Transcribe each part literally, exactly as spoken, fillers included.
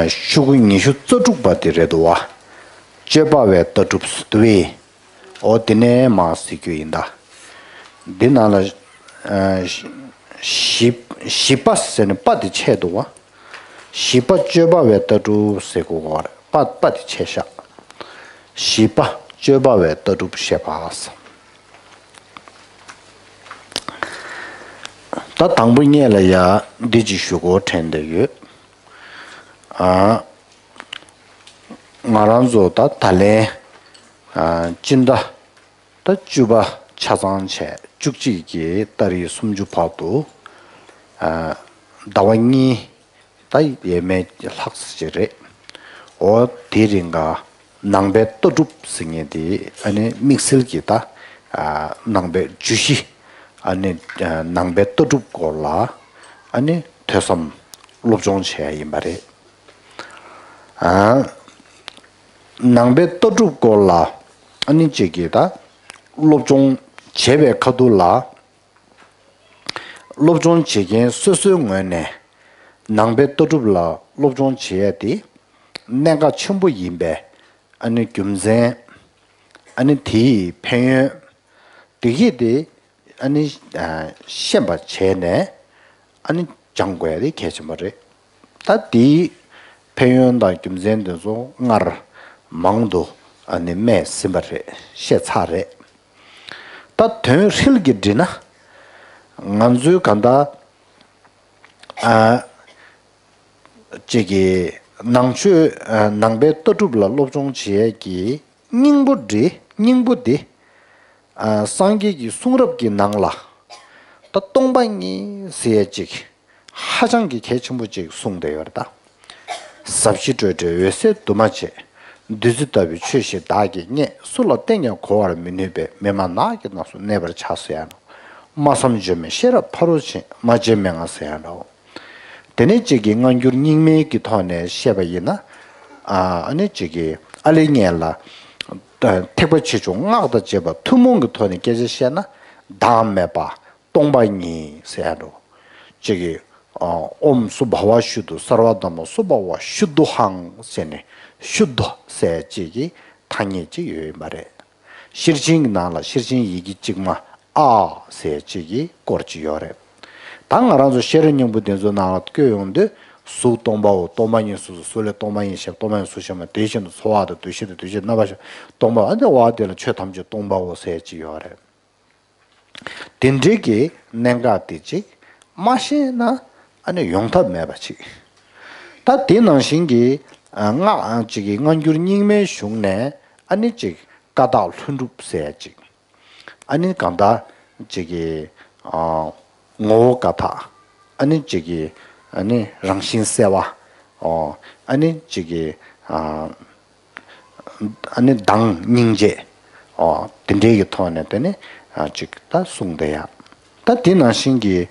ཤོག་གུ་ཉི་ཤུ་རྩ་དྲུག་པ་དེ་རེད་འདུག་བ། སྤྱོད་པ་བའི་ལྟ་གྲུབ་ཟེར་འདུག་བས། འོ་དེ་ནས་མར་གཟིགས་རྒྱུ་ཡིན་ད། འདི་ནང་ལ་བཞི་བཞི་པ་ཟེར་ནས་པ་དེ་ཆད་འདུག་བ། བཞི་པ་སྤྱོད་པ་བའི་ལྟ་གྲུབ་ཟེར་དགོས་གོ་རེད། པ་པ་དེ་ཆད་ཤག་བཞི་པ་སྤྱོད་པ་བའི་ལྟ་གྲུབ་བཤད་པ། ད་དང་པོ་ཉིད་ལ་ཡ་འདི་ཅིག་ཞུ་དགོས་དྲན་བསྡད་ཡོད། ཨ། ང་རང་ཚོ་ད་ད་ལན་ཨ་སྤྱི་ཟླ་ད་བཅུ་པ་ཆ་ཚང་བྱས་བཅུ་གཅིག་གི་ཏ་རིག་སུམ་ཅུ་བར་དུ་ཨ་ཟླ་བ་གཉིས་ད་ཡས་མས་ལྷག་ཙམ་ཅིག་རེད། འོ་དེའི་རིང་ག་ནང་པའི་ལྟ་གྲུབ་ཟེར་མཁན་དེ་ཨ་ནི་དམིགས་བསལ་གྱི་ད་ཨ་ནང་པའི་བརྗོད་གཞི་ཨ་ནི་ཨ་ནང་པའི་ལྟ་གྲུབ་སྐོར་ལ་ཨ་ནི་ཐོས་བསམ་སློབ་སྦྱོང་བྱས་ཡ་ཡིན་པ་རེད། ཨ། ནང་པའི་ལྟ་གྲུབ་སྐོར་ལ་ཨ་ནི་གཅིག་གིས་ད་སློབ་སྦྱོང་བྱས་པའི་ཁ་ཐུག་ལ། སློབ་སྦྱོང་བྱེད་མཁན་སོ་སོའི་ངོས་ནས་ནང་པའི་ལྟ་གྲུབ་ལ་སློབ་སྦྱོང་བྱེད་ཡ་དེ་གནད་འགག་ཆེན་པོ་ཡིན་པའི་ཨ་ནི་རྒྱུ་མཚན་ཨ་ནི་དེའི་ཕན་ཡོན་དེ་གས་དེ་ཨ་ནི་ཤེས་པ་བྱས་ནས་ཨ་ནི་སྦྱང་དགོས་ཡ་དེ་གལ་ཆེན་པོ་རེད། ད་དེའི་ཕན་ཡོན་དང་རྒྱུ་མཚན་དེ་ཚོ་སྔར་མང་དུ་ཨ་ནི་སྨྲས་ཟིན་པ་རེད། བཤད་ཚར་རེད། ད་དོན་ཧྲིལ་གྱིས་བསྒྲིལ་ན། ང་ཚོའི་གང་ལྟར་ཨ་ཅིག་གི་ནང་ཆོས་ཨ་ནང་པའི་ལྟ་གྲུབ་ལ་སློབ་སྦྱོང་བྱེད་ཡས་ཀྱི་སྙིང་པོ་འདི། སྙིང་པོ་འདི་ཨ་སངས་རྒྱས་ཀྱི་གསུང་རབ་ཀྱི་ནང་ལ་ད་སྟོང་པ་ཉིད་ཟེར་ཡས་ཅིག་ཧ་ཅང་གི་གལ་ཆེན་པོ་ཅིག་གསུངས་བསྡད་ཡོད་རེད་ད། ཟབ་ཞི་སྤྲོས་བྲལ་འོད་གསལ་འདུས་མ་བྱས། བདུད་རྩི་ལྟ་བུའི་ཆོས་ཤིག་བདག་གིས་རྙེད། སུ་ལ་བསྟན་ཀྱང་གོ་བར་མི་ནུས་པས། མི་སྨྲ་ནགས་ཀྱི་ནགས་སུ་གནས་པར་བྱ་ཟེར་ཡ་ནོ། སྨྲ་བསམ་བརྗོད་མེད་ཤེས་རབ་ཕ་རོལ་ཕྱིན། སྨྲ་བྱེད་མན་ངག་ཟེར་ཡ་ནོ། དེ་ནས་གཅིག་གིས་སྔ་འགྱུར་རྙིང་མའི་གི་ཐོག་ནས་བཤད་པ་ཡིན་ན། ཨ་ཨ་ནི་གཅིག་གིས་ཨ་ལས་ངན་ལ་ཐེག་པ་ཆེ་ཆུང་སྔགས་དང་བཅས་པ་ཐུན་མོང་གི་ཐོག་ནས་སྐད་ཆ་བཤད་ན་བདག་མེད་པ། སྟོང་པ་ཉིད་ཟེར་ཡ་འགྲོ། གཅིག་གིས་ཨ་ཨོཾ་སུ་བྷ་ཝ་ཤུདྡྷོ་སརྦ་དྷརྨ་སུ་བྷ་ཝ་ཤུདྡྷོ་ཧཾ་ཟེར་ནས་ཤུདྡྷོ་ཟེར་གཅིག་གི་ཐ་སྙད་གཅིག་ཡོད་ཡིན་པ་རེད། ཤེར་ཕྱིན་གྱི་ནང་ལ་ཤེར་ཕྱིན་ཡི་གེ་གཅིག་མ་ཨཱཿཟེར་གཅིག་གི་སྐོར་གཅིག་ཡོད་རེད། ད་ང་རང་ཚོ་ཤེས་རབ་སྙིང་པོ་དེ་ཚོ་ནང་ལ་བཀོད་ཡོང་དུས་གཟུགས་སྟོང་པའོ། སྟོང་པ་ཉིད་གཟུགས་སོ། གཟུགས་ལས་སྟོང་པ་ཉིད་ཤེས། སྟོང་པ་ཉིད་གཟུགས་ཤེས་པ། དེ་བཞིན་དུ་ཚོར་བ་དང་། འདུ་ཤེས་དང་། འདུ་བྱེད་རྣམ་པར་ཤེས་པ། སྟོང་པའོ། ཨ་ནི་འོ་དེ་ལ་ཆོས་ཐམས་ཅད་སྟོང་པའོ་ཟེར་གཅིག་ཡོད་རེད། དེ་འདྲའི་གི་གནད་འགག་དེ་གཅིག་མ་ཤེས་ན་ཨ་ནི་ཡོང་ཐབས་མེད་པ་གཅིག་ད་དེ་ནང་བཞིན་གྱི་ཨ་སྔགས་ཨ་གཅིག་གི་སྔ་འགྱུར་རྙིང་མའི་གཞུང་ནས་ཨ་ནི་གཅིག་ཀ་དག་ལྷུན་གྲུབ་ཟེར་ཡ་གཅིག་ཨ་ནི་གང་ལྟར་གཅིག་གི་ཨ་ངོ་བོ་ཀ་དག་ཨ་ནི་གཅིག་གི་ཨ་ནི་རང་བཞིན་གསལ་བ། ཨོ་ཨ་ནི་གཅིག་གི་ཨ་ཨ་ནི་གདངས་སྙིང་རྗེ། ཨོ་དེ་འདྲའི་གི་ཐོག་ནས་དེ་ནི་ཨ་གཅིག་ད་གསུངས་བསྡད་ཡ། ད་དེ་ནང་བཞིན་གྱི་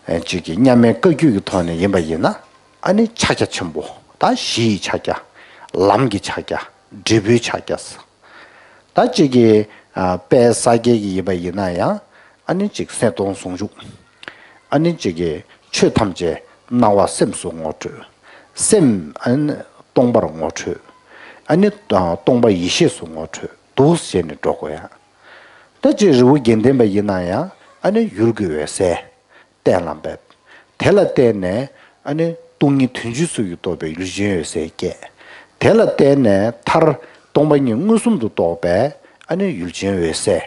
ཨ་གཅིག་གི་མཉམ་མེད་བཀའ་བརྒྱུད་ཀྱི་ཐོག་ནས་ཡིན་པ་ཡིན་ན་ཨ་ནི་ཕྱག་རྒྱ་ཆེན་པོ། ད་གཞི་ཡི་ཕྱག་རྒྱ། ལམ་གྱི་ཕྱག་རྒྱ། འབྲས་བུའི་ཕྱག་རྒྱ། ད་གཅིག་གི་ཨ་དཔལ་ས་སྐྱའི་གི་ཡིན་པ་ཡིན་ན་ཡང་ཨ་ནི་གཅིག་སེམས་སྟོང་ཟུང་འཇུག་ཨ་ནི་གཅིག་གི་ཆོས་ཐམས་ཅད་སྣང་བ་སེམས་སུ་ངོ་འཕྲོད། སེམས་ཨ་ནི་སྟོང་པར་ངོ་འཕྲོད། ཨ་ནི་ཨ་སྟོང་པ་ཡེ་ཤེས་སུ་ངོ་འཕྲོད་འདུག་ཟེར་ནས་འགྲོ་དགོས་ཡ། ད་གཅིག་རི་བོ་དགེ་ལྡན་པ་ཡིན་ན་ཡང་ཨ་ནི་ཡུལ་གྱི་འོད་གསལ་གཏན་ལ་འབེབས། དེ་ལ་བརྟེན་ནས་ཨ་ནི་སྟོང་ཉིད་དོན་སྤྱིའི་ཚུལ་གྱིས་རྟོགས་པའི་ཡུལ་ཅན་འོད་གསལ་སྐྱེས། དེ་ལ་བརྟེན་ནས་མཐར་སྟོང་པ་ཉིད་མངོན་སུམ་དུ་རྟོགས་པའི་ཨ་ནི་ཡུལ་ཅན་འོད་གསལ།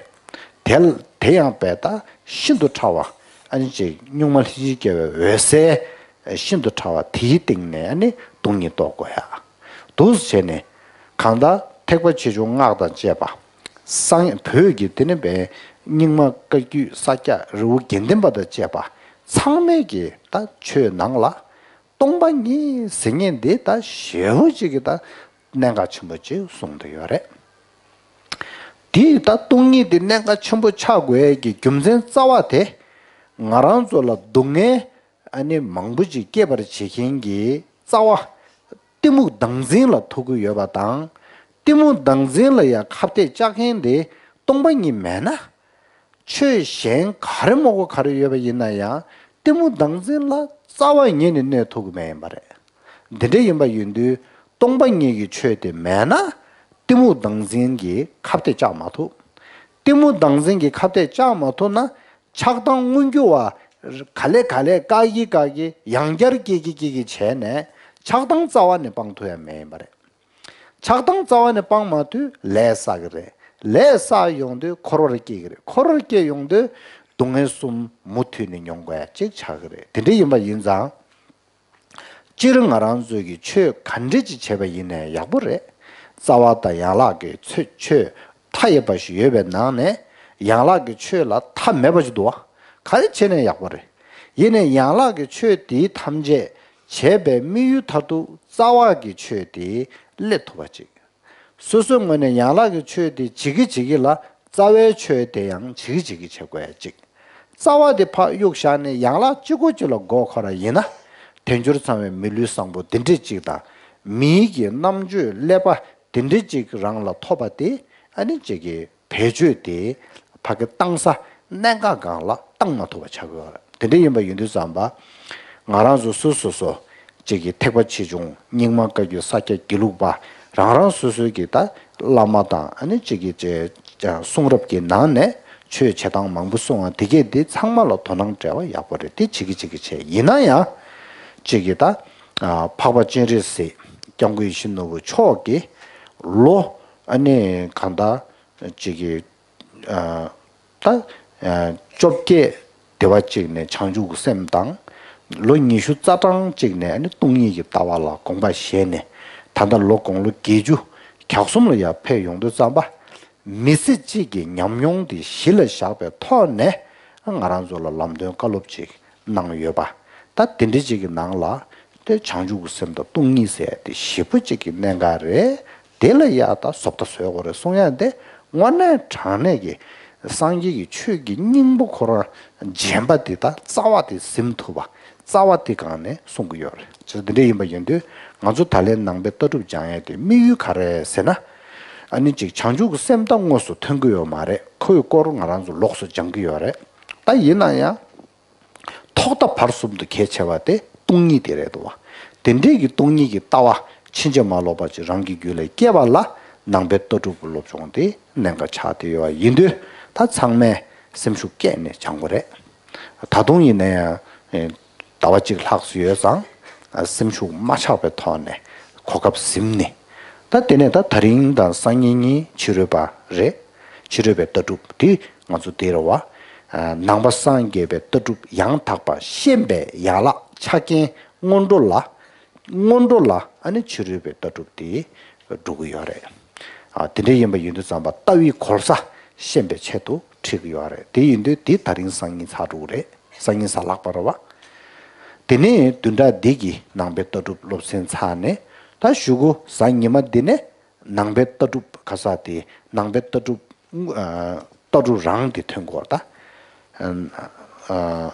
དེ་ལ་དེ་ཡང་བས་ད་ཤིན་ཏུ་ཕྲ་བ་ཨ་ནི་ཅིག་གཉུག་མ་ལྷན་ཅིག་སྐྱེས་པའི་འོད་གསལ་ཤིན་ཏུ་ཕྲ་བ་དེའི་སྟེང་ནས་ཨ་ནི་སྟོང་ཉིད་རྟོགས་དགོས་ཡ། འདུག་སེ་བྱས་ནས་གང་ལྟར་ཐེག་པ་ཆེ་ཆུང་སྔགས་དང་བཅས་པ། སངས་བོད་ཀྱི་དེ་ནི་བའི་རྙིང་མ་བཀའ་བརྒྱུད་ས་སྐྱ་རི་བོ་དགེ་ལྡན་པ་དང་བཅས་པ་ཚང་མས་ཀྱི་ད་ཆོས་ནང་ལ་སྟོང་པ་ཉིད་ཟེར་མཁན་འདི་ད་ཞེ་པོ་ཅིག་གི་ད་གནད་འགག་ཆེན་པོ་ཅིག་གསུངས་བསྡད་ཡོད་རེད། དེ་ད་སྟོང་ཉིད་དེ་གནད་འགག་ཆེན་པོ་ཆགས་དགོས་ཀྱི་རྒྱུ་མཚན་རྩ་བ་དེ་ང་རང་ཚོ་ལ་སྡུག་བསྔལ་ཨ་ནི་མང་པོ་ཅིག་སྐྱེད་པར་བྱེད་མཁན་གྱི་རྩ་བ། གཏི་མུག་བདག་འཛིན་ལ་ཐུག་གི་ཡོད་པ་དང་། གཏི་མུག་བདག་འཛིན་ལ་ཡང་ཁ་གཏད་བཅག་མཁན་དེ་སྟོང་པ་ཉིད་མེད་ན། ཆོས་གཞན་ག་རེ་མོ་གོ་ག་རེ་ཡོད་པ་ཡིན་ན་ཡང་གཏི་མུག་བདག་འཛིན་ལ་རྩ་བ་ཉིད་ནས་གནོད་ཐུབ་ཀྱི་མེད་ཡིན་པ་རེད། འདི་འདྲ་ཡིན་པ་ཡིན་དུས་སྟོང་པ་ཉིད་ཀྱི་ཆོས་དེ་མེད་ན་གཏི་མུག་བདག་འཛིན་གྱི་ཁ་གཏད་བཅག་མ་ཐུབ། གཏི་མུག་བདག་འཛིན་གྱི་ཁ་གཏད་བཅག་མ་ཐུབ་ན་ཆགས་སྡང་མངོན་གྱུར་བ་ག་ལེ་ག་ལེ་བཀག་གི་བཀག་གི་ཡང་བསྐྱར་སྐྱེ་གི་སྐྱེ་གི་བྱས་ནས་ཆགས་སྡང་རྩ་བ་ནས་སྤང་ཐུབ་ཡ་མེད་ཡིན་པ་རེད། ཆགས་སྡང་རྩ་བ་ནས་སྤང་མ་ཐུབ་ལས་བསགས་ཀྱི་རེད། ལས་བསགས་ཡོང་དུས་འཁོར་བར་སྐྱེ་གི་རེད། འཁོར་བར་སྐྱེ་ཡོང་དུས་སྡུག་བསྔལ་གསུམ་མུ་མཐུད་ནས་མྱོང་དགོས་ཡ་གཅིག་ཆགས་ཀྱི་རེད། དེ་འདྲ་ཡིན་པ་ཡིན་ཙང་། སྤྱིར་ང་རང་ཚོས་ཀྱི་ཆོས་ག་འདྲ་ཅིག་བྱས་པ་ཡིན་ནའི་ཡག་པོ་རེད། རྩ་བ་དང་ཡན་ལག་གི་ཚོད་ཆོས་མཐའ་ཡས་པ་ཞིག་ཡོད་པའི་ནང་ནས་ཡན་ལག་གི་ཆོས་ལ་མཐའ་མེད་པ་ཞིག་འདུག་བ། ག་རེ་བྱས་ནའི་ཡག་པོ་རེད། ཡིན་ནའི་ཡན་ལག་གི་ཆོས་དེའི་ཐམས་ཅད་བྱས་པའི་དམིགས་ཡུལ་མཐར་ཐུག་རྩ་བ་གི་ཆོས་དེ་སླེབས་ཐུབ་པ་ཅིག་སོ་སོའི་ངོས་ནས་ཡན་ལག་གི་ཆོས་དེ་བྱེད་ཀྱི་བྱེད་ཀྱི་ལ་རྩ་བའི་ཆོས་དེ་ཡང་བྱེད་ཀྱི་བྱེད་ཀྱི་བྱེད་དགོས་ཡ་གཅིག་རྩ་བ་དེ་ཕར་གཡུག་བཞག་ནས་ཡན་ལག་གཅིག་པོ་གཅིག་ལ་མགོ་འཁོར་བ་ཡིན་ན། དལ་འབྱོར་ཚང་བའི་མི་ལུས་བཟང་པོ་འདི་འདྲ་གཅིག་དང་། མིའི་གི་རྣམ་དཔྱོད་ཀླད་པ་འདི་འདྲ་གཅིག་རང་ལ་ཐོབ་པ་དེ་ཨ་ནི་གཅིག་གི་བེད་སྤྱོད་དེ་ཕ་གི་བཏང་ས་གནད་འགག་སྒང་ལ་བཏང་མ་ཐུབ་པ་ཆགས་ཀྱི་ཡོད་རེད། དེ་འདྲ་ཡིན་པ་ཡིན་དུས་ཙམ་པ། ང་རང་ཚོ་སོ་སོ་སོ་གཅིག་གི་ཐེག་པ་ཆེ་ཆུང་རྙིང་མ་བཀའ་བརྒྱུད་ས་སྐྱ་དགེ་ལུགས་པ་རང་རང་སོ་སོའི་གི་ད་བླ་མ་དང་ཨ་ནི་གཅིག་གི་གཅིག་གསུང་རབ་ཀྱི་ནང་ནས་ཆོས་བྱེད་སྟངས་མང་པོ་གསུང་བ་དེ་གས་དེ་ཚང་མ་ལ་དོ་སྣང་འབྲེལ་བ་ཡག་པོ་རེད། དེ་གཅིག་གི་གཅིག་གི་བྱས་ཡིན་ན་ཡང་གཅིག་གི་ད་འཕགས་པ་སྤྱན་རས་གཟིགས་སྐྱབས་མགོན་ཡིད་བཞིན་ནོར་བུ་མཆོག་གིས་ལོ་ཨ་ནི་གང་ལྟར་གཅིག་གི་ད་བཅོ་བརྒྱད་དེ་བ་གཅིག་ནས་བྱང་ཆུབ་ཀྱི་སེམས་དང་། ལོ་ཉི་ཤུ་རྩ་གྲངས་གཅིག་ནས་ནི་སྟོང་ཉིད་ཀྱི་ལྟ་བ་ལ་དགོངས་པ་བཞེས་ནས་ད་ལྟ་ལོ་དགུང་ལོ་བརྒྱད་ཅུ་གྱ་གསུམ་ལ་ཡར་ཕེབས་ཡོང་དུས་ཙམ་པ། མི་ཚེ་གཅིག་གི་ཉམས་མྱོང་དེ་གཞི་ལ་བཞག་པའི་ཐོག་ནས་ང་རང་ཚོ་ལ་ལམ་སྟོན་བཀའ་སློབ་ཅིག་གནང་ཡོད་པ། ད་དེ་འདྲ་ཅིག་གི་ནང་ལ་དེ་བྱང་ཆུབ་ཀྱི་སེམས་དང་སྟོང་ཉིད་ཟེར་ཡ་དེ་ཞེ་པོ་ཅིག་གི་གནད་འགག་རེད། དེ་ལ་ཡ་ད་བཟོ་ལྟ་བཟོ་དགོས་རེད་གསུང་ཡ་དེ་དངོས་གནས་དྲང་གནས་ཀྱི་སངས་རྒྱས་ཀྱི་ཆོས་ཀྱི་སྙིང་པོ་ཁོ་རང་རྗེན་པ་དེ་ད་རྩ་བ་དེ་ཟིན་ཐུབ་པ་རྩ་བ་དེ་སྒང་ནས་གསུང་གི་ཡོད་རེད། ཅེས་འདི་འདྲ་ཡིན་པ་ཡིན་དུས་ང་ཚོ་ད་ལན་ནང་པའི་ལྟ་གྲུབ་སྦྱང་ཡ་དེ་དམིགས་ཡུལ་ག་རེ་རེད་ཟེར་ན། ཨ་ནི་ཅིག་བྱང་ཆུབ་ཀྱི་སེམས་ད་དངོས་སུ་ཐོན་གི་ཡོད་མ་རེད། ཁོའི་སྐོར་ང་རང་ཚོ་ལོགས་སུ་སྦྱང་གི་ཡོད་རེད། ད་ཡིན་ན་ཡང་། ཐོག་མཐའ་བར་གསུམ་དུ་གལ་ཆེ་བ་དེ་སྟོང་ཉིད་དེ་རེད་འདུག་བ། དེ་འདྲའི་གི་སྟོང་ཉིད་ཀྱི་ལྟ་བ་ཕྱིན་ཅི་མ་ལོག་པ་ཅིག་རང་གི་རྒྱུད་ལ་སྐྱེ་བ་ལ་ནང་པའི་ལྟ་གྲུབ་ཀྱི་སློབ་སྦྱོང་དེ་གནད་འགག་ཆགས་བསྡད་ཡོད་པ་ཡིན་དུས་ད་ཚང་མས་སེམས་ཤུགས་བསྐྱེད་ནས་སྦྱང་དགོས་རེད། ད་དུང་ཡིན་ན་ཡང་ཟླ་བ་གཅིག་ལྷག་ཙམ་ཡོད་ཙང་སེམས་ཤུགས་མ་ཆག་པའི་ཐོག་ནས་གོ་སྐབས་ཟིན་ནས་ད་དེ་ནས་ད་དེ་རིང་དང་སང་ཉིན་གཉིས་ཕྱི་རོལ་པ་རེད། ཕྱི་རོལ་པའི་ལྟ་གྲུབ་དེ་ང་ཚོ་འདིར་བ། ནང་པ་སངས་རྒྱས་པའི་ལྟ་གྲུབ་ཡང་དག་པ་ཤེས་པའི་ཡན་ལག་ཆ་རྐྱེན་སྔོན་འགྲོ་ལ། སྔོན་འགྲོ་ལ་ཨ་ནི་ཕྱི་རོལ་པའི་ལྟ་གྲུབ་དེ་འགྲོ་གི་ཡོད་རེད། ཨ་དེ་འདྲ་ཡིན་པ་ཡིན་དུས་ཙམ་པ་ལྟ་བའི་གོལ་ས་ཤེས་པའི་ཆེད་དུ་ཁྲིད་ཀྱི་ཡོད་རེད། དེ་ཡིན་དུས་དེ་ད་རིང་སང་ཉིན་ཚར་འགྲོ་གི་རེད། སང་ཉིན་གཟའ་ལྷག་པ་རེད་བ། དེ་ནས་བདུན་ཕྲག་འདི་གི་ནང་པའི་ལྟ་གྲུབ་སློབ་ཚན་ཚར་ནས་ད་གཞུག་གུ་གཟའ་ཉི་མ་འདི་ནས། ནང་པའི་ལྟ་གྲུབ་ག་ས་དེ་ནང་པའི་ལྟ་གྲུབ་ཨ་ལྟ་གྲུབ་རང་དེ་ཐོན་དགོས་ད། ཨ་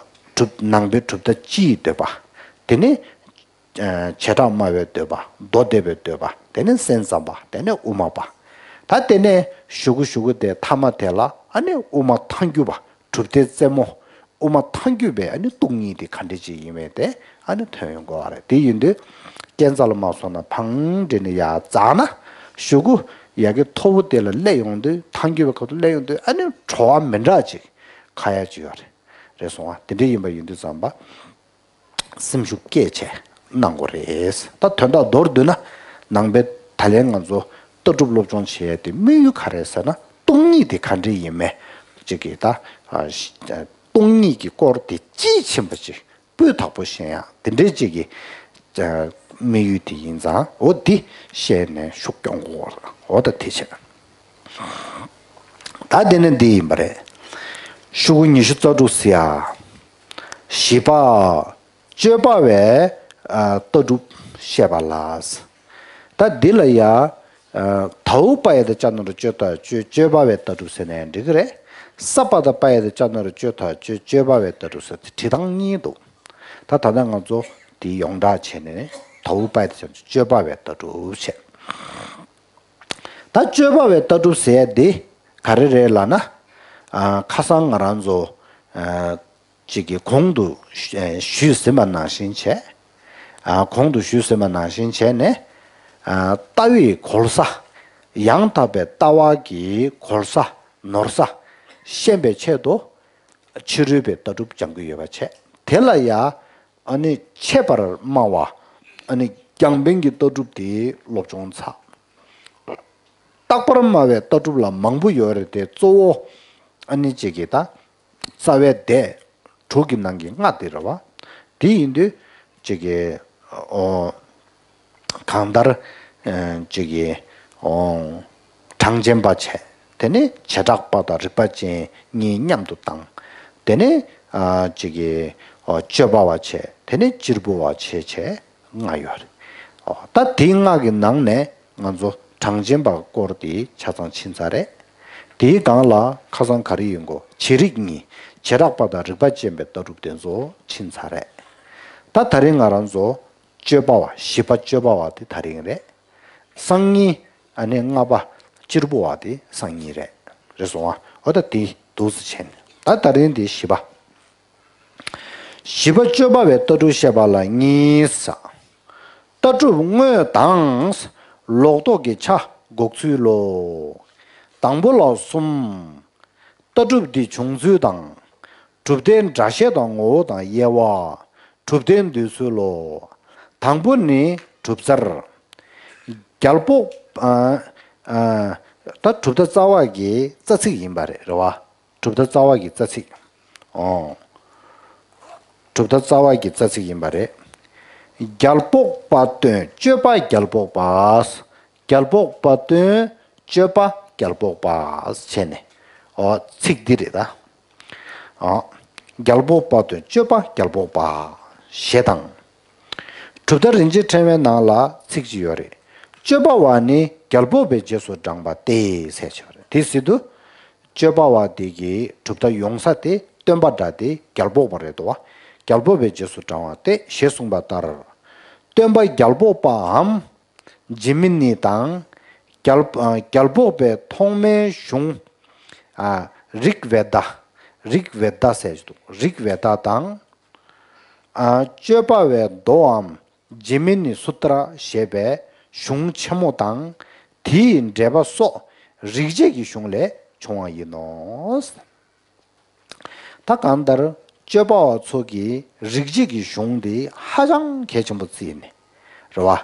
གྲུབ་ནང་པའི་གྲུབ་མཐའ་སྤྱིའི་འདོད་པ། དེ་ནས་ཨ་བྱེ་བྲག་སྨྲ་བའི་འདོད་པ་མདོ་སྡེ་པའི་འདོད་པ་དེ་ནས་སེམས་ཙམ་པ་དེ་ནས་དབུ་མ་པ། ད་དེ་ནས་གཞུག་གུ་གཞུག་གུ་དེ་ཐ་མ་དེ་ལ་ཨ་ནི་དབུ་མ་ཐལ་འགྱུར་བ་གྲུབ་མཐའི་རྩེ་མོ། དབུ་མ་ཐལ་འགྱུར་བའི་ཨ་ནི་སྟོང་ཉིད་དེ་ག་འདྲ་ཅིག་ཡིན་མིན་དེ་ཨ་ནི་ཐོན་ཡོང་དགོས་པ་རེད། དེ་ཡིན་དུས་རྐྱེན་རྩ་ལ་མ་སོང་ན་བང་འགྲིལ་ནས་ཡར་འཛེགས་ན་གཞུག་གུ་ཡ་གི་མཐོ་པོ་དེ་ལ་སླེབས་ཡོང་དུས་ཐལ་འགྱུར་བའི་ཁ་ཐུག་སླེབས་ཡོང་དུས་ཨ་ནི་བྲོ་བ་མི་འདྲ་ཅིག་ཁ་ཡ་ཅིག་ཡོད་རེད། རེད་སོང་ཨ། དེ་འདྲ་ཡིན་པ་ཡིན་དུས་ཙམ་པ་སེམས་ཤུགས་བསྐྱེད་བྱས་གནང་དགོས་རེད། ད་དོན་དག་མདོར་བསྡུས་ན་ནང་པའི་ད་ལན་ང་ཚོ་ལྟ་གྲུབ་སློབ་སྦྱོང་བྱེད་ཡ་དེ་དམིགས་ཡུལ་ག་རེ་ཟེར་ན་སྟོང་ཉིད་དེ་ག་འདྲ་ཡིན་མིན་ཅིག་གི་ད་ཨ་ཤ་སྟོང་ཉིད་ཀྱི་སྐོར་དེ་དཔྱིས་ཕྱིན་པ་ཅིག་སྤུས་དག་པོ་ཤེས་ཡ་དེ་འདྲའི་ཅིག་གི་ཨ་དམིགས་ཡུལ་དེ་ཡིན་ཙང་འོ་དེ་ཤེས་ནས་ཤུགས་སྐྱོང་དགོས་འོ་ད་དེ་བྱས། ད་དེ་ནི་འདི་ཡིན་པ་རེད། ཤོག་གུ་ཉི་ཤུ་རྩ་དྲུག་ཟེར་ཡ། བཞི་པ། སྤྱོད་པ་བའི་ཨ་ལྟ་གྲུབ་བཤད་པ་ལ། ད་འདི་ལ་ཡ། ཨ་དའུ་པ་ཡ་བཏགས་ཙ་ན་རོ་སྤྱོད་ཐ་སྤྱོད་སྤྱོད་པ་བའི་ལྟ་གྲུབ་ཟེར་ནའི་འགྲིག་གི་རེད། ས་པ་བཏགས་སྤ་ཡ་བཏགས་ཙ་ན་རོ་སྤྱོད་ཐ་སྤྱོད་སྤྱོད་པ་བའི་ལྟ་གྲུབ་ཟེར་ཏེ་བྲིས་སྟངས་གཉིས་འདུག་ད་ད་ལྟ་ང་ཚོ་འདི་ཡོངས་གྲགས་བྱས་ནས་དའུ་པ་ཡ་བཏགས་ཙ་ན་རོ་སྤྱོད་པ་བའི་ལྟ་གྲུབ་བྱས། ད་སྤྱོད་པ་བའི་ལྟ་གྲུབ་ཟེར་ཡ་འདི་ག་རེ་རེད་ལབ་ན། ཨ་ཁ་སང་ང་རང་ཚོ་ཨ་ཅིག་གི་གོང་དུ་ཞུས་ཟིན་པ་ནང་བཞིན་བྱས། ཨ་གོང་དུ་ཞུས་ཟིན་པ་ནང་བཞིན་བྱས་ནས། ཨ་ལྟ་བའི་གོལ་ས། ཡང་དག་པའི་ལྟ་བ་གི་གོལ་ས་ནོར་ས་ཤེས་པའི་ཆེད་དུ། ཕྱི་རོལ་པའི་ལྟ་གྲུབ་སྦྱང་གི་ཡོད་པ་བྱས། དེ་ལ་ཡ་ཨ་ནི་ཆད་པར་སྨྲ་བ། ཨ་ནི་རྒྱང་འཕེན་གྱི་ལྟ་གྲུབ་དེ་སློབ་སྦྱོང་ཚར། རྟག་པར་སྨྲ་བའི་ལྟ་གྲུབ་ལ་མང་པོ་ཡོད་རེད་དེ། གཙོ་བོ་ཨ་ནི་ཅིག་གི་ད་རྩ་བའི་སྡེ་དྲུག་གི་ནང་གི་ལྔ་དེ་རེད་བ། དེ་ཡིན་དུས་ཅིག་གི་ཨོ་གང་ལྟར་ཨ་ཅིག་གི་ཨོ་གྲངས་ཅན་པ་བྱས། དེ་ནས་བྱེ་བྲག་པ་དང་རིགས་པ་ཅན་གཉིས་མཉམ་དུ་བཏང་། དེ་ནས་ཨ་ཅིག་གི་ཨོ་དཔྱོད་པ་བ་བྱས། དེ་ནས་གཅེར་བུ་བ་བྱས་བྱས། ལྔ་ཡོད་རེད། ཨོ་ད་དེའི་ལྔ་གི་ནང་ནས་ང་ཚོ་གྲངས་ཅན་པ་སྐོར་དེ་ཆ་ཚང་ཕྱིན་ཚར་རེད། དེའི་སྒང་ལ་ཁ་སང་ག་རེ་ཡོང་གོ། བྱེད་རིགས་གཉིས། བྱེ་བྲག་པ་དང་རིགས་པ་ཅན་པའི་ལྟ་གྲུབ་དེ་ཚོ་ཕྱིན་ཚར་རེད། ད་ད་རིང་ང་རང་ཚོ་དཔྱོད་པ་བ། བཞི་པ་དཔྱོད་པ་བ་དེ་ད་རིང་རེད། སང་ཉིན་ཨ་ནི་ལྔ་པ་གཅེར་བུ་བ་དེ་སང་ཉིན་རེད། རེད་སོང་ཨ། ཨོ་ད་དེ་འདུག་སེ་བྱས་ནས་ད་ད་རིང་དེ་བཞི་པ། བཞི་པ་དཔྱོད་པ་བའི་ལྟ་གྲུབ་བཤད་པ་ལ་གཉིས། ལྟ་གྲུབ་དངོས་དང་ལོག་རྟོག་གི་ཆ་འགོག་ཚུལ་ལོ། དང་པོ་ལ་གསུམ། ལྟ་གྲུབ་འདི་བྱུང་ཚུལ་དང་། གྲུབ་མཐའི་སྒྲ་བཤད་དང་ངོ་བོ་དང་དབྱེ་བ། གྲུབ་མཐའི་འདོད་ཚུལ་ལོ། དང་པོ་ནི་གྲུབ་རྩལ། རྒྱལ་པོ། ཨ་ཨ་ད་གྲུབ་མཐའ་རྩ་བ་གི་རྩ་ཚིག་ཡིན་པ་རེད། རེད་བ། གྲུབ་མཐའ་རྩ་བ་གི་རྩ་ཚིག་ཨོ། གྲུབ་མཐའ་རྩ་བ་གི་རྩ་ཚིག་ཡིན་པ་རེད། རྒྱལ་པོ་པ་སྟོན་སྤྱོད་པ་རྒྱལ་པོ་པ། རྒྱལ་པོ་པ་སྟོན་སྤྱོད་པ་རྒྱལ་པོ་པ། བྱས་ནས་ཨོ་ཚིག་འདི་རེད་ད། ཨོ། རྒྱལ་པོ་པ་སྟོན་སྤྱོད་པ་རྒྱལ་པོ་པ། ཞེས་དང་། གྲུབ་མཐའ་རིན་ཆེན་ཕྲེང་བའི་ནང་ལ་ཚིག་ཅིག་ཡོད་རེད། སྤྱོད་པ་བ་ནི་རྒྱལ་པོ་པའི་རྗེས་སུ་འབྲངས་པ་སྟེ་ཟེར་ཆོག་རེད། དེ་སྲིད་དུ། སྤྱོད་པ་བ་དེ་གི་གྲུབ་མཐའ་ཡོང་ས་དེ་སྟོན་པ་འདྲ་དེ་རྒྱལ་པོ་པ་རེད་དོ། རྒྱལ་པོ་པའི་རྗེས་སུ་འབྲང་བ་སྟེ་ཞེས་གསུངས་པ་ལྟར། སྟོན་པ་རྒྱལ་པོ་པའམ་ཇི་མི་ནི་དང་། རྒྱལ། རྒྱལ་པོ་པའི་ཐོག་མའི་གཞུང་། ཨ་རིག་ཝེ་ད། རིག་ཝེ་ད་ཟེར་གྱི་འདུག་རིག་ཝེ་ད་དང་། ཨ་སྤྱོད་པ་བའི་མདོའམ་ཇི་མི་ནི་སུ་ཏྲ་ཞེས་པའི་གཞུང་ཆེན་མོ་དང་། དེའི་འགྲེལ་པ་སོགས་རིག་བྱེད་ཀྱི་གཞུང་ལས་བྱུང་བ་ཡིན་ནོ། ད་གང་ལྟར་སྤྱོད་པ་བ་ཚོ་གིས་རིག་བྱེད་ཀྱི་གཞུང་འདི་ཧ་ཅང་གལ་ཆེན་པོ་བརྩིས་ནས། རེད་བ།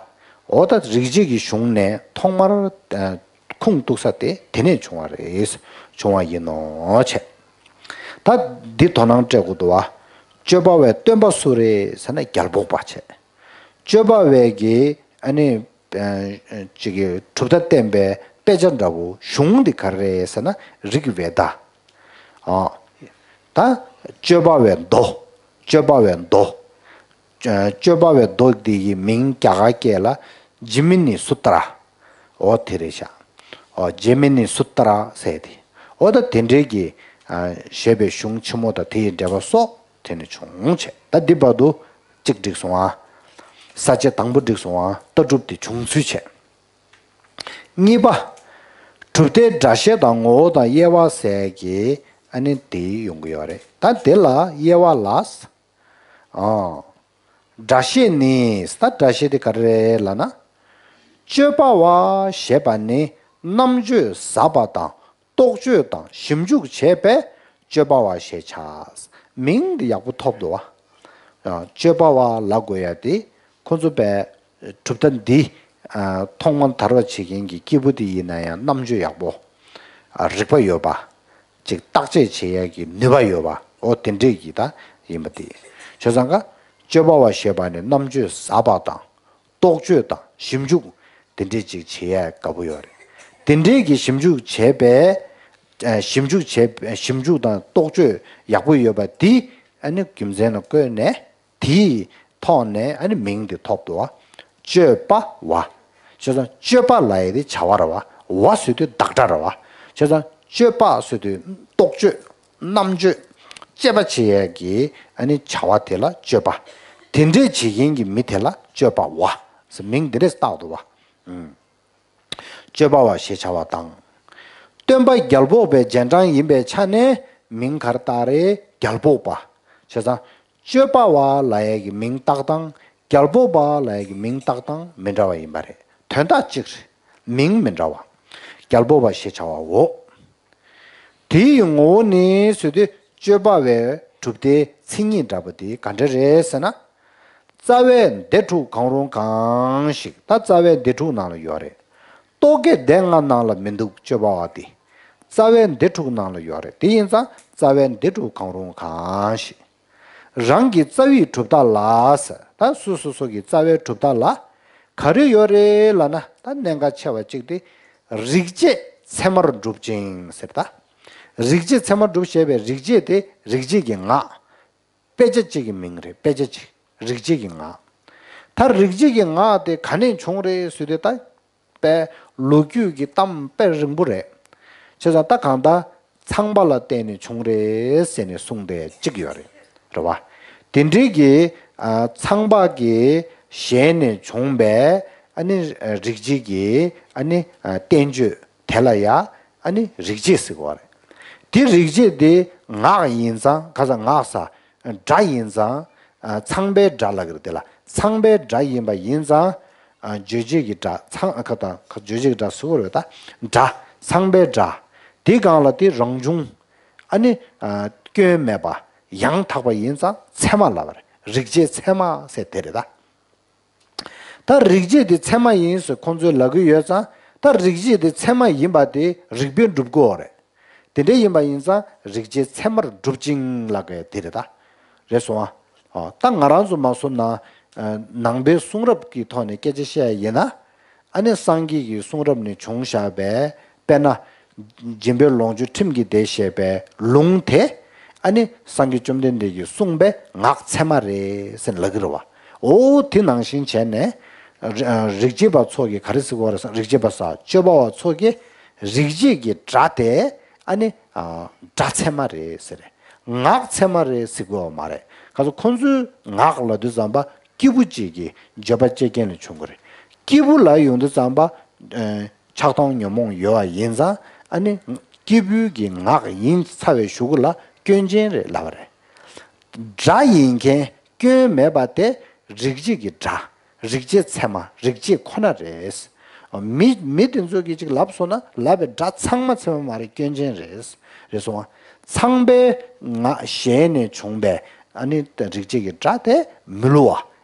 འོ་ད་རིག་བྱེད་ཀྱི་གཞུང་ནས་ཐོག་མར་ཨ་ཁུངས་གཏུགས་ས་དེ་དེ་ནས་བྱུང་བ་རེད། བྱུང་བ་ཡིན་ནོ་བྱས། ད་འདི་དོ་སྣང་སྤྲད་དགོས་འདུག་བ། སྤྱོད་པ་བའི་སྟོན་པ་སུ་རེད་ཟེར་ན་རྒྱལ་པོ་པ་བྱས། སྤྱོད་པ་བའི་གི་ཨ་ནི་ཨ་ཅིག་གི་གྲུབ་མཐའ་བསྟན་པའི་དཔེ་ཆ་འདྲ་བོ་གཞུང་འདི་ག་རེ་རེད་ཟེར་ན་རིག་ཝེ་ད། ཨ་ད་སྤྱོད་པ་བའི་མདོ། སྤྱོད་པ་བའི་མདོ། ཨ་སྤྱོད་པ་བའི་མདོ་འདི་ཡི་མིང་རྒྱ་གར་སྐད་ལ་ཇི་མི་ནི་སུ་ཏྲ། འོ་དེ་རེད་ཤག་ཨོ་ཇི་མི་ནི་སུ་ཏྲ་ཟེར་དེ། འོ་ད་དེ་འདྲའི་གི་ཨ་ཞེས་པའི་གཞུང་ཆེན་མོ་དང་དེ་ཡི་འགྲེལ་པ་སོགས་དེ་ནས་བྱུང་བྱས། ད་འདི་བར་དུ་གཅིག་འགྲིག་སོང་ཨ། ས་བཅད་དང་པོ་འགྲིག་སོང་ཨ། ལྟ་གྲུབ་དེ་བྱུང་ཚུལ་བྱས། གཉིས་པ། གྲུབ་མཐའི་སྒྲ་བཤད་དང་ངོ་བོ་དང་དབྱེ་བ་ཟེར་གྱི་ཨ་ནི་དེ་ཡོང་གི་ཡོད་རེད། ད་དེ་ལ་དབྱེ་བ་ལ། ཨ། སྒྲ་བཤད་ནི། ད་སྒྲ་བཤད་དེ་ག་རེ་རེད་ལབ་ན། སྤྱོད་པ་བ་ཞེས་པ་ནི་རྣམ་དཔྱོད་ཟབ་པ་དང་རྟོག་དཔྱོད་དང་ཞིབ་འཇུག་བྱས་པས་སྤྱོད་པ་བ་ཞེས་བྱ། མིང་འདི་ཡག་པོ་ཐོབ་འདུག་བ། ཡང་སྤྱོད་པ་བ་ལབ་དགོས་ཡ་དེ་ཁོ་ཚོ་པས་གྲུབ་མཐའ་འདི་ཐོག་མར་དར་བ་བྱེད་མཁན་གྱི་སྐྱེས་བུ་དེ་ཡིན་ན་ཡང་རྣམ་དཔྱོད་ཡག་པོ། རིག་པ་ཡོད་པ། ཅིག་བརྟག་དཔྱད་བྱེད་ཡ་གི་ནུས་པ་ཡོད་པ། འོ་དེ་འདྲས་ཀྱི་ད་ཡིན་པ་དེ། བྱས་ཙང་ཀ་སྤྱོད་པ་བ་ཞེས་པ་ནི་རྣམ་དཔྱོད་ཟབ་པ་དང་། རྟོག་དཔྱོད་དང་ཞིབ་འཇུག་དེ་འདྲས་ཅིག་བྱེད་ཡ་དགའ་པོ་ཡོད་རེད། དེ་འདྲས་ཀྱི་ཞིབ་འཇུག་བྱས་པས། ཨ་ཞིབ་འཇུག་བྱས། ཞིབ་འཇུག་དང་རྟོག་དཔྱོད་ཡག་པོ་ཡོད་པ་དེ་ཨ་ནི་རྒྱུ་མཚན་ལ་བཀོད་ནས་དེའི་ཐོག་ནས་ཨ་ནི་མིང་དེ་ཐོབ་འདུག་བ། སྤྱོད་པ་བ། བྱས་ཙང་སྤྱོད་པ་ལབ་ཡ་དེ་བྱ་བ་རེད་བ། བ་ཟེར་དུས་བདག་སྒྲ་རེད་བ། བྱས་ཙང་སྤྱོད་པ་ཟེར་དུས་རྟོག་དཔྱོད། རྣམ་དཔྱོད། དཔྱད་པ་བྱེད་ཡས་ཀྱི་ཨ་ནི་བྱ་བ་དེ་ལ་སྤྱོད་པ། དེ་འདྲས་བྱེད་མཁན་གྱི་མི་དེ་ལ་སྤྱོད་པ་བ་ཟེར་མིང་འདི་འདྲས་བཏགས་འདུག་བ། ཨུམ། སྤྱོད་པ་བ་ཞེས་བྱ་བ་དང་། སྟོན་པ་རྒྱལ་པོ་པའི་རྗེས་འབྲང་ཡིན་པའི་ཆ་ནས་མིང་ག་རེ་བཏགས་རེད། རྒྱལ་པོ་པ། བྱས་ཙང་སྤྱོད་པ་བ་ལབ་ཡས་ཀྱི་མིང་བཏགས་སྟངས་ རྒྱལ་པོ་པ་ལབ་ཡག་གི་མིང་བཏགས་སྟངས་མི་འདྲ་བ་ཡིན་པ་རེད། དོན་དག་གཅིག་རེད། མིང་མི་འདྲ་བ། རྒྱལ་པོ་པ་ཞེས་བྱ་བའོ། དེ་ཡི་ངོ་བོ་ནི་ཟེར་དུས་སྤྱོད་པ་པོའི་གྲུབ་མཐའི་མཚན་ཉིད་འདྲ་པོ་དེ་ག་འདྲ་རེད་ཟེར་ན། རྩ་བའི་སྡེ་དྲུག་གང་རུང་གང་ཞིག་ད་རྩ་བའི་སྡེ་དྲུག་ནང་ལ་ཡོད་རེད། རྟོག་གེ་སྡེ་ལྔ་ནང་ལ་མི་འདུག་སྤྱོད་པ་པོ་དེ། རྩ་བའི་སྡེ་དྲུག་ནང་ལ་ཡོད་རེད། དེ་ཡིན་ཙང་རྩ་བའི་སྡེ་དྲུག་གང་རུང་གང་ཞིག་རང་གི་རྩ་བའི་གྲུབ་མཐའ་ལ་ཟེར། ད་སོ་སོ་སོ་གི་རྩ་བའི་གྲུབ་མཐའ་ལ་ག་རེ་ཡོད་རེད་ལབ་ན། ད་གནད་འགག་ཆེ་བ་གཅིག་དེ་རིག་བྱེད་ཚད་མར་གྲུབ་ཅིང་ཟེར། ད་རིག་བྱེད་ཚད་མར་གྲུབ་ཞེས་པའི་རིག་བྱེད་དེ་རིག་བྱེད་ཀྱི་ངག་དཔེ་ཆ་གཅིག་གི་མིང་རེད། དཔེ་ཆ་གཅིག་རིག་བྱེད་ཀྱི་ངག་ད་རིག་བྱེད་ཀྱི་ངག་དེ་ག་ནས་བྱུང་རེད་ཟེར་དུས། ད་པའི་ལོ་རྒྱུས་ཀྱི་གཏམ་དཔེ་རིང་པོ་རེད། བྱས་ཙང་ད་གང་ལྟར་ཚངས་པ་ལ་བརྟེན་ནས་བྱུང་རེད་ཟེར་ནས་གསུངས་བསྡད་གཅིག་ཡོད་རེད། རེད་བ། དེ་འདྲའི་གི་ཨ་ཚངས་པ་གི་ཞལ་ནས་བྱུང་བའི་ཨ་ནི་རིག་བྱེད་ཀྱི་ཨ་ནི་བསྟན་བཅོས་དེ་ལ་ཡ་ཨ་ནི་རིག་བྱེད་ཟེར་གོ་རེད། དེ་རིག་བྱེད་དེ་ངག་ཡིན་ཙང་། ག་ས་ངག་ས། སྒྲ་ཡིན་ཙང་། ཚངས་པའི་སྒྲ་ལབ་ཀྱི་རེད། དེ་ལ་ཚངས་པའི་སྒྲ་ཡིན་པ་ཡིན་ཙང་། རྗོད་བྱེད་ཀྱི་སྒྲ། ཚངས་ཁ་དང་ཁ་རྗོད་བྱེད་ཀྱི་སྒྲ་ཟེར་གྱི་རེད། ད་སྒྲ། ཚངས་པའི་སྒྲ། དེའི་སྒང་ལ་དེ་རང་བྱུང་། ཨ་ནི་སྐྱོན་མེད་པ་ཡང་དག་པ་ཡིན་ཙང་ཚད་མ་ལབ་པ་རེད། རིག་བྱེད་ཚད་མ་ཟེར་དེ་རེད་ད། ད་རིག་བྱེད་དེ་ཚད་མ་ཡིན་ཟེར་ཁོང་ཚོས་ལབ་ཀྱི་ཡོད་ཙང་། ད་རིག་བྱེད་དེ་ཚད་མ་ཡིན་པ་དེ་རིགས་པས་སྒྲུབ་དགོས་རེད། དེ་འདྲ་ཡིན་པ་ཡིན་ཙང་རིག་བྱེད་ཚད་མར་གྲུབ་ཅིང་ལབ་ཀྱི་དེ་རེད་ད། རེད་སོང་ཨ། ད་ང་རང་ཚོ་མ་སོང་ན། ནང་པའི་གསུང་རབ་ཀྱི་ཐོག་ནས་སྐད་ཆ་བཤད་ཡ་ཡིན་ན། ཨ་ནི་སངས་རྒྱས་ཀྱི་གསུང་རབ་ནས་བྱུང་བཞག་པའི། དཔེར་ན། སྦྱིན་པའི་ལོངས་སྤྱོད་ཁྲིམས་ཀྱི་སྡེ་ཞེས་པའི་ལུང་དེ། ཨ་ནི་སངས་རྒྱས་བཅོམ་ལྡན་འདས་ཀྱིས་གསུངས་པའི་ངག་ཚད་མ་རེད་ཟེར་ལབ་ཀྱི་རེད་བ། འོ་དེ་ནང་བཞིན་བྱས་ནས། རི་རིག་བྱེད་པ་ཚོ་གིས་ག་རེ་ཟེར་གྱི་ཡོད་རེད་ཟེར། རིག་བྱེད་པ་ཟེར། སྤྱོད་པ་པོ་ཚོ་གིས་རིག་བྱེད་ཀྱི་སྒྲ་དེ་ཨ་ནི་སྒྲ་ཚད་མ་རེད་ཟེར། ངག་ཚད་མ་རེད་ཟེར་གྱི་ཡོད་མ་རེད། ག་ཚོད་ཁོང་ཚོའི་ངག་ལབ་དུས་ཙམ་པ་སྐྱེས་བུ་གཅིག་གི་བརྗོད་པ་བཅད་རྐྱེན་ལས་བྱུང་གི་རེད། སྐྱེས་བུ་ལབ་ཡོང་དུས་ཙམ་པ། ཆགས་སྡང་ཉོན་མོངས་ཡོད་པ་ཡིན་ཙང་། ཨ་ནི་སྐྱེས་བུ་གི་ངག་ཡིན་ཚར་བའི་གཞུག་གུ་ལ་སྐྱོན་ཅན་རེད་ལབ་པ་རེད། སྒྲ་ཡིན་མཁན་སྐྱོན་མེད་པ་དེ་རིག་བྱེད་ཀྱི་སྒྲ། རིག་བྱེད་ཚད་མ། རིག་བྱེད་ཁོ་ན་རེད། མི་མི་དེ་ཚོ་གིས་ཅིག་ལབ་སོང་ན་ལབ་པའི་སྒྲ་ཚང་མ་ཚད་མ་མ་རེད། སྐྱོན་ཅན་རེད། རེད་སོང་ཨ། ཚངས་པའི་ངག་ཞལ་ནས་བྱུང་བའི་ཨ་ནི་རིག་བྱེད་ཀྱི་སྒྲ་དེ་མི་བསླུ་བ།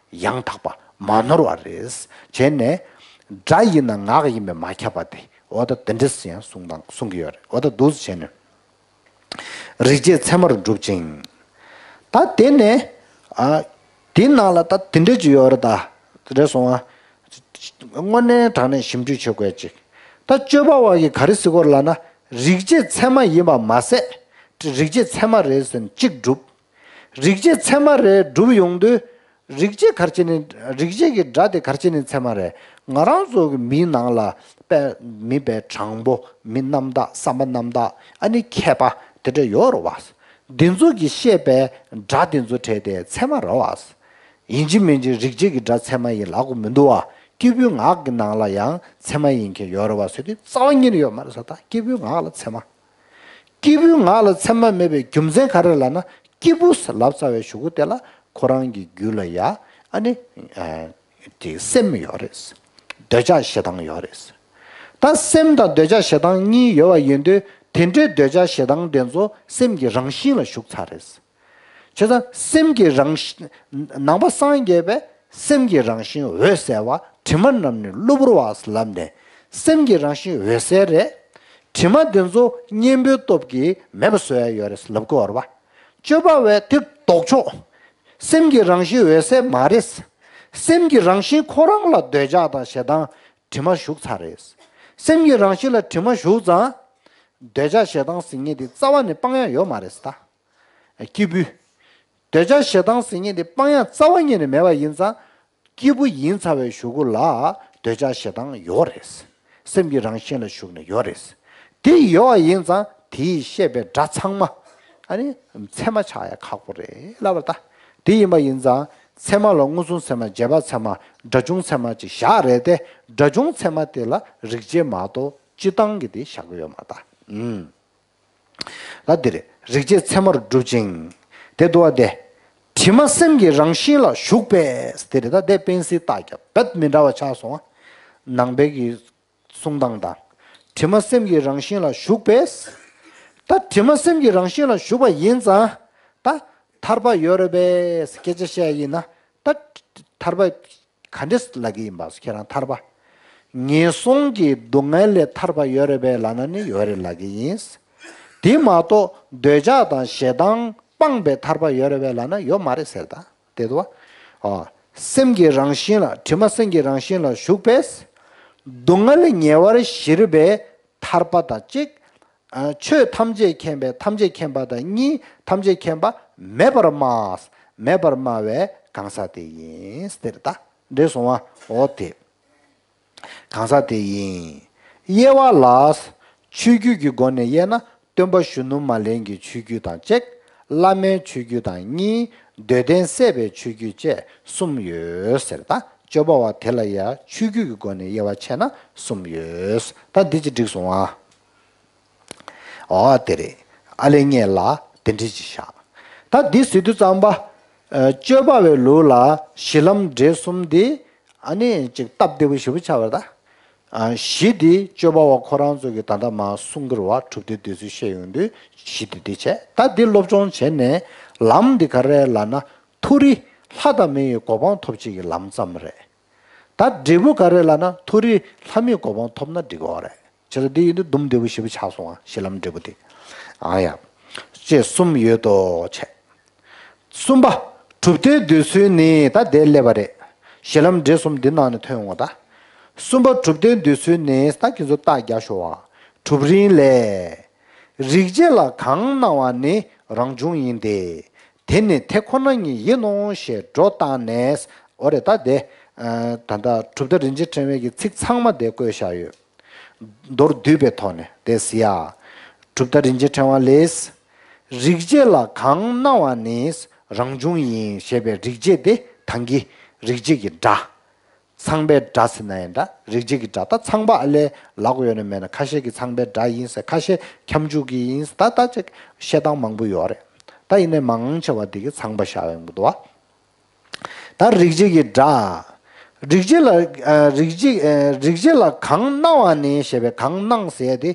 ཡང་དག་པ། མ་ནོར་བ་རེད། བྱས་ནས་སྒྲ་ཡིན་ན་ངག་ཡིན་པས་མ་ཁྱབ་པ་དེ། འོ་ད་དེ་འདྲ་ཡང་གསུང་དང་གསུང་གི་ཡོད་རེད། འོ་ད་འདུག་སེ་བྱས་ནས་རིག་བྱེད་ཚད་མར་གྲུབ་ཅིང་། ད་དེ་ནས་ཨ། དེ་ནང་ལ་ད་དེ་འདྲ་ཅིག་ཡོད་རེད་ད། རེད་སོང་ཨ། དངོས་གནས་དྲང་གནས་ཞིབ་འཇུག་བྱེད་དགོས་ཅིག་ད་སྤྱོད་པ་པོ་གིས་ག་རེ་ཟེར་གྱི་ཡོད་རེད་ལབ་ན། རིག་བྱེད་ཚད་མ་ཡིན་པ་མ་ཟད། རིག་བྱེད་ཚད་མ་རེད་ཟེར་ནས་གཅིག་སྒྲུབ། རིག་བྱེད་ཚད་མ་རེད་སྒྲུབ་ཡོང་དུས། རིག་བྱེད་ག་རེ་བྱས་ནས། རིག་བྱེད་ཀྱི་སྒྲ་དེ་ག་རེ་བྱས་ནས་ཚད་མ་རེད། ང་རང་ཚོ་གི་མིའི་ནང་ལ་དཔེ། མི་དཔེ་དྲང་པོ། མི་རྣམ་དག་བསམ་པ་རྣམ་དག་ཨ་ནི་མཁས་པ་དེ་འདྲ་ཡོད་རེད་བ། འདི་ཚོ་གིས་བཤད་པའི་སྒྲ་དེ་ཚོ་གྲས་དེ་ཚད་མ་རེད་བ། ཡིན་གཅིག་མིན་གཅིག་རིག་བྱེད་ཀྱི་སྒྲ་ཚད་མ་ཡིན་ལབ་དགོས་མི་འདུག་བ། སྐྱེས་བུའི་ངག་གི་ནང་ལ་ཡང་ཚད་མ་ཡིན་མཁན་ཡོད་རེད་བ་ཟེར་དུས་རྩ་བ་ཉིད་ནས་ཡོད་མ་རེད་ཟེར། ད་སྐྱེས་བུའི་ངག་ལ་ཚད་མ། སྐྱེས་བུའི་ངག་ལ་ཚད་མ་མེད་པའི་རྒྱུ་མཚན་ག་རེ་ལབ་ན། སྐྱེས་བུ་ལབ་ཚར་བའི་གཞུག་གུ་དེ་ལ་ཁོ་རང་གི་རྒྱུད་ལ་ཡ་ཨ་ནི་དེ་སེམས་ཡོད་རེད། འདོད་ཆགས་ཞེ་སྡང་ཡོད་རེད། ད་སེམས་དང་འདོད་ཆགས་ཞེ་སྡང་གཉིས་ཡོད་པ་ཡིན་དུས། དེ་འདྲའི་འདོད་ཆགས་ཞེ་སྡང་དེ་ཚོ་སེམས་ཀྱི་རང་བཞིན་ལ་ཞུགས་ཚར་རེད། བྱས་ཙང་སེམས་ཀྱི་རང་བཞིན། ནང་པ་སངས་རྒྱས་པས་སེམས་ཀྱི་རང་བཞིན་འོད་གསལ་བ། དྲི་མ་རྣམས་ནི་གློ་བུར་བ་ལབ་ནས། སེམས་ཀྱི་རང་བཞིན་འོད་གསལ་རེད། དྲི་མ་དེ་ཚོ་གཉེན་པོའི་སྟོབས་ཀྱིས་མེད་པ་བཟོ་ཡ་ཡོད་རེད་ལབ་ཀྱི་ཡོད་རེད་བ། སྤྱོད་པ་པོས་དེ་ལྡོག་ཕྱོགས། སེམས་ཀྱི་རང་བཞིན་འོད་གསལ་མ་རེད། སེམས་ཀྱི་རང་བཞིན་ཁོ་རང་ལ་འདོད་ཆགས་དང་ཞེ་སྡང་དྲི་མ་ཞུགས་ཚར་རེད། སེམས་ཀྱི་རང་བཞིན་ལ་དྲི་མ་ཞུགས་ཙང་། འདོད་ཆགས་ཞེ་སྡང་ཟེར་མཁན་དེ་རྩ་བ་ནས་སྤང་ཡ་ཡོད་མ་རེད་ད། སྐྱེས་བུ། འདོད་ཆགས་ཞེ་སྡང་ཟེར་མཁན་དེ་སྤང་ཡ་རྩ་བ་ཉིད་ནས་མེད་པ་ཡིན་ཙང་། སྐྱེས་བུ་ཡིན་ཚར་བའི་གཞུག་གུ་ལ་འདོད་ཆགས་ཞེ་སྡང་ཡོད་རེད། སེམས་ཀྱི་རང་བཞིན་ལ་ཞུགས་ནས་ཡོད་རེད། དེ་ཡོད་པ་ཡིན་ཙང་དེས་བཤད་པའི་སྒྲ་ཚང་མ་ཨ་ནི་ཚད་མ་ཆགས་ཡ་ཁག་པོ་རེད་ལབ་པ་རེད་ད། དེ་ཡིན་པ་ཡིན་ཙང་ཚད་མ་ལ་མངོན་སུམ་ཚད་མ། རྗེས་དཔག་ཚད་མ། སྒྲ་བྱུང་ཚད་མ་ཅིག་བཞག་རེད་དེ། སྒྲ་བྱུང་ཚད་མ་དེ་ལ་རིག་བྱེད་མ་གཏོགས་སྤྱིར་བཏང་གི་དེ་བཞག་གི་ཡོད་མ་རེད་ད། ཨུམ། ད་འདིར་རིག་བྱེད་ཚད་མར་གྲུབ་ཅིང་། དེ་འདུག་པ་སྟེ། དྲི་མ་སེམས་ཀྱི་རང་བཞིན་ལ་ཞུགས་པས། དེ་རེད། ད་དེ་པེན་སི་རྟགས་རྒྱབ་རྦད་མི་འདྲ་བ་ཆགས་སོང་ང་། ནང་པའི་གི་གསུང་སྟངས་དང་། དྲི་མ་སེམས་ཀྱི་རང་བཞིན་ལ་ཞུགས་པས། ད་དྲི་མ་སེམས་ཀྱི་རང་བཞིན་ལ་ཞུགས་པ་ཡིན་ཙང་། ད་ཐར་པ་ཡོད་རེད་པས་སྐད་ཆ་བཤད་ཡིན་ན། ད་ཐར་པ་ག་འདྲས་ལབ་ཀྱི་ཡིན་པ་ཁྱེད་རང་ཐར་པ། ངན་སོང་གི་སྡུག་བསྔལ་ལས་ཐར་པ་ཡོད་རེད་པས་ལབ་ན་ནི་ཡོད་རེད་ལབ་ཀྱི་ཡིན། དེ་མ་གཏོགས་འདོད་ཆགས་དང་ཞེ་སྡང་སྤངས་པའི་ཐར་པ་ཡོད་རེད་པས་ལབ་ན་ཡོད་མ་རེད་ཟེར། ད་དེ་དུ་བ། ཨ། སེམས་ཀྱི་རང་བཞིན་ལ། དྲི་མ་སེམས་ཀྱི་རང་བཞིན་ལ་ཞུགས་པས། སྡུག་བསྔལ་ཉེ་བར་ཞི་བའི་ཐར་པ་དང་གཅིག། ཨ། ཆོས་ཐམས་ཅད་མཁྱེན་པའི། ཐམས་ཅད་མཁྱེན་པ་དང་གཉིས། ཐམས་ཅད་མཁྱེན་པ་མེད་པར་སྨྲ། མེད་པར་སྨྲ་བའི་གང་ཟག་དེ་ཡིན་ཟེར། ད་འདྲེ་སོང་བ་འོ་དེ། གང་ཟག་དེ་ཡིན། དབྱེ་བ་ལ། ཆོས་བརྒྱུད་ཀྱི་སྒོ་ནས་དབྱེ་ན། སྟོན་པ་གཞོན་ནུ་མ་ལེན་གྱི་ཆོས་བརྒྱུད་དང་གཅིག། བླ་མའི་ཆོས་བརྒྱུད་དང་གཉིས། འདོད་ལྡན་སྲས་པའི་ཆོས་བརྒྱུད་བཅས་གསུམ་ཡོད་ཟེར། ད་སྤྱོད་པ་བ་དེ་ལ་ཡང་ཆོས་བརྒྱུད་ཀྱི་སྒོ་ནས་དབྱེ་བ་ཕྱེ་ན་གསུམ་ཡོད། ད་འདི་ཅི་འགྲིག་སོང་ཨ། ཨོ་དེ་རེད། ཨ་ལས་ངེས་ལ་དེ་འདྲི་ཅི་བཞག། ད་འདི་ཟེར་དུས་ཙམ་པ། ཨ། སྤྱོད་པ་བའི་ལུགས་ལ་གཞི་ལམ་འབྲས་གསུམ་འདི། ཨ་ནི་ཅིག་སྟབས་བདེ་པོ་ཞེ་པོ་ཆགས་པ་རེད་ད། ཨ། གཞི་འདི་སྤྱོད་པ་བ་ཁོ་རང་ཚོ་གི་ད་ལྟ་མ་གསུང་གི་རེད་བ། གྲུབ་མཐའི་འདོད་ཚུལ་བཤད་ཡོང་དུས་གཞི་འདི་འདི་བྱས། ད་འདི་སློབ་སྦྱོང་བྱས་ནས་ལམ་འདི་ག་རེ་ལབ་ན། མཐོ་རིས་ལྷ་དང་མི་ཡི་གོ་འཕང་ཐོབ་བྱེད་ཀྱི་ལམ་ཙམ་རེད། ད་འབྲས་བུ་ག་རེ་ལབ་ན། མཐོ་རིས་ལྷ་མིའི་གོ་འཕང་ཐོབ་ན་འགྲིག་གི་རེད། བྱས་ཙང་འདི་ཡིན་དུས་སྡོམ་བདེ་པོ་ཞེ་པོ་ཆགས་སོང་ཨ། གཞི་ལམ་འབྲས་བུ་དེ། ཨ་ཡ། ཅེས་གསུམ་ཡོད་དོ་བྱས། གསུམ་པ། གྲུབ་མཐའི་འདོད་ཚུལ་ནི། ད་དེ་སླེབས་པ་རེད། གཞི་ལམ་འབྲས་གསུམ་འདི་ནང་ནས་ཐོན་འོང་ད། གསུམ་པ། གྲུབ་མཐའི་འདོད་ཚུལ་ནི། ད་ཁྱེད་ཚོ་རྟགས་རྒྱག་ཤོག་ཨ། གྲུབ་རིམ་ལས། རིག་བྱེད་ལ་གང་སྣང་བ་ནི་རང་བྱུང་ཡིན་ཏེ། དེ་ནི་དེ་ཁོ་ན་ཉིད་ཡིན་ནོ་ཞེས་སྒྲོ་བཏགས་ནས། འོ་རེད། ད་དེ། ཨ། ད་ལྟ་གྲུབ་མཐའ་རིན་ཆེན་ཕྲེང་བའི་གི་ཚིག་ཚང་མ་དེ་བཀོད་བཞག་ཡོད། མདོར་བསྡུས་པའི་ཐོག་ནས་དེ་ཟེར་ཡ། གྲུབ་མཐའ་རིན་ཆེན་ཕྲེང་བ་ལས། རིག་བྱེད་ལ་གང་སྣང་བ་ནི་རང་བྱུང་ཡིན་ཞེས་པའི་རིག་བྱེད་དེ་ད་གིན་རིག་བྱེད་ཀྱི་སྒྲ། ཚངས་པའི་སྒྲ་ཟེར་ན་ཡང་འདྲ། རིག་བྱེད་ཀྱི་སྒྲ། ད་ཚངས་པ་ཨ་ལས་ལབ་དགོས་ཡོད་ན་མེད་ན། ཁ་ཤས་ཀྱིས་ཚངས་པའི་སྒྲ་ཡིན་ཟེར། ཁ་ཤས་ཁྱབ་འཇུག་གི་ཡིན་ཟེར། ད་ད་ཅིག་བཤད་སྟངས་མང་པོ་ཡོད་རེད། ད་ཡིན་ནའི་མང་ཆེ་བ་དེ་གིས་ཚངས་པ་བཞག་ཡོང་གི་འདུག་བ། ད་རིག་བྱེད་ཀྱི་སྒྲ། རིག་བྱེད་ལ། ཨ། རིག་བྱེད། ཨ། རིག་བྱེད་ལ་གང་སྣང་བ་ནི་ཞེས་པའི་གང་སྣང་ཟེར་ཡ་དེ།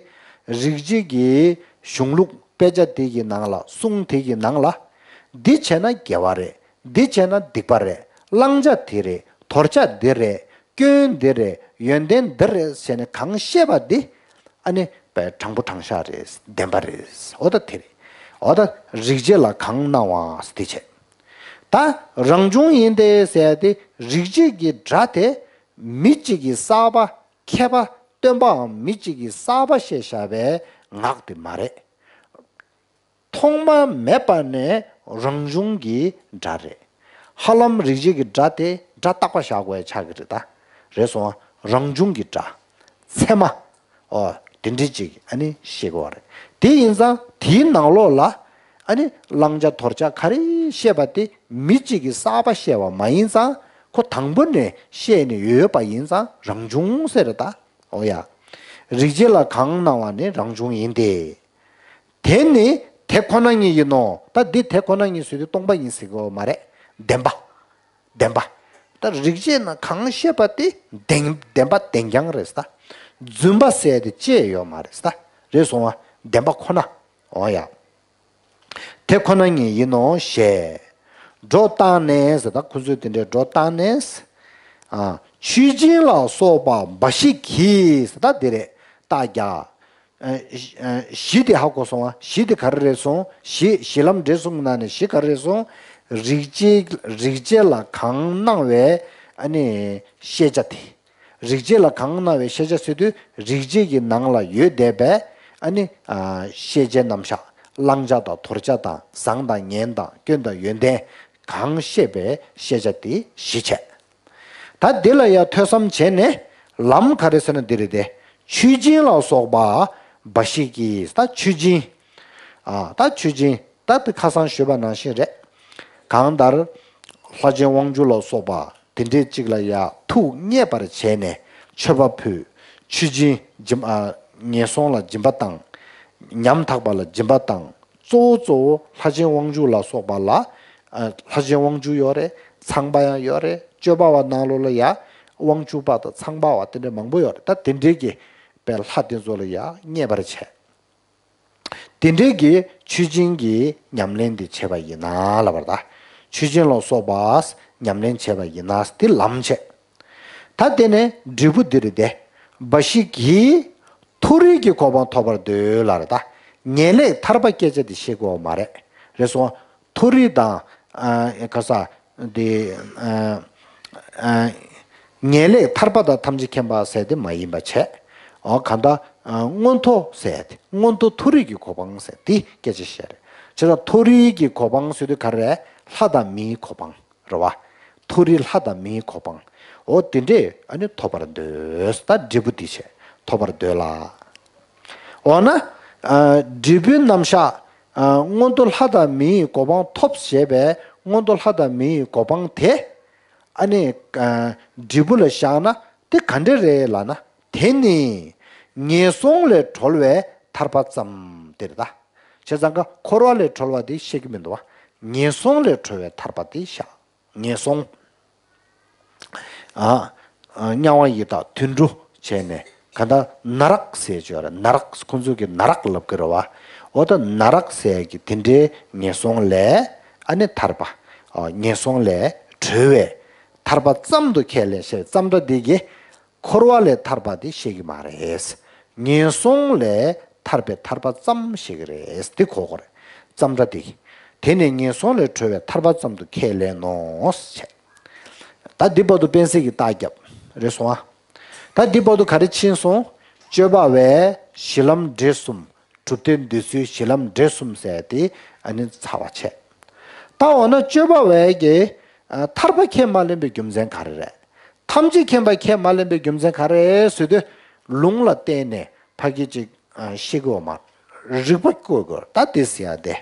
རིག་བྱེད་ཀྱི་གཞུང་ལུགས་དཔེ་ཆ་དེ་གི་ནང་ལ། གསུང་དེ་གི་ནང་ལ། འདི་བྱས་ན་དགེ་བ་རེད། འདི་བྱས་ན་སྡིག་པ་རེད། བླང་བྱ་འདི་རེད། དོར་བྱ་འདི་རེད། སྐྱོན་འདི་རེད། ཡོན་ཏན་འདི་རེད་ཟེར་ནས་གང་བཤད་པ་འདི། ཨ་ནི་དཔེ་དྲང་པོ་དྲང་བཞག་རེད། བདེན་པ་རེད། འོ་ད་དེ་རེད། འོ་ད་རིག་བྱེད་ལ་གང་སྣང་བ་འདི་བྱས། ད་རང་བྱུང་ཡིན་ཏེ་ཟེར་ཏེ། རིག་བྱེད་ཀྱི་སྒྲ་དེ་མི་གཅིག་གིས་གསར་པ། མཁས་པ་སྟོན་པའམ་མི་གཅིག་གིས་གསར་པ་བཤད་བཞག་པའི་ངག་དེ་མ་རེད། ཐོག་མ་མེད་པ་ནས་རང་བྱུང་གི་སྒྲ་རེད། ཧ་ལམ་རིག་བྱེད་ཀྱི་སྒྲ་དེ་སྒྲ་རྟག་པ་བཞག་དགོས་ཡ་ཆགས་ཀྱི་རེད། ད་རེད་སོང་བ། རང་བྱུང་གི་སྒྲ། ཚད་མ། ཨོ། དེ་འདྲ་ཅིག་ཨ་ནི་ཤེས་དགོས་པ་རེད། དེ་ཡིན་ཙང་དེའི་ནང་ལོགས་ལ་ཨ་ནི་བླང་བྱ་དོར་བྱ་ག་རེ་བཤད་པ་དེ་མི་གཅིག་གིས་གསར་པ་བཤད་པ་མ་ཡིན་ཙང་། ཁོ་དང་པོ་ནས་བཤད་ནས་ཡོད་པ་ཡིན་ཙང་རང་བྱུང་ཟེར། ད་ཨོ་ཡ། རིག་བྱེད་ལ་གང་སྣང་བ་ནི་རང་བྱུང་ཡིན་ཏེ། དེ་ནི་དེ་ཁོ་ན་ཉིད་ཡིན་ནོ། ད་འདི་དེ་ཁོ་ན་ཉིད་ཟེར་དུས་སྟོང་པ་ཉིད་ཟེར་གྱི་ཡོད་མ་རེད། བདེན་པ། བདེན་པ། ད་རིག་བྱེད་ན་གང་བཤད་པ་དེ་བདེན། བདེན་པ་བདེན་རྐྱང་རེད་ད། རྫུན་པ་ཟེར་དེ་ཅི་ཡང་ཡོད་མ་རེད་ད། རེད་སོང་བ། བདེན་པ་ཁོ་ན། འོ་ཡ། དེ་ཁོ་ན་ཉིད་ཡིན་ནོ་ཞེས་སྒྲོ་བཏགས་ནས་ཟེར། ད་ཁོ་ཚོས་དེ་འདྲའི་སྒྲོ་བཏགས་ནས། ཨ། མཆོད་སྦྱིན་ལ་སོགས་པ་འབའ་ཞིག་གིས་ཟེར། ད་འདི་རེད། རྟགས་རྒྱག། ཨ། གཞི་དེ་ཧ་གོ་སོང་བ། གཞི་དེ་ག་རེ་རེད་སོང་། གཞི། གཞི་ལམ་འབྲས་གསུམ་གྱི་ནང་ནས་གཞི་ག་རེ་རེད་སོང་། རིག་བྱེད། རིག་བྱེད་ལ་གང་སྣང་བའི་ཨ་ནི་ཤེས་བྱ་དེ། རིག་བྱེད་ལ་གང་སྣང་བའི་ཤེས་བྱ་ཟེར་དུས་རིག་བྱེད་ཀྱི་ནང་ལ་ཡོད་བསྡད་པའི་ཨ་ནི། ཨ། ཤེས་བྱའི་རྣམ་གཞག། བླང་བྱ་དང་དོར་བྱ་དང་བཟང་དང་ངན་དང་སྐྱོན་དང་ཡོན་ཏན་གང་ཤེས་པའི་ཤེས་བྱ་དེ་གཞི་བྱས། ད་འདི་ལ་ཡང་ཐོས་བསམ་བྱས་ནས་ལམ་ག་རེ་ཟེར་ན་འདི་རེད་དེ། མཆོད་སྦྱིན་ལ་སོགས་པ་འབའ་ཞིག་གིས། ད་མཆོད་སྦྱིན། ཨ། ད་མཆོད་སྦྱིན། ད་དེ་ཁ་སང་ཞུས་པ་ནང་བཞིན་རེད། གང་ལྟར་ལྷ་ཆེན་དབང་ཕྱུག་ལ་སོགས་པ་དེ་འདྲས་ཅིག་ལ་ཡང་ཐུགས་མཉེས་པར་བྱས་ནས་མཆོད་པ་ཕུལ། མཆོད་སྦྱིན་སྦྱིན། ཨ། ངན་སོང་ལ་སྦྱིན་པ་བཏང་། ཉམ་ཐག་པ་ལ་སྦྱིན་པ་བཏང་། གཙོ་བོ་གཙོ་བོ་ལྷ་ཆེན་དབང་ཕྱུག་ལ་སོགས་པ་ལ། ཨ། ལྷ་ཆེན་དབང་ཕྱུག་ཡོད་རེད། ཚངས་པ་ཡང་ཡོད་རེད། སྤྱོད་པ་བ་ནང་ལོགས་ལ་ཡ་དབང་ཕྱུག་པ་དང་ཚངས་པ་བ་དེ་འདྲ་མང་པོ་ཡོད་རེད། ད་དེ་འདྲའི་གི་པའི་ལྷ་དེ་ཚོ་ལ་ཡ་མཉེས་པར་བྱས། དེ་འདྲའི་གི་མཆོད་སྦྱིན་གྱི་ཉམས་ལེན་དེ་བྱས་པ་ཡིན་ན་ལབ་པར་ད། མཆོད་སྦྱིན་ལ་སོགས་པ་ཉམས་ལེན་བྱས་པ་ཡིན་ན་དེ་ལམ་བྱས། ད་དེ་ནས་འབྲས་བུ་འདི་རེད་དེ། འབའ་ཞིག་གིས་མཐོ་རིས་ཀྱི་གོ་འཕང་ཐོབ་པར་འདོད་ལབ་རེད་ད། ངེས་ལེགས་ཐར་པ་སྐད་ཆ་དེ་བཤད་དགོས་པ་མ་རེད། རེད་སོང་། མཐོ་རིས་དང་། ཨ་ག་ས། དེ། ཨ་ཨ་ངེས་ལེགས་ཐར་པ་དང་ཐམས་ཅད་མཁྱེན་པ་ཟེར་དེ་མ་ཡིན་པ་བྱས། ཨོ་གང་ལྟར། ཨ་མངོན་མཐོ་ཟེར་དེ་མངོན་མཐོ་མཐོ་རིས་ཀྱི་གོ་འཕང་ཟེར་དེ་སྐད་ཆ་བཤད་རེད། བྱས་ཙང་མཐོ་རིས་ཀྱི་གོ་འཕང་ཟེར་དུས་ག་རེ་རེད། ལྷ་དང་མིའི་གོ་འཕང་རེད་བ། མཐོ་རིས་ལྷ་དང་མིའི་གོ་འཕང་། ཨོ་དེ་འདྲས་ཨ་ནི་ཐོབ་པར་འདོད། ད་འབྲས་བུ་དེ་བྱས་ཐོབ་པར་འདོད་ལ། འོ་ན། ཨ་འབྲས་བུའི་རྣམ་གཞག་ཨ་མངོན་མཐོ་ལྷ་དང་མིའི་གོ་འཕང་ཐོབ་ཞེས་པའི་མངོན་མཐོ་ལྷ་དང་མིའི་གོ་འཕང་དེ། ཨ་ནི། ཨ་འབྲས་བུ་ལ་བཞག་ན་དེ་ག་འདྲ་རེད་ལབ་ན། དེ་ནི་ངན་སོང་ལས་གྲོལ་བའི་ཐར་པ་ཙམ་དེ་རེད་ད། བྱས་ཙང་ཀ་འཁོར་བ་ལས་གྲོལ་བ་དེ་བཤད་ཀྱི་མི་འདུག་བ། ངན་སོང་ལས་གྲོལ་བའི་ཐར་པ་དེ་བཞག་ངན་སོང་། ཨ། ཨ་དམྱལ་བ་ཡི་དྭགས་དུད་འགྲོ་བྱས་ནས་ག་ད་ན་རག་ཟེར་གྱི་ཡོད་རེད། ན་རག་ཁོང་ཚོ་གི་ན་རག་ལབ་ཀྱི་རེད་བ། འོ་ད་ན་རག་ཟེར་གྱི་དེ་འདྲའི་ངན་སོང་ལས་ཨ་ནི་ཐར་པ། ཨ་ངན་སོང་ལས་གྲོལ་བའི་ཐར་པ་ཙམ་དུ་ཁས་ལེན་བྱས། ཙམ་སྒྲ་འདི་གིས་འཁོར་བ་ལས་ཐར་པ་དེ་བཤད་ཀྱི་མ་རེད། ངན་སོང་ལས་ཐར་པའི་ཐར་པ་ཙམ་བཤད་ཀྱི་རེད། འདི་གོ་དགོས་རེད། ཙམ་སྒྲ་འདི་གིས། དེ་ནས་ངན་སོང་ལས་གྲོལ་བའི་ཐར་པ་ཙམ་དུ་ཁས་ལེན་ནོ་ཞེས། ད་འདི་བར་དུ་དཔལ་བརྩེགས་ཀྱིས་རྟགས་བརྒྱབ། རེད་སོང་ཨ། ད་འདི་བར་དུ་ག་རེ་ཕྱིན་སོང་། སྤྱོད་པ་བས་གཞི་ལམ་འབྲས་གསུམ། གྲུབ་མཐས་འདོད་ཚུལ་གཞི་ལམ་འབྲས་གསུམ་ཟེར་དེ་ཨ་ནི་ཚར་བ་བྱས། ད་འོ་ན་སྤྱོད་པ་བས་ཀྱི་ཨ་ཐར་པ་ཁས་མ་ལེན་པའི་རྒྱུ་མཚན་ག་རེ་རེད། ཐམས་ཅད་མཁྱེན་པ་ཁས་མ་ལེན་པའི་རྒྱུ་མཚན་ག་རེ་རེད་ཟེར་དུས། ལུང་ལ་བརྟེན་ནས་ཕ་གི་ཅིག་ཨ་ཤེས་དགོས་མ། རིགས་པ་བཀོད་དགོས། ད་དེ་ཟེར་ཡ་དེ།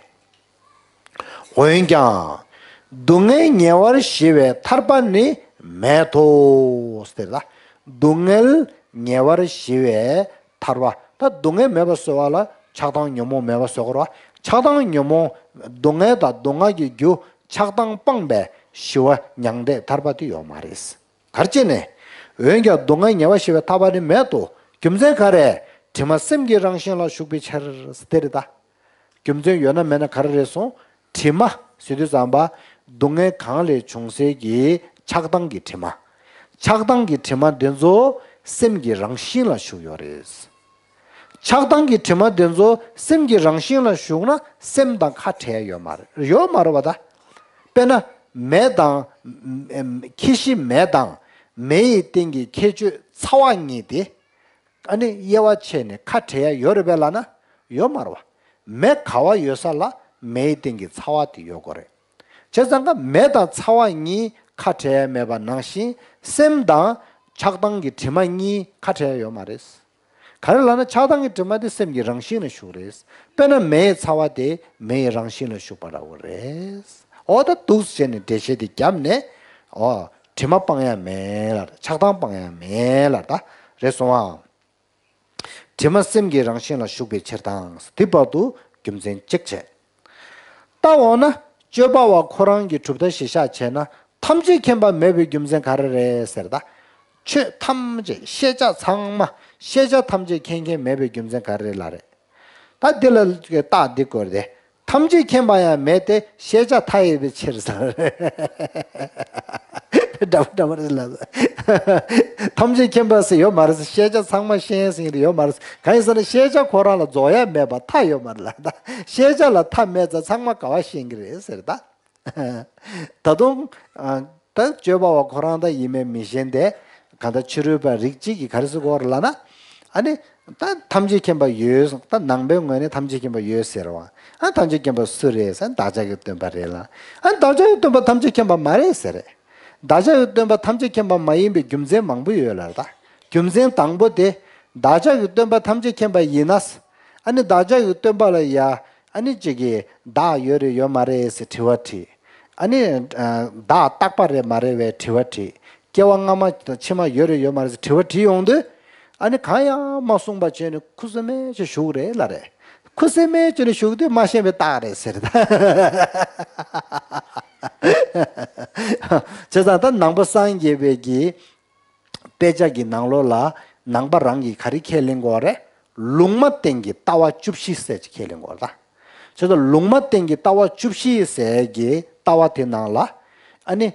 འོན་ཀྱང་། སྡུག་བསྔལ་ཉེ་བར་ཞི་བའི་ཐར་པ་ནི་མེད་དོ། ཟེར་ལ། སྡུག་བསྔལ་ཉེ་བར་ཞི་བའི་ཐར་པ། ད་སྡུག་བསྔལ་མེད་པ་བཟོ་བ་ལ་ཆགས་སྡང་ཉོན་མོངས་མེད་པ་བཟོ་དགོས་རེད་བ། ཆགས་སྡང་ཉོན་མོངས། སྡུག་བསྔལ་དང་སྡུག་བསྔལ་གྱི་རྒྱུ་ཆགས་སྡང་སྤངས་པའི་ཞི་བ་མྱང་འདས་ཐར་པ་དེ་ཡོད་མ་རེད། ག་རེ་བྱས་ནས། འོན་ཀྱང་སྡུག་བསྔལ་ཉེ་བར་ཞི་བའི་ཐར་པ་ནི་མེད་དོ། རྒྱུ་མཚན་ག་རེ། དྲི་མ་སེམས་ཀྱི་རང་བཞིན་ལ་ཞུགས་པའི་ཕྱིར། དེ་རེད་ད། རྒྱུ་མཚན་ཡོད་ན་མེད་ན་ག་རེ་རེད་སོང་། དྲི་མ་ཟེར་དུས་ཙམ་པ། སྡུག་བསྔལ་གང་ལས་བྱུང་སའི་གི་ཆགས་སྡང་གི་དྲི་མ། ཆགས་སྡང་གི་དྲི་མ་འདི་ཚོ་སེམས་ཀྱི་རང་བཞིན་ལ་ཞུགས་ཡོད་རེད། ཆགས་སྡང་གི་དྲི་མ་འདི་ཚོ་སེམས་ཀྱི་རང་བཞིན་ལ་ཞུགས་ན་སེམས་དང་ཁ་བྲལ་ཡོད་མ་རེད། ཡོད་མ་རེད་བ་ད། དཔེར་ན། མེ་དང་། ཁྱད་གཞི་མེ་དང་། མེ་ཡི་སྟེང་གི་ཁྱད་ཆོས་ཚ་བ་གཉིས་དེ། ཨ་ནི་དབྱེ་བ་ཕྱེ་ནས་ཁ་བྲལ་ཡ་ཡོད་རེད་པས་ལབ་ན་ཡོད་མ་རེད་བ། མེ་ག་བ་ཡོད་ས་ལ་མེའི་སྟེང་གི་ཚ་བ་དེ་ཡོད་དགོས་རེད། བྱས་ཙང་ཀ་མེ་དང་ཚ་བ་གཉིས་ཁ་བྲལ་ཡ་མེད་པ་ནང་བཞིན་སེམས་དང་ཆགས་སྡང་གི་དྲི་མ་གཉིས་ཁ་བྲལ་ཡ་ཡོད་མ་རེད། ག་རེ་ལབ་ན་ཆགས་སྡང་གི་དྲི་མ་དེ་སེམས་ཀྱི་རང་བཞིན་ལ་ཞུགས་རེད། དཔེར་ན་མེའི་ཚ་བ་དེ་མེའི་རང་བཞིན་ལ་ཞུགས་པ་འདྲ་བོ་རེད། འོ་ད་འདུག་སེ་བྱས་ནས་འགྲེལ་བཤད་དེ་བརྒྱབ་ནས། འོ། དྲི་མ་སྤང་ཡ་མེད་ལ་ཆགས་སྡང་སྤང་ཡ་མེད་ལ་ད། རེད་སོང་ཨ། དྲི་མ་སེམས་ཀྱི་རང་བཞིན་ལ་ཞུགས་པའི་ཕྱིར་དང་འདི་བར་དུ་རྒྱུ་མཚན་གཅིག་བྱས། ད་འོ་ན་སྤྱོད་པ་བ་ཁོ་རང་གི་གྲུབ་མཐའ་གཞིར་བཞག་བྱས་ན་ཐམས་ཅད་མཁྱེན་པ་མེད་པའི་རྒྱུ་མཚན་ག་རེ་རེད་ཟེར་ད། ཆོས་ཐམས་ཅད་ཤེས་བྱ་ཚང་མ་ཤེས་བྱ་ཐམས་ཅད་མཁྱེན་མཁན་མེད་པའི་རྒྱུ་མཚན་ག་རེ་རེད་ལ་རེད། ད་འདི་ལ་རྟགས་འདི་བཀོད་དེ། ཐམས་ཅད་མཁྱེན་པ་ཡང་མེད་དེ་ཤེས་བྱ་མཐའ་ཡས་པའི་ཕྱིར་ཟེར། འདྲ་པོ་འདྲ་པོ་རེད་ལ། ཐམས་ཅད་མཁྱེན་པ་ཟེར་ཡོད་མ་རེད་ཟེར། ཤེས་བྱ་ཚང་མ་ཤེས་ཟེར་ཡོད་མ་རེད་ཟེར། གང་ཡིན་ཟེར་ན་ཤེས་བྱ་ཁོ་རང་ལ་རྫོགས་ཡ་མེད་པ་མཐའ་ཡོད་མ་རེད་ལ། ད་ཤེས་བྱ་ལ་མཐའ་མེད་ཙང་ཚང་མ་ག་བ་ཤེས་ཀྱི་རེད་ཟེར་ད། ད་དུང་། ད་སྤྱོད་པ་བ་ཁོ་རང་ད་ཡིན་མིན་མི་ཤེས་ཏེ། གང་ལྟར་ཕྱི་རོལ་པ་རིགས་གཅིག་གིས་ག་རེ་ཟེར་གོ་རེད་ལབ་ན། ཨ་ནི། ད་ཐམས་ཅད་མཁྱེན་པ་ཡོད། ད་ནང་པའི་ངོས་ནས་ཐམས་ཅད་མཁྱེན་པ་ཡོད་ཟེར་བ། ཨ་ཐམས་ཅད་མཁྱེན་པ་སུ་རེད་ཟེར་ན་བདག་ཅག་གི་སྟོན་པ་རེད་ལ། ཨ་བདག་ཅག་གི་སྟོན་པ་ཐམས་ཅད་མཁྱེན་པ་མ་རེད་ཟེར་རེད། བདག་ཅག་གི་སྟོན་པ་ཐམས་ཅད་མཁྱེན་པ་མ་ཡིན་པའི་རྒྱུ་མཚན་མང་པོ་ཡོད་ལ་ད། རྒྱུ་མཚན་དང་པོ་དེ། བདག་ཅག་གི་སྟོན་པ་ཐམས་ཅད་མཁྱེན་པ་ཡིན་ན། ཨ་ནི་བདག་ཅག་གི་སྟོན་པ་ལ་ཡ། ཨ་ནི་གཅིག་གིས་བདག་ཡོད་རེད་ཡོད་མ་རེད་ཟེར་དྲི་བ་དྲིས། ཨ་ནི། བདག་རྟག་པ་རེད་མ་རེད་བའི་དྲི་བ་དྲིས། སྐྱེ་བ་སྔ་མ་དང་ཕྱི་མ་ཡོད་རེད་ཡོད་མ་རེད་ཟེར་དྲི་བ་དྲིས་ཡོང་དུས། ཨ་ནི་གང་ཡང་མ་གསུངས་པ་བྱས་ནས་ཁུ་སིམ་མེར་ཅིག་བཞུགས་རེད་ལབ་རེད། ཁུ་སིམ་མེར་བྱས་ནས་བཞུགས་དུས་མ་ཤེས་པའི་རྟགས་རེད་ཟེར་ད། བྱས་ཙང་ད་ནང་པ་སངས་རྒྱས་པའི་གི་དཔེ་ཆ་གི་ནང་ལོགས་ལ་ནང་པ་རང་གིས་ག་རེ་ཁས་ལེན་དགོས་རེད། ལུང་མ་བསྟན་གྱི་ལྟ་བ་བཅུ་བཞི་ཟེར་ཅིག་ཁས་ལེན་དགོས་རེད་ད། བྱས་ཙང་ལུང་མ་བསྟན་གྱི་ལྟ་བ་བཅུ་བཞི་ཟེར་གྱི་ལྟ་བ་དེ་ནང་ལ་ཨ་ནི་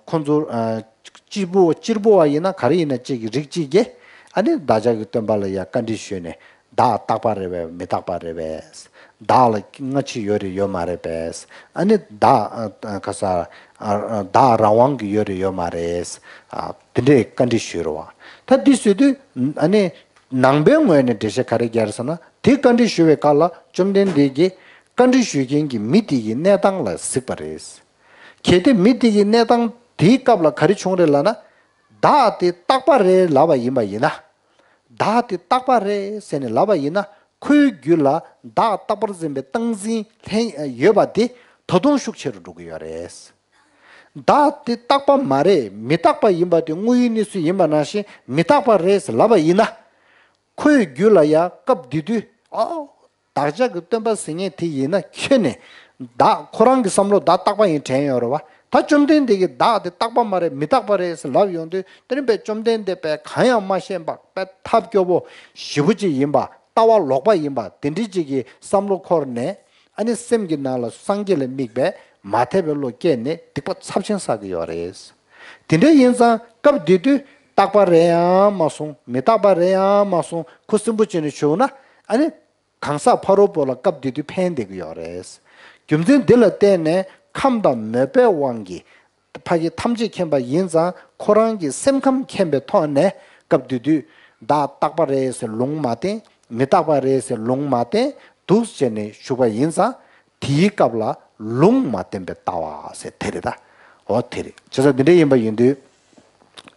ཁོ་ཚོ་སྤྱིར་བོ་སྤྱིར་བོ་བ་ཡིན་ན་ག་རེ་ཡིན་ན་གཅིག་གི་རིགས་གཅིག་གིས་ཨ་ནི་བདག་ཅག་གི་སྟོན་པ་ལ་ཡ་བཀའ་འདྲི་ཞུས་ནས་བདག་རྟག་པ་རེད་པས་མི་རྟག་པ་རེད་པས། བདག་ལ་སྔ་ཕྱི་ཡོད་རེད་ཡོད་མ་རེད་པས། ཨ་ནི་བདག་ཨ་ཨ་ག་ས་ཨ་ཨ་བདག་རང་དབང་གི་ཡོད་རེད་ཡོད་མ་རེད། ཨ་དེ་འདྲའི་བཀའ་འདྲི་ཞུས་རེད་བ། ད་འདི་ཞུ་དུས་ཨ་ནི་ནང་པའི་ངོས་ནས་འགྲེལ་བཤད་ག་རེ་རྒྱག་རེད་ཟེར་ན། དེ་བཀའ་འདྲི་ཞུ་བའི་སྐབས་ལ་བཅོམ་ལྡན་འདས་ཀྱིས་བཀའ་འདྲི་ཞུ་མཁན་གྱི་མི་དེ་གི་གནས་སྟངས་ལ་གཟིགས་པ་རེད། གལ་ཏེ་མི་དེ་གི་གནས་སྟངས་དེའི་སྐབས་ལ་ག་རེ་བྱུང་རེད་ལབ་ན། བདག་དེ་རྟག་པ་རེད་ལབ་པ་ཡིན་པ་ཡིན་ན། བདག་དེ་རྟག་པ་རེད་ཟེར་ནས་ལབ་པ་ཡིན་ན། ཁོའི་རྒྱུད་ལ་བདག་རྟག་པར་འཛིན་པའི་སྟངས་འཛིན་ལྷན་ཡོད་པ་དེ་ད་དུང་ཤུགས་ཆེ་རུ་འགྲོ་གི་ཡོད་རེད། བདག་དེ་རྟག་པ་མ་རེད། མི་རྟག་པ་ཡིན་པ་དེ་དངོས་ཡོད་གནས་ཚུལ་ཡིན་པ་ནང་བཞིན་མི་རྟག་པ་རེད་ཟེར་ལབ་པ་ཡིན་ན། ཁོའི་རྒྱུད་ལ་ཡང་སྐབས་དེ་དུས་ཨོ། བདག་ཅག་གི་སྟོན་པ་ཟེར་མཁན་དེ་ཡིན་ན་ཁྱོན་ནས་བདག་ཁོ་རང་གི་བསམ་བློ་བདག་རྟག་པ་ཡིན་དྲན་ཡོད་རེད་བ། ད་བཅོམ་ལྡན་འདས་ཀྱིས་བདག་དེ་རྟག་པ་མ་རེད་མི་རྟག་པ་རེད་ཟེར་ལབ་ཡོང་དུས། དེ་རིང་པས་བཅོམ་ལྡན་འདས་པས་གང་ཡང་མ་ཤེས་པ་དཔེ་ཐབས་སྐྱོ་པོ་ཞེ་པོ་ཅིག་ཡིན་པ། ལྟ་བ་ལོག་པ་ཡིན་པ་དེ་འདྲའི་ཅིག་གི་བསམ་བློ་འཁོར་ནས། ཨ་ནི་སེམས་ཀྱི་ནང་ལ་སངས་རྒྱས་ལ་དམིགས་པའི་མ་དད་པའི་བློ་སྐྱེས་ནས་སྡིག་པ་ཚབས་ཆེན་བསགས་ཀྱི་ཡོད་རེད། དེ་འདྲ་ཡིན་ཙང་སྐབས་དེ་དུས་རྟག་པ་རེད་ཡང་མ་སོང་མི་རྟག་པ་རེད་ཡང་མ་སོང་ཁུ་སིམ་པོ་བྱས་ནས་བཞུགས་ན། ཨ་ནི་གང་ཟག་ཕ་རོལ་པོ་ལ་སྐབས་དེ་དུས་ཕན་བདེ་གི་ཡོད་རེད། རྒྱུ་མཚན་འདི་ལ་བརྟེན་ནས་ཁམས་དང་མོས་པའི་དབང་གིས་ཕ་གི་ཐམས་ཅད་མཁྱེན་པ་ཡིན་ཙང་ཁོ་རང་གི་སེམས་ཁམས་མཁྱེན་པའི་ཐོག་ནས་སྐབས་དེ་དུས་བདག་རྟག་པ་རེད་ཟེར་ལུང་མ་བསྟན། མི་རྟག་པ་རེད་ཟེར་ལུང་མ་བསྟན། འདུག་བྱས་ནས་བཞུགས་པ་ཡིན་ཙང་དེའི་སྐབས་ལ་ལུང་མ་བསྟན་པའི་ལྟ་བ་ཟེར་དེ་རེད་ད། འོ་དེ་རེད། བྱས་ཙང་འདི་འདྲ་ཡིན་པ་ཡིན་དུས།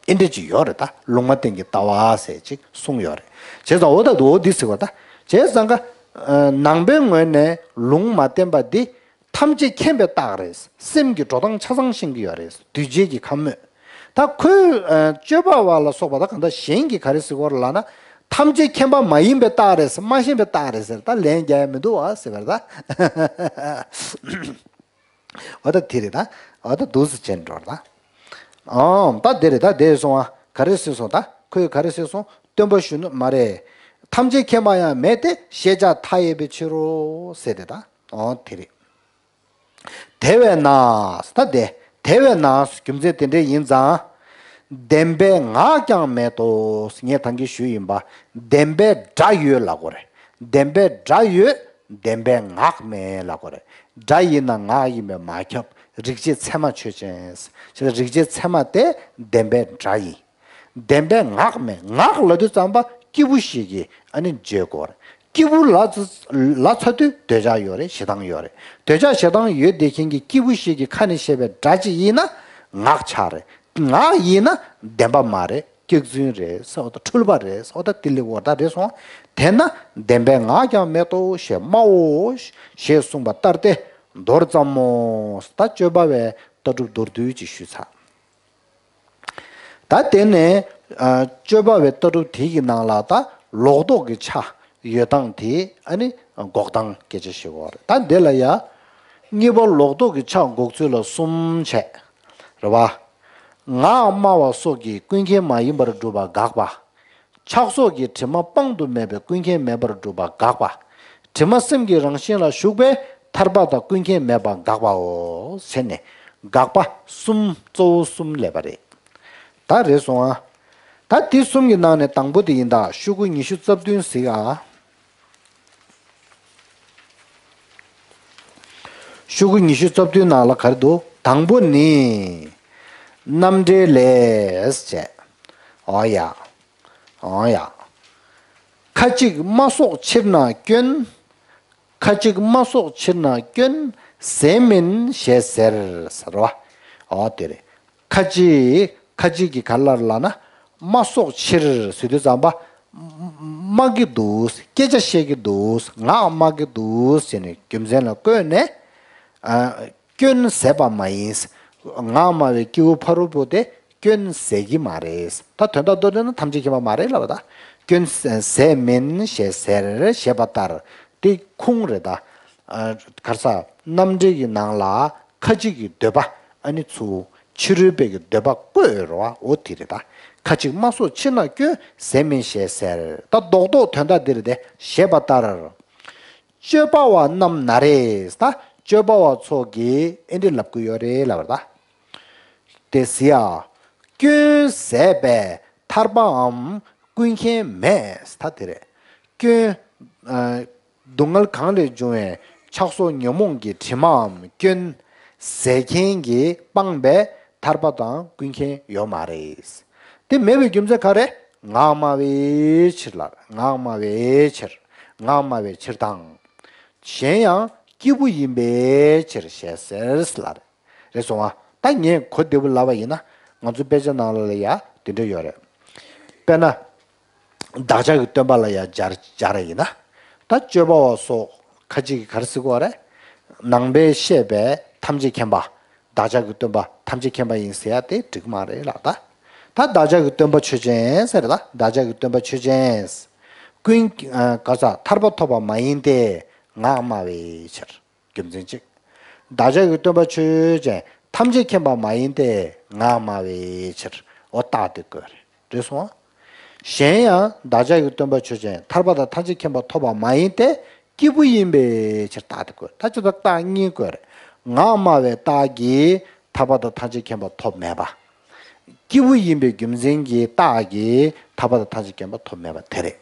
ཨེ་འདྲ་ཅིག་ཡོད་རེད་ད། ལུང་མ་བསྟན་གྱི་ལྟ་བ་ཟེར་ཅིག་གསུངས་ཡོད་རེད། བྱས་ཙང་འོ་ད་འོ་འདི་ཟེར་བ་ད། བྱས་ཙང་ཀ་ནང་པའི་ངོས་ནས་ལུང་མ་བསྟན་པ་འདི་ཐམས་ཅད་མཁྱེན་པའི་རྟགས་རེད། སེམས་ཀྱི་འགྲོ་སྟངས་ཆ་ཚང་ཤེས་ཀྱི་ཡོད་རེད། འདུས་བྱས་ཀྱི་ཁམས་མོས། ད་ཁོས་སྤྱོད་པ་བ་ལ་སོགས་པ་ད་གང་ལྟར་གཞན་གྱིས་ག་རེ་ཟེར་གྱི་ཡོད་རེད་ལབ་ན། ཐམས་ཅད་མཁྱེན་པ་མ་ཡིན་པའི་རྟགས་རེད་ཟེར། མ་ཤེས་པའི་རྟགས་རེད་ཟེར། ད་ལན་རྒྱག་ཡ་མི་འདུག་བ་ཟེར་བ་རེད་ད། འོ་ད་དེ་རེད་ད། འོ་ད་འདུག་སེ་བྱས་འགྲོ་རེད་ད། ཨང་ད་དེ་རེད་ད། དེ་སོང་བ་ག་རེ་ཟེར་སོང་ད། ཁོས་ག་རེ་ཟེར་སོང་། སྟོན་པ་གཞོན་ནུ་མ་རེད། ཐམས་ཅད་མཁྱེན་པ་ཡང་མེད་དེ། ཤེས་བྱ་མཐའ་ཡས་པའི་ཕྱིར་རོ་ཟེར་རེད་ད། ཨང་དེ་རེད། དེ་བས་ན། ད་དེ་དེ་བས་ན་རྒྱུ་མཚན་དེ་འདྲ་ཡིན་ཙང་། བདེན་པའི་ངག་ཀྱང་མེད་དོ། ངས་ད་གིན་ཞུས་ཡིན་པ། བདེན་པའི་སྒྲ་ཡོད་ལབ་དགོས་རེད། བདེན་པའི་སྒྲ་ཡོད། བདེན་པའི་ངག་མེད་ལབ་དགོས་རེད། སྒྲ་ཡིན་ན་ངག་ཡིན་པས་མ་ཁྱབ། རིག་བྱེད་ཚད་མ་ཆོས་ཅན། བྱས་ཙང་རིག་བྱེད་ཚད་མ་དེ་བདེན་པའི་སྒྲ་ཡིན། བདེན་པའི་ངག་མེད། ངག་ལབ་དུས་ཙམ་པ་སྐྱེས་བུ་ཞིག་གིས་ཨ་ནི་བརྗོད་དགོས་རེད། སྐྱེས་བུ་ལ་ཚ་ལ་ཚ་དུས་འདོད་ཆགས་ཡོད་རེད། ཞེ་སྡང་ཡོད་རེད། འདོད་ཆགས་ཞེ་སྡང་ཡོད་བསྡད་མཁན་གྱི་སྐྱེས་བུ་ཞིག་གི་ཁ་ནས་བཤད་པའི་སྒྲ་ཅིག་ཡིན་ན་ངག་ཆགས་རེད། ངག་ཡིན་ན་བདེན་པ་མ་རེད། སྐྱག་རྫུན་རེད་ཟེར་བ་དང་འཁྲུལ་པ་རེད་ཟེར་བ་དང་དེ་ལས་འོ་ད་རེད་སོང་། དེས་ན་བདེན་པའི་ངག་ཀྱང་མེད་དོ་ཞེས་སྨྲའོ་ཞེས་གསུངས་པ་ལྟར་ཏེ། མདོར་ཙམ་མོ། ད་སྤྱོད་པ་བའི་ལྟ་གྲུབ་མདོར་བསྡུས་ཅིག་ཞུས་ཚར། ད་དེ་ནས་ཨ་སྤྱོད་པ་བའི་ལྟ་གྲུབ་དེ་གི་ནང་ལ་ད་ལོག་རྟོག་གི་ཆ་ཡོད་སྟངས་དེ་ཨ་ནི་འགོག་སྟངས་སྐད་ཆ་བཤད་ཀྱི་ཡོད་རེད། ད་འདི་ལ་ཡ་གཉིས་པ་ལོག་རྟོག་གི་ཆ་འགོག་ཚུལ་ལ་གསུམ་བྱས་རེད་བ། ངག་སྨྲ་བ་སོགས་ཀྱིས་ཀུན་མཁྱེན་མ་ཡིན་པར་སྒྲུབ་པ་དགག་པ། ཆགས་སོགས་ཀྱིས་དྲི་མ་སྤང་དུ་མེད་པའི་ཀུན་མཁྱེན་མེད་པར་སྒྲུབ་པ་དགག་པ། དྲི་མ་སེམས་ཀྱི་རང་བཞིན་ལ་ཞུགས་པས་ཐར་པ་དང་ཀུན་མཁྱེན་མེད་པ་དགག་པའོ་ཟེར་ནས་དགག་པ་གསུམ་གཙོ་བོ་གསུམ་སླེབས་པ་རེད། ད་རེད་སོང་ཨ། ད་དེ་གསུམ་གྱི་ནང་ནས་དང་པོ་དེ་ཡིན་ད། ཤོག་གུ་ཉི་ཤུ་རྩ་བདུན་གཟིགས་ཨ། ཤོག་གུ་ཉི་ཤུ་རྩ་བདུན་ནང་ལ་ག་རེ་འདུག་དང་པོ་ནི། རྣམ་འགྲེལ་ལས་བྱས། ཨོ་ཡ། ཨོ་ཡ། ཁ་ཅིག་སྨྲ་སོགས་ཕྱིར་ན་སྐྱོན། ཁ་ཅིག་སྨྲ་སོགས་ཕྱིར་ན་སྐྱོན། ཟས་མིན་ཞེས་ཟེར་ཟེར་བ། ཨོ་དེ་རེད། ཁ་ཅིག་ཁ་ཅིག་གིས་ག་རེ་ལབ་ན། སྨྲ་སོགས་ཕྱིར་ཟེར་དུས་ཙམ་པ། སྨྲ་གི་འདུག་སྐད་ཆ་བཤད་ཀྱི་འདུག་ངག་སྨྲ་གི་འདུག་ཟེར་ནས་རྒྱུ་མཚན་ལ་བཀོད་ནས། ཨ། སྐྱོན་ཟད་པ་མ་ཡིན། ངག་སྨྲ་བའི་སྐྱེས་བུ་ཕ་རོལ་པོ་དེ་སྐྱོན་ཟད་ཀྱི་མ་རེད། ད་དོན་དག་མདོར་བསྡུས་ན་ཐམས་ཅད་མཁྱེན་པ་མ་རེད་ལབ་པ་ད། སྐྱོན་ཟད་མིན་ཞེས་ཟེར་ཞེས་པ་ལྟར། དེ་ཁུངས་རེད་ད། ཨ་ག་རེ་ཟ། རྣམ་འགྲེལ་གྱི་ནང་ལ་ཁ་ཅིག་གི་འདོད་པ། ཨ་ནི་ཚུར་ཕྱི་རོལ་པའི་གི་འདོད་པ་བཀོད་ཡོད་རེད་བ། འོ་དེ་རེད་ད། ཁ་ཅིག་མ་སོགས་ཕྱིར་ན་སྐྱོན་ཟད་མིན་ཞེས་ཟེར། ད་རྡོག་རྡོག་དོན་དག་འདི་རེད་དེ། ཞེས་པ་ལྟར། སྤྱོད་པ་བ་རྣམས་ན་རེ། ད་སྤྱོད་པ་བ་ཚོ་གིས་ཨེ་འདྲ་ལབ་ཀྱི་ཡོད་རེད་ལབ་པ་རེད་ད། དེ་ཟེར་ཡ། སྐྱོན་ཟད་པའི་ཐར་པའམ་ཀུན་མཁྱེན་མེད། ད་དེ་རེད། སྐྱོན། ཨ་སྡུག་བསྔལ་གང་ལས་བྱུང་བའི་ཆགས་སོགས་ཉོན་མོངས་ཀྱི་དྲི་མའམ་སྐྱོན་ཟད་མཁན་གྱི་སྤངས་པའི་ཐར་པ་དང་ཀུན་མཁྱེན་ཡོད་མ་རེད། དེ་མེད་པའི་རྒྱུ་མཚན་ག་རེ། ངག་སྨྲ་བའི་ཕྱིར་ལ། ངག་སྨྲ་བའི་ཕྱིར། ངག་སྨྲ་བའི་ཕྱིར་དང་། གཞན་ཡང་སྐྱེས་བུ་ཡིན་པའི་ཕྱིར་ཞེས་ཟེར་ལ། རེད་སོང་ང་། ད་ངས་གོ་བདེ་པོ་ལབ་པ་ཡིན་ན། ང་ཚོ་དཔེ་ཆ་ནང་ལ་ཡ་དེ་འདྲ་ཡོད་རེད། དཔེར་ན། བདག་ཅག་གི་སྟོན་པ་ལ་ཡ་སྦྱར་སྦྱར་ཡིན་ན། ད་སྤྱོད་པ་བ་སོགས་ཁ་ཅིག་གིས་ག་རེ་ཟེར་གོ་རེད། ནང་པའི་བཤད་པའི་ཐམས་ཅད་མཁྱེན་པ། བདག་ཅག་གི་སྟོན་པ་ཐམས་ཅད་མཁྱེན་པ་ཡིན་ཟེར་ཡ་དེ་འགྲིག་མ་རེད་ལ་ད། ད་བདག་ཅག་གི་སྟོན་པ་ཆོས་ཅན་ཟེར་ད། བདག་ཅག་གི་སྟོན་པ་ཆོས་ཅན། ཀུན། ཨ་ག་རེ་ཟ། ཐར་པ་ཐོབ་པ་མ་ཡིན་ཏེ། ངག་སྨྲ་བའི་ཕྱིར། རྒྱུ་མཚན་གཅིག་བདག་ཅག་གི་སྟོན་པ་ཆོས་ཅན། ཐམས་ཅད་མཁྱེན་པ་མ་ཡིན་ཏེ། ངག་སྨྲ་བའི་ཕྱིར། འོ་རྟགས་དེ་བཀོད་རེད། རེད་སོང་ང་། གཞན་ཡང་བདག་ཅག་གི་སྟོན་པ་ཆོས་ཅན། ཐར་པ་དང་ཐམས་ཅད་མཁྱེན་པ་ཐོབ་པ་མ་ཡིན་ཏེ། སྐྱེས་བུ་ཡིན་པའི་ཕྱིར། རྟགས་དེ་བཀོད། ད་ཅི་ལྟར་རྟགས་གཉིས་བཀོད་རེད། ངག་སྨྲ་བའི་རྟགས་ཀྱིས་ཐར་པ་དང་ཐམས་ཅད་མཁྱེན་པ་ཐོབ་མེད་པ། སྐྱེས་བུ་ཡིན་པའི་རྒྱུ་མཚན་གྱི་རྟགས་ཀྱིས་ཐར་པ་དང་ཐམས་ཅད་མཁྱེན་པ་ཐོབ་མེད་པ་དེ་རེད།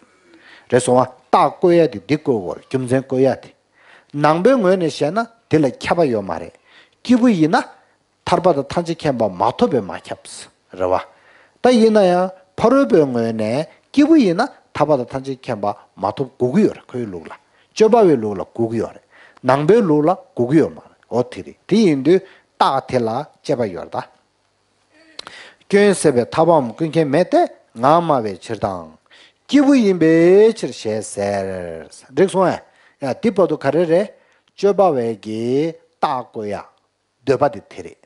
རེད་སོང་ང་། རྟགས་བཀོད་ཡ་དེ་འདི་བཀོད་དགོས་རེད། རྒྱུ་མཚན་བཀོད་ཡ་དེ། ནང་པའི་ངོས་ནས་བཤད་ན་དེ་ལ་ཁྱབ་པ་ཡོད་མ་རེད། སྐྱེས་བུ་ཡིན་ན་ཐར་པ་དང་ཐམས་ཅད་མཁྱེན་པ་མ་ཐོབ་པས་མ་ཁྱབ། རེད་བ། ད་ཡིན་ན་ཡང་ཕ་རོལ་པོའི་ངོས་ནས་སྐྱེས་བུ་ཡིན་ན་ཐར་པ་དང་ཐམས་ཅད་མཁྱེན་པ་མ་ཐོབ་དགོས་ཀྱི་ཡོད་རེད། ཁོའི་ལུགས་ལ། སྤྱོད་པ་བའི་ལུགས་ལ་དགོས་ཀྱི་ཡོད་རེད། ནང་པའི་ལུགས་ལ་དགོས་ཀྱི་ཡོད་མ་རེད། འོ་དེ་རེད། དེ་ཡིན་དུས་རྟགས་དེ་ལ་དཔྱད་པ་ཡོད་རེད་ད། སྐྱོན་ཟད་པའི་ཐར་པའམ་ཀུན་མཁྱེན་མེད་དེ། ངག་སྨྲ་བའི་ཕྱིར་དང་། སྐྱེས་བུ་ཡིན་པའི་ཕྱིར་ཞེས་ཟེར། འགྲིག་སོང་ངས། ཡ་འདི་བར་དུ་ག་རེ་རེད། སྤྱོད་པ་བའི་གི་རྟགས་བཀོད་ཡ། འདོད་པ་དེ་དེ་རེད།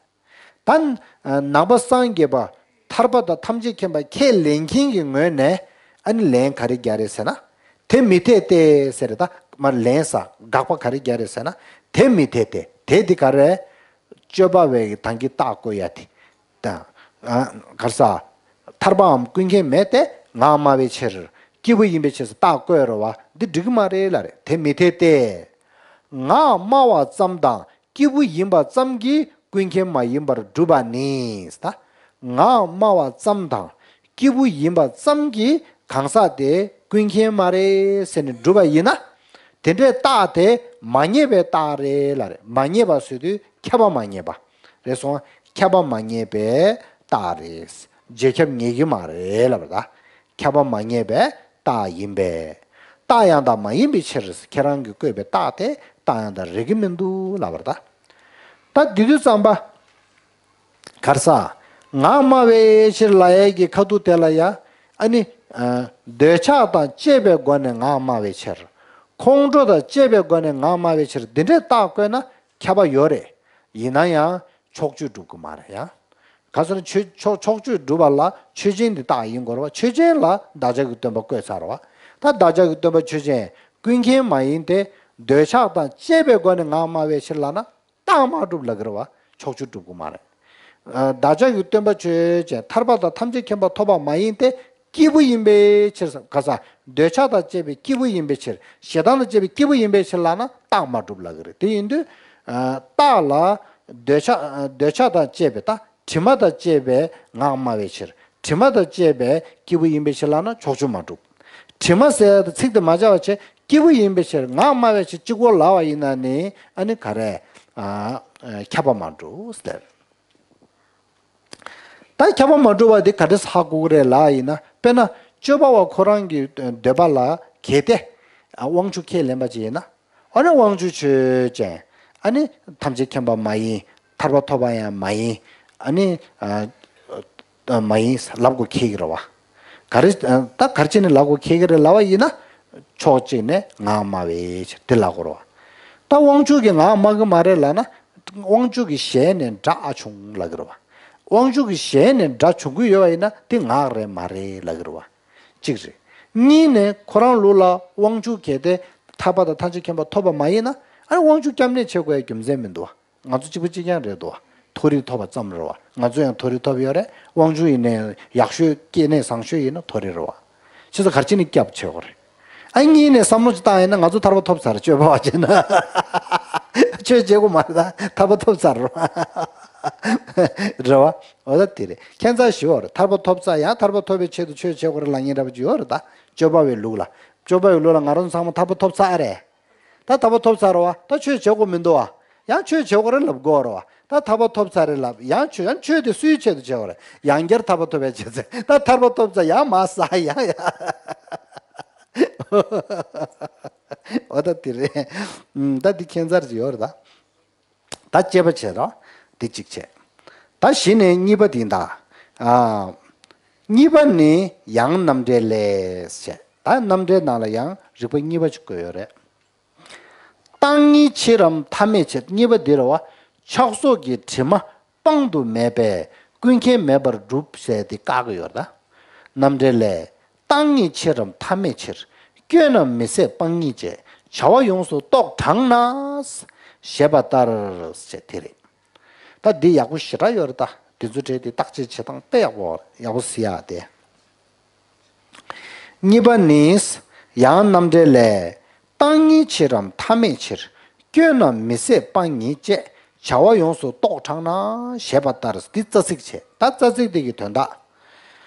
ད་ནང་པ་སངས་རྒྱས་པ་ཐར་པ་དང་ཐམས་ཅད་མཁྱེན་པ་ཁས་ལེན་མཁན་གྱི་ངོས་ནས་ཨ་ནི་ལན་ག་རེ་རྒྱག་རེད་ཟེར་ན། དེ་མི་འཐད་དེ་ཟེར་རེད་ད། མར་ལན་ཟེར་དགག་པ་ག་རེ་རྒྱག་རེད་ཟེར་ན། དེ་མི་འཐད་དེ། དེ་དེ་ག་རེ། སྤྱོད་པ་བའི་གི་དང་གི་རྟགས་བཀོད་ཡ་དེ། ད་ཨ་ག་རེ་ཟ། ཐར་པའམ་ཀུན་མཁྱེན་མེད་དེ། ངག་སྨྲ་བའི་ཕྱིར། སྐྱེས་བུ་ཡིན་པའི་ཕྱིར་ཟེར་རྟགས་བཀོད་རེད་བ། འདི་འགྲིག་གི་མ་རེད་ལབ་རེད། དེ་མི་འཐད་དེ། ངག་སྨྲ་བ་ཙམ་དང་སྐྱེས་བུ་ཡིན་པ་ཙམ་གྱིས་ཀུན་མཁྱེན་མ་ཡིན་པར་སྒྲུབ་པ་ནི། ད་ངག་སྨྲ་བ་ཙམ་དང་སྐྱེས་བུ་ཡིན་པ་ཙམ་གྱིས་གང་ཟག་དེ་ཀུན་མཁྱེན་མ་རེད་ཟེར་ནས་སྒྲུབ་པ་ཡིན་ན། དེ་འདྲའི་རྟགས་དེ་མ་ངེས་པའི་རྟགས་རེད་ལབ་རེད། མ་ངེས་པ་ཟེར་དུས་ཁྱབ་པ་མ་ངེས་པ། རེད་སོང་། ཁྱབ་པ་མ་ངེས་པའི་རྟགས་རེད། རྗེས་ཁྱབ་ངེས་ཀྱི་མ་རེད་ལབ་པ་ད། ཁྱབ་པ་མ་ངེས་པའི་རྟགས་ཡིན་པས། རྟགས་ཡང་དག་མ་ཡིན་པའི་ཕྱིར། ཁྱེད་རང་གིས་བཀོད་པའི་རྟགས་དེ་རྟགས་ཡང་དག་རེད་ཀྱི་མི་འདུག་ལབ་པ་ད། ད་དེ་དུས་ཙམ་པ། ག་རེ་ཟ། ངག་སྨྲ་བའི་ཕྱིར་ལབ་ཡས་ཀྱི་ཁ་ཐུག་དེ་ལ་ཡ། ཨ་ནི། ཨ་འདོད་ཆགས་དང་བཅས་པའི་སྒོ་ནས་ངག་སྨྲ་བའི་ཕྱིར། ཁོང་ཁྲོ་དང་བཅས་པའི་སྒོ་ནས་ངག་སྨྲ་བའི་ཕྱིར། འདི་འདྲའི་རྟགས་བཀོད་ན་ཁྱབ་པ་ཡོད་རེད། ཡིན་ན་ཡང་ཕྱོགས་ཆོས་སྒྲུབ་ཀྱི་མ་རེད་ཡ། ག་ཟེར་ན་ཆོས་ཕྱོགས་ཕྱོགས་ཆོས་སྒྲུབ་པ་ལ་ཆོས་ཅན་དེ་རྟགས་ཡིན་དགོས་རེད་བ། ཆོས་ཅན་ལ་བདག་ཅག་གི་སྟོན་པ་བཀོད་ཚར་བ། ད་བདག་ཅག་གི་སྟོན་པ་ཆོས་ཅན། ཀུན་མཁྱེན་མ་ཡིན་ཏེ། འདོད་ཆགས་དང་བཅས་པའི་སྒོ་ནས་ངག་སྨྲ་བའི་ཕྱིར་ལབ་ན། རྟགས་མ་གྲུབ་ལབ་ཀྱི་རེད་བ། ཕྱོགས་ཆོས་གྲུབ་ཀྱི་མ་རེད། ཨ་བདག་ཅག་གི་སྟོན་པ་ཆོས་ཅན། ཐར་པ་དང་ཐམས་ཅད་མཁྱེན་པ་ཐོབ་པ་མ་ཡིན་ཏེ། སྐྱེས་བུ་ཡིན་པའི་ཕྱིར་ཟེར། ག་ཟེར། འདོད་ཆགས་དང་བཅས་པའི་སྐྱེས་བུ་ཡིན་པའི་ཕྱིར། ཞེ་སྡང་དང་བཅས་པའི་སྐྱེས་བུ་ཡིན་པའི་ཕྱིར་ལབ་ན་རྟགས་མ་གྲུབ་ལབ་ཀྱི་རེད། དེ་ཡིན་དུས། ཨ་རྟགས་ལ་འདོད་ཆགས། འདོད་ཆགས་དང་བཅས་པའི་ད། དྲི་མ་དང་བཅས་པའི་ངག་སྨྲ་བའི་ཕྱིར། དྲི་མ་དང་བཅས་པའི་སྐྱེས་བུ་ཡིན་པའི་ཕྱིར་ལབ་ན་ཕྱོགས་ཆོས་མ་གྲུབ། དྲི་མ་ཟེར་ཡ་དེ་ཚིག་དེ་མ་བྱ་བ་བྱས། སྐྱེས་བུ་ཡིན་པའི་ཕྱིར། ངག་སྨྲ་བའི་ཕྱིར་གཅིག་པོ་ལབ་པ་ཡིན་ན་ནི་ཨ་ནི་ག་རེ། ཨ་ཨ་ཁྱབ་པ་མ་གྲུབ་ཟེར། ད་ཁྱབ་པ་མ་གྲུབ་པ་དེ་ག་འདྲས་ཧ་གོ་གི་རེད་ལབ་ཡིན་ན། དཔེར་ན་སྤྱོད་པ་བ་ཁོ་རང་གི་འདོད་པ་ལ་གལ་ཏེ་ཨ་དབང་ཕྱུག་ཁས་ལེན་པ་ཅིག་ཡིན་ན། ཨ་ནི་དབང་ཕྱུག་ཆོས་ཅན། ཨ་ནི་ཐམས་ཅད་མཁྱེན་པ་མ་ཡིན། ཐར་པ་ཐོབ་པ་ཡང་མ་ཡིན། ཨ་ནི་ཨ་ཨ་མ་ཡིན་ལབ་དགོས་ཁེལ་གི་རེད་བ། ག་རེ་ད་ག་རེ་བྱས་ནས་ལབ་དགོས་ཁེལ་གི་རེད་ལབ་པ་ཡིན་ན། ཕྱོགས་གཅིག་ནས་ངག་སྨྲ་བའི་ཕྱིར་དེ་ལབ་དགོས་རེད་བ། ད་དབང་ཕྱུག་གིས་ངག་སྨྲ་གི་མ་རེད་ལབ་ན། དབང་ཕྱུག་གི་ཞལ་ནས་སྒྲ་ཨ་བྱུང་ལབ་གི་རེད་བ། དབང་ཕྱུག་གི་ཞལ་ནས་སྒྲ་བྱུང་གི་ཡོད་པ་ཡིན་ན་དེ་ངག་རེད་མ་རེད་ལབ་གི་རེད་བ། གཅིག་རེད། གཉིས་ནས་ཁོ་རང་ལུགས་ལ་དབང་ཕྱུག་གལ་ཏེ་ ཐར་པ་དང་ཐམས་ཅད་མཁྱེན་པ་ཐོབ་པ་མ་ཡིན་ན། ཨ་ནི་དབང་ཕྱུག་སྐྱབས་གནས་བྱེད་དགོས་ཡ་རྒྱུ་མཚན་མི་འདུག་བ། ང་ཚོ་གཅིག་པ་གཅིག་རྐྱང་རེད་འདུག་བ། མཐོ་རིས་ཐོབ་པ་ཙམ་རེད་བ། ང་ཚོ་ཡང་མཐོ་རིས་ཐོབ་ཡོད་རེད། དབང་ཕྱུག་ཡིན་ནའི་ཡག་ཤོས་སྐྱེ་གནས་བཟང་ཤོས་ཡིན་ན་མཐོ་རིས་རེད་བ། ཁྱེད་ཚོ་ག་རེ་བྱས་ནས་སྐྱབས་བྱེད་དགོས་རེད། ཨ་གཉིས་ནས་བསམ་བློ་ཅིག་བཏང་ཡིན་ན། ང་ཚོ་ཐར་པ་ཐོབ་ཚར། སྤྱོད་པ་བ་བྱས་ན། ཆོས་བྱེད་དགོས་མ་རེད་ད། ཐར་པ་ཐོབ་ཚར་རེད་བ། འོ་ད་དེ་རེད། ཁྱད་མཚར་ཞིག་ཡོད་རེད། ཐར་པ་ཐོབ་ཚར་ཡང་ཐར་པ་ཐོབ་པའི་ཆེད་དུ་ཆོས་བྱེད་དགོས་རེད་ལབ་མཁན་འདྲ་པོ་ཅིག་ཡོད་རེད་ད། སྤྱོད་པ་བའི་ལུགས་ལ། སྤྱོད་པ་བའི་ལུགས་ལ་ང་རང་ཚང་མ་ཐར་པ་ཐོབ་ཚར་རེད། ད་ཐར་པ་ཐོབ་ཚར་རེད་བ། ད་ཆོས་བྱེད་དགོས་མི་འདུག་བ། ཡང་ཆོས་བྱེད་དགོས་རེད་ལབ་དགོས་རེད་བ། ད་ཐར་པ་ཐོབ་ཚར་རེད་ལབ། ཡང་ཆོས། ཡང་ཆོས་དེ་སུའི་ཆེད་དུ་བྱེད་དགོས་རེད། ཡང་བསྐྱར་ཐར་པ་ཐོབ་པའི་ཆེད་དུ། ད་ཐར་པ་ཐོབ་ཚར་ཡང་མ་ཟ་ཡང་ཡང་། འོ་ད་དེ་རེད། ཨུམ། ད་འདི་ཁྱད་མཚར་ཅིག་ཡོད་རེད་ད། ད་དཔྱད་པ་བྱེད་རོགས། འདི་གཅིག་བྱས། ད་གཞི་ནས་གཉིས་པ་འདི་ད། ཨ། གཉིས་པ་ནི་ཡང་རྣམ་འགྲེལ་ལས་བྱས། ད་རྣམ་འགྲེལ་ནང་ལ་ཡང་རིགས་པ་གཉིས་པ་ཅིག་བཀོད་ཡོད་རེད། རྟག་གཉིས་ཕྱིར་རམ་ཐ་མལ་ཕྱིར། གཉིས་པ་འདི་རེད་བ། ཕྱག་སོགས་ཀྱི་དྲི་མ་སྤང་དུ་མེད་པས་ཀུན་མཁྱེན་མེད་པར་སྒྲུབ་ཟེར་ཏེ་བཀག་གི་ཡོད་རེད་ད། རྣམ་འགྲེལ་ལས། རྟག་གཉིས་ཕྱིར་རམ་ཐ་མལ་ཕྱིར། སྐྱོན་རྣམས་མི་བཟད་སྤང་ཉིད་ཅེས། བྱ་བ་ཡོངས་སུ་རྟོག་དྲངས་ན། ཞེས་པ་ལྟར་ཞེས་དེ་རེད། ད་འདི་ཡག་པོ་ཞེ་དྲག་ཡོད་རེད་ད། འདི་ཚོ་གྲས་དེ་བརྟག་དཔྱད་བྱེད་སྟངས་དཔེ་ཡག་པོ་ཡག་པོ་གཟིགས་ཡག་དེ། གཉིས་པ་ནི། ཡང་རྣམ་འགྲེལ་ལས། རྟག་གཉིས་ཕྱིར་རམ་ཐ་མལ་ཕྱིར། སྐྱོན་རྣམས་མི་བཟད་སྤང་ཉིད་ཅེས། བྱ་བ་ཡོངས་སུ་རྟོག་དྲངས་ན། ཞེས་པ་ལྟར། འདི་རྩ་ཚིག་བྱས། ད་རྩ་ཚིག་འདི་གི་དོན་དག།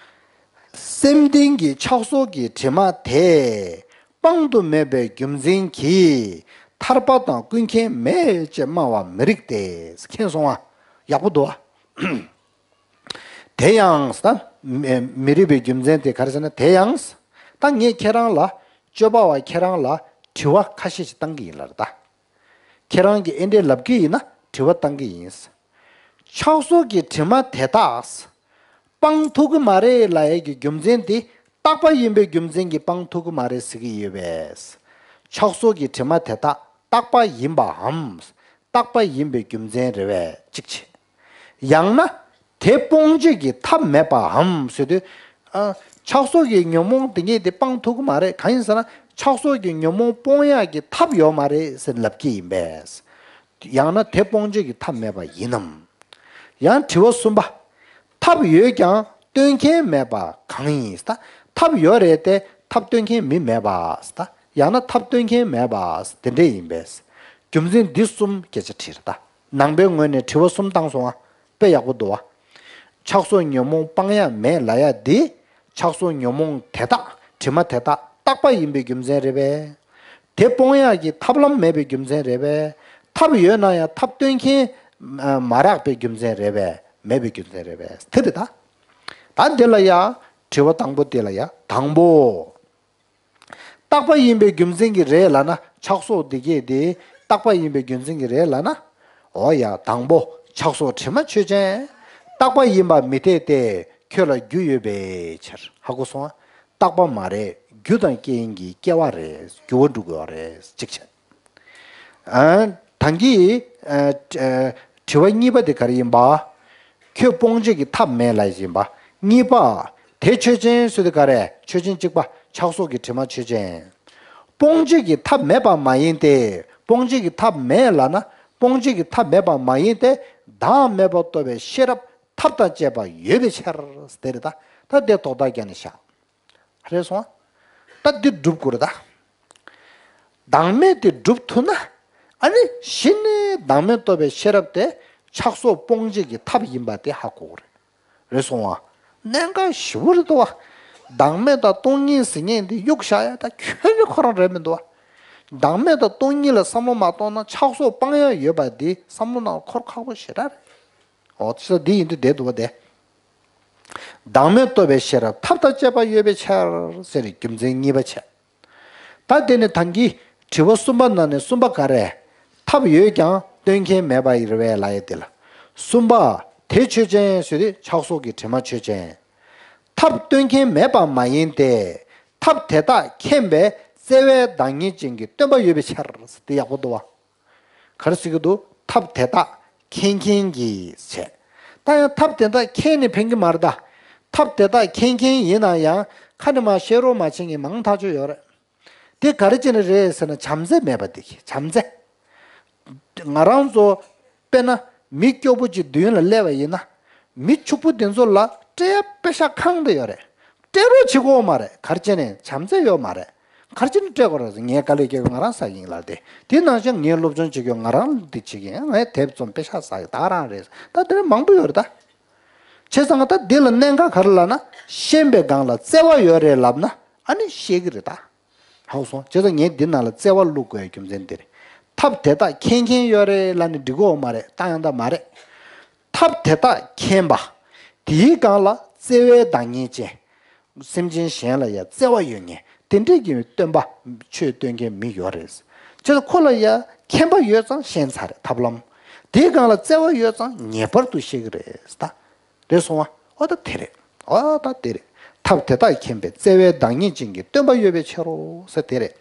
སེམས་ལྡན་གྱི་ཕྱག་སོགས་ཀྱི་དྲི་མ་དེ་སྤང་དུ་མེད་པའི་རྒྱུ་མཚན་གྱིས་ཐར་པ་དང་ཀུན་མཁྱེན་མེད་ཅེས་སྨྲ་བ་མི་རིགས་ཏེ། མཁྱེན་སོང་ང་། ཡག་པོ་འདུག་ཨ། དེ་ཡང་ད་མི་མི་རིགས་པའི་རྒྱུ་མཚན་དེ་ག་རེ་ཟེར་ན། དེ་ཡང་ད་ངས་ཁྱེད་རང་ལ། སྤྱོད་པ་བ་ཁྱེད་རང་ལ་དྲི་བ་ཁ་ཤས་ཤིག་བཏང་གི་ཡིན་ལབ་རེད་ད། ཁྱེད་རང་གིས་ཨེ་འདྲས་ལབ་ཀྱི་ཡིན་ན་དྲི་བ་བཏང་གི་ཡིན། ཕྱག་སོགས་ཀྱི་དྲི་མ་དེ་དག་སྤང་ཐུབ་ཀྱི་མ་རེད་ལབ་ཡས་ཀྱི་རྒྱུ་མཚན་དེ་རྟག་པ་ཡིན་པའི་རྒྱུ་མཚན་གྱིས་སྤང་ཐུབ་ཀྱི་མ་རེད་ཟེར་གྱི་ཡོད་པས། ཕྱག་སོགས་ཀྱི་དྲི་མ་དེ་དག་རྟག་པ་ཡིན་པའམ། རྟག་པ་ཡིན་པའི་རྒྱུ་མཚན་རེད་པས་གཅིག་བྱས། ཡང་ན་དེ་སྤོང་བྱེད་ཀྱི་ཐབས་མེད་པའམ་ཟེར་དུས། ཨ། ཕྱག་སོགས་ཀྱི་ཉོན་མོངས་དེ་ཉིད་དེ་སྤང་ཐུབ་ཀྱི་མ་རེད། གང་ཡིན་ཟེར་ན་ཕྱག་སོགས་ཀྱི་ཉོན་མོངས་སྤོང་ཡག་གི་ཐབས་ཡོད་མ་རེད་ཟེར་ལབ་ཀྱི་ཡིན་པས། ཡང་ན་དེ་སྤོང་བྱེད་ཀྱི་ཐབས་མེད་པ་ཡིན་ནམ། ཡང་དྲི་བ་གསུམ་པ། ཐབས་ཡོད་ཀྱང་སྟོན་མཁན་མེད་པ་གང་ཡིན་ཟེར། ད་ཐབས་ཡོད་རེད་དེ་ཐབས་སྟོན་མཁན་མི་མེད་པ་ཟེར། ད་ཡང་ན་ཐབས་སྟོན་མཁན་མེད་པ་ཟེར། དེ་འདྲས་ཡིན་པས། རྒྱུ་མཚན་འདི་གསུམ་སྐད་ཆ་དྲིས་རེད་ད། ནང་པའི་ངོས་ནས་དྲི་བ་གསུམ་བཏང་སོང་ང་། དཔེ་ཡག་པོ་འདུག་བ། ཕྱག་སོགས་ཉོན་མོངས་སྤང་ཡག་མེད་ལབ་ཡག་འདི། ཕྱག་སོགས་ཉོན་མོངས་དེ་དག་དྲི་མ་དེ་དག་རྟག་པ་ཡིན་པའི་རྒྱུ་མཚན་རེད་པས། དེ་སྤོང་ཡག་གི་ཐབས་ལམ་མེད་པའི་རྒྱུ་མཚན་རེད་པས། ཐབས་ཡོད་ན་ཡང་ཐབས་སྟོན་མཁན་མ་རག་པའི་རྒྱུ་མཚན་རེད་པས། མེད་པའི་རྒྱུ་མཚན་རེད་པས། དེ་རེད་ད། ད་འདི་ལ་ཡ་དྲི་བ་དང་པོ་དེ་ལ་ཡ་དང་པོ། རྟག་པ་ཡིན་པའི་རྒྱུ་མཚན་གྱིས་རེད་ལབ་ན། ཕྱག་སོགས་འདི་གས་དེ་རྟག་པ་ཡིན་པའི་རྒྱུ་མཚན་གྱིས་རེད་ལབ་ན། འོ་ཡ། དང་པོ་ཕྱག་སོགས་དྲི་མ་ཆོས་ཅན། རྟག་པ་ཡིན་པ་མི་འཐད་དེ། ཁྱོད་ལ་རྒྱུ་ཡོད་པའི་ཕྱིར། ཧ་གོ་སོང་ང་། རྟག་པ་མ་རེད། རྒྱུ་དང་རྐྱེན་གྱིས་སྐྱེ་བ་རེད། འགྱུར་བ་འགྲོ་དགོས་པ་རེད། གཅིག་བྱས། ཨ། ད་གིན། ཨ། ཨ། དྲི་བ་གཉིས་པ་དེ་ག་རེ་ཡིན་པ། ཁྱོད་སྤོང་བྱེད་ཀྱི་ཐབས་མེད་ལབ་ཡིན་པ། གཉིས་པ། དེ་ཆོས་ཅན་ཟེར་དུས་ག་རེ། ཆོས་ཅན་གཅིག་པ་ཕྱག་སོགས་ཀྱི་དྲི་མ་ཆོས་ཅན། སྤོང་བྱེད་ཀྱི་ཐབས་མེད་པ་མ་ཡིན་ཏེ། སྤོང་བྱེད་ཀྱི་ཐབས་མེད་ལབ་ན། སྤོང་བྱེད་ཀྱི་ཐབས་མེད་པ་མ་ཡིན་ཏེ། བདག་མེད་པ་རྟོགས་པའི་ཤེས་རབ་ཐབས་དང་བཅས་པ་ཡོད་པའི་ཕྱིར། དེ་རེད་ད། ད་དེ་དོགས་གཏམ་རྒྱག་ནས་བཞག་རེད་སོང་ང་། ད་འདི་སྒྲུབ་དགོས་རེད་ད། བདག་མེད་དེ་སྒྲུབ་ཐུབ་ན། ཨ་ནི་གཞི་ནས་བདག་མེད་རྟོགས་པའི་ཤེས་རབ་དེ་ཕྱག་སོགས་སྤོང་བྱེད་ཀྱི་ཐབས་ཡིན་པ་དེ་ཧ་གོ་གི་རེད། རེད་སོང་ང་། གནད་འགག་ཞེ་པོ་རེད་འདུག་བ། བདག་མེད་དང་སྟོང་ཉིད་ཟེར་མཁན་དེ་གཡུག་བཞག་ཡ་ད་ཁྱོན་ནས་ཁོ་རང་རེད་མི་འདུག་བ། བདག་མེད་དང་སྟོང་ཉིད་ལ་བསམ་བློ་མ་གཏོང་ན་ཕྱག་སོགས་སྤང་ཡ་ཡོད་པ་དེ་བསམ་བློ་ནང་འཁོར་ཁག་པོ་ཞེ་དྲག་རེད། འོ་ཙི་འདི་ཡིན་དུས་བསྡད་འདུག་བ་དེ། བདག་མེད་རྟོགས་པའི་ཤེས་རབ་ཐབས་དང་བཅས་པ་ཡོད་པའི་ཕྱིར་ཟེར་རྒྱུ་མཚན་གཉིས་པ་བྱས། ད་དེ་ནི་ད་གིན་དྲི་བ་གསུམ་པ་ནང་ནས་གསུམ་པ་ག་རེ། ཐབས་ཡོད་ཀྱང་སྟོན་མཁན་མེད་པ་ཡིན་རེད་པས་ལབ་ཡས་དེ་ལ། གསུམ་པ། དེ་ཆོས་ཅན་ཟེར་དུས་ཕྱག་སོགས་ཀྱི་དྲི་མ་ཆོས་ཅན། ཐབས་སྟོན་མཁན་མེད་པ་མ་ཡིན་ཏེ། ཐབས་དེ་དག་མཁྱེན་པས་བརྩེ་བའི་བདག་ཉིད་ཅན་གྱི་སྟོན་པ་ཡོད་པའི་ཕྱིར། དེ་ཡག་པོ་འདུག་བ། ག་རེ་ཟེར་གྱི་འདུག་ཐབས་དེ་དག་མཁྱེན་མཁན་གྱིས་བྱས། ད་ཡང་ཐབས་དེ་དག་མཁྱེན་ནས་ཕན་གྱི་མ་རེད་ད། ཐབས་དེ་དག་མཁྱེན་མཁན་ཡིན་ན་ཡང་ཁ་ནས་མར་བཤད་རོགས་མ་བྱེད་མཁན་མང་ཐག་ཆོད་ཡོད་རེད། དེ་ག་རེ་བྱས་ནས་རེད་ཟེར་ན། བྱམས་བརྩེ་མེད་པ་དེ་གིས། བྱམས་བརྩེ། ང་རང་ཚོ་དཔེར་ན་མི་སྐྱོ་པོ་ཅིག་མདུན་ལ་སླེབས་པ་ཡིན་ན། མི་ཕྱུག་པོ་དེ་ཚོ་ལ་སྤྲད་པེ་ཤག་གང་དུ་ཡོད་རེད། སྤྲད་རོགས་བྱེད་ཀྱི་ཡོད་མ་རེད། ག་རེ་བྱས་ནས། བྱམས་བརྩེ་ཡོད་མ་རེད། ག་རེ་བྱས་ནས་སྤྲད་དགོས་རེད། ངའི་དཀའ་ལས་སྤྲད་ཀྱི་ཡོད། ང་རང་ཟ་གི་ཡིན་ལབ་དེ། དེ་ནང་བཞིན་ངའི་སློབ་སྦྱོང་བྱེད་ཀྱི་ཡོད། ང་རང་འདི་བྱེད་ཀྱི་ཡིན། ངའི་དེབ་རྩོམ་པེ་ཤག་ཟ་གི་ད་ག་རང་རེད། ད་དེ་འདྲ་མང་པོ་ཡོད་རེད་ད། བྱས་ཙང་ད་འདི་ལ་གནད་འགག་ག་རེ་ལབ་ན། ཤེས་པའི་སྒང་ལ་བརྩེ་བ་ཡོད་རེད་ལབ་ན་ཨ་ནི་ཤེས་ཀྱི་རེད་ད། ཧ་གོ་སོང་། བྱས་ཙང་ངས་འདི་ནང་ལ་བརྩེ་བ་བླུག་དགོས་རྒྱུ་མཚན་འདི་རེད། ཐབས་དེ་དག་མཁྱེན་མཁན་ཡོད་རེད་ལབ་ནས་འགྲིག་གི་ཡོད་མ་རེད། ད་ཡང་ད་མ་རེད། ཐབས་དེ་དག་མཁྱེན་པ། དེའི་སྒང་ལ་བརྩེ་བའི་བདག་ཉིད་ཅན། སེམས་ཅན་གཞན་ལ་ཡང་བརྩེ་བ་ཡོད་མཁན་དེ་འདྲས་ཀྱི་སྟོན་པ། ཆོས་སྟོན་མཁན་མི་ཡོད་རེད། བྱས་ཙང་ཁོ་ལ་ཡང་མཁྱེན་པ་ཡོད་ཙང་ཤེས་ཚར་རེད། ཐབས་ལམ། དེའི་སྒང་ལ་བརྩེ་བ་ཡོད་ཙང་ངེས་པར་དུ་ཤེས་ཀྱི་རེད་ད། རེད་སོང་བ། ཨོ་ད་དེ་རེད། ཨོ་ད་དེ་རེད། ཐབས་དེ་དག་མཁྱེན་པའི་བརྩེ་བའི་བདག་ཉིད་ཅན་གྱི་སྟོན་པ་ཡོད་པའི་ཕྱིར་རོ་ཟེར་དེ་རེད།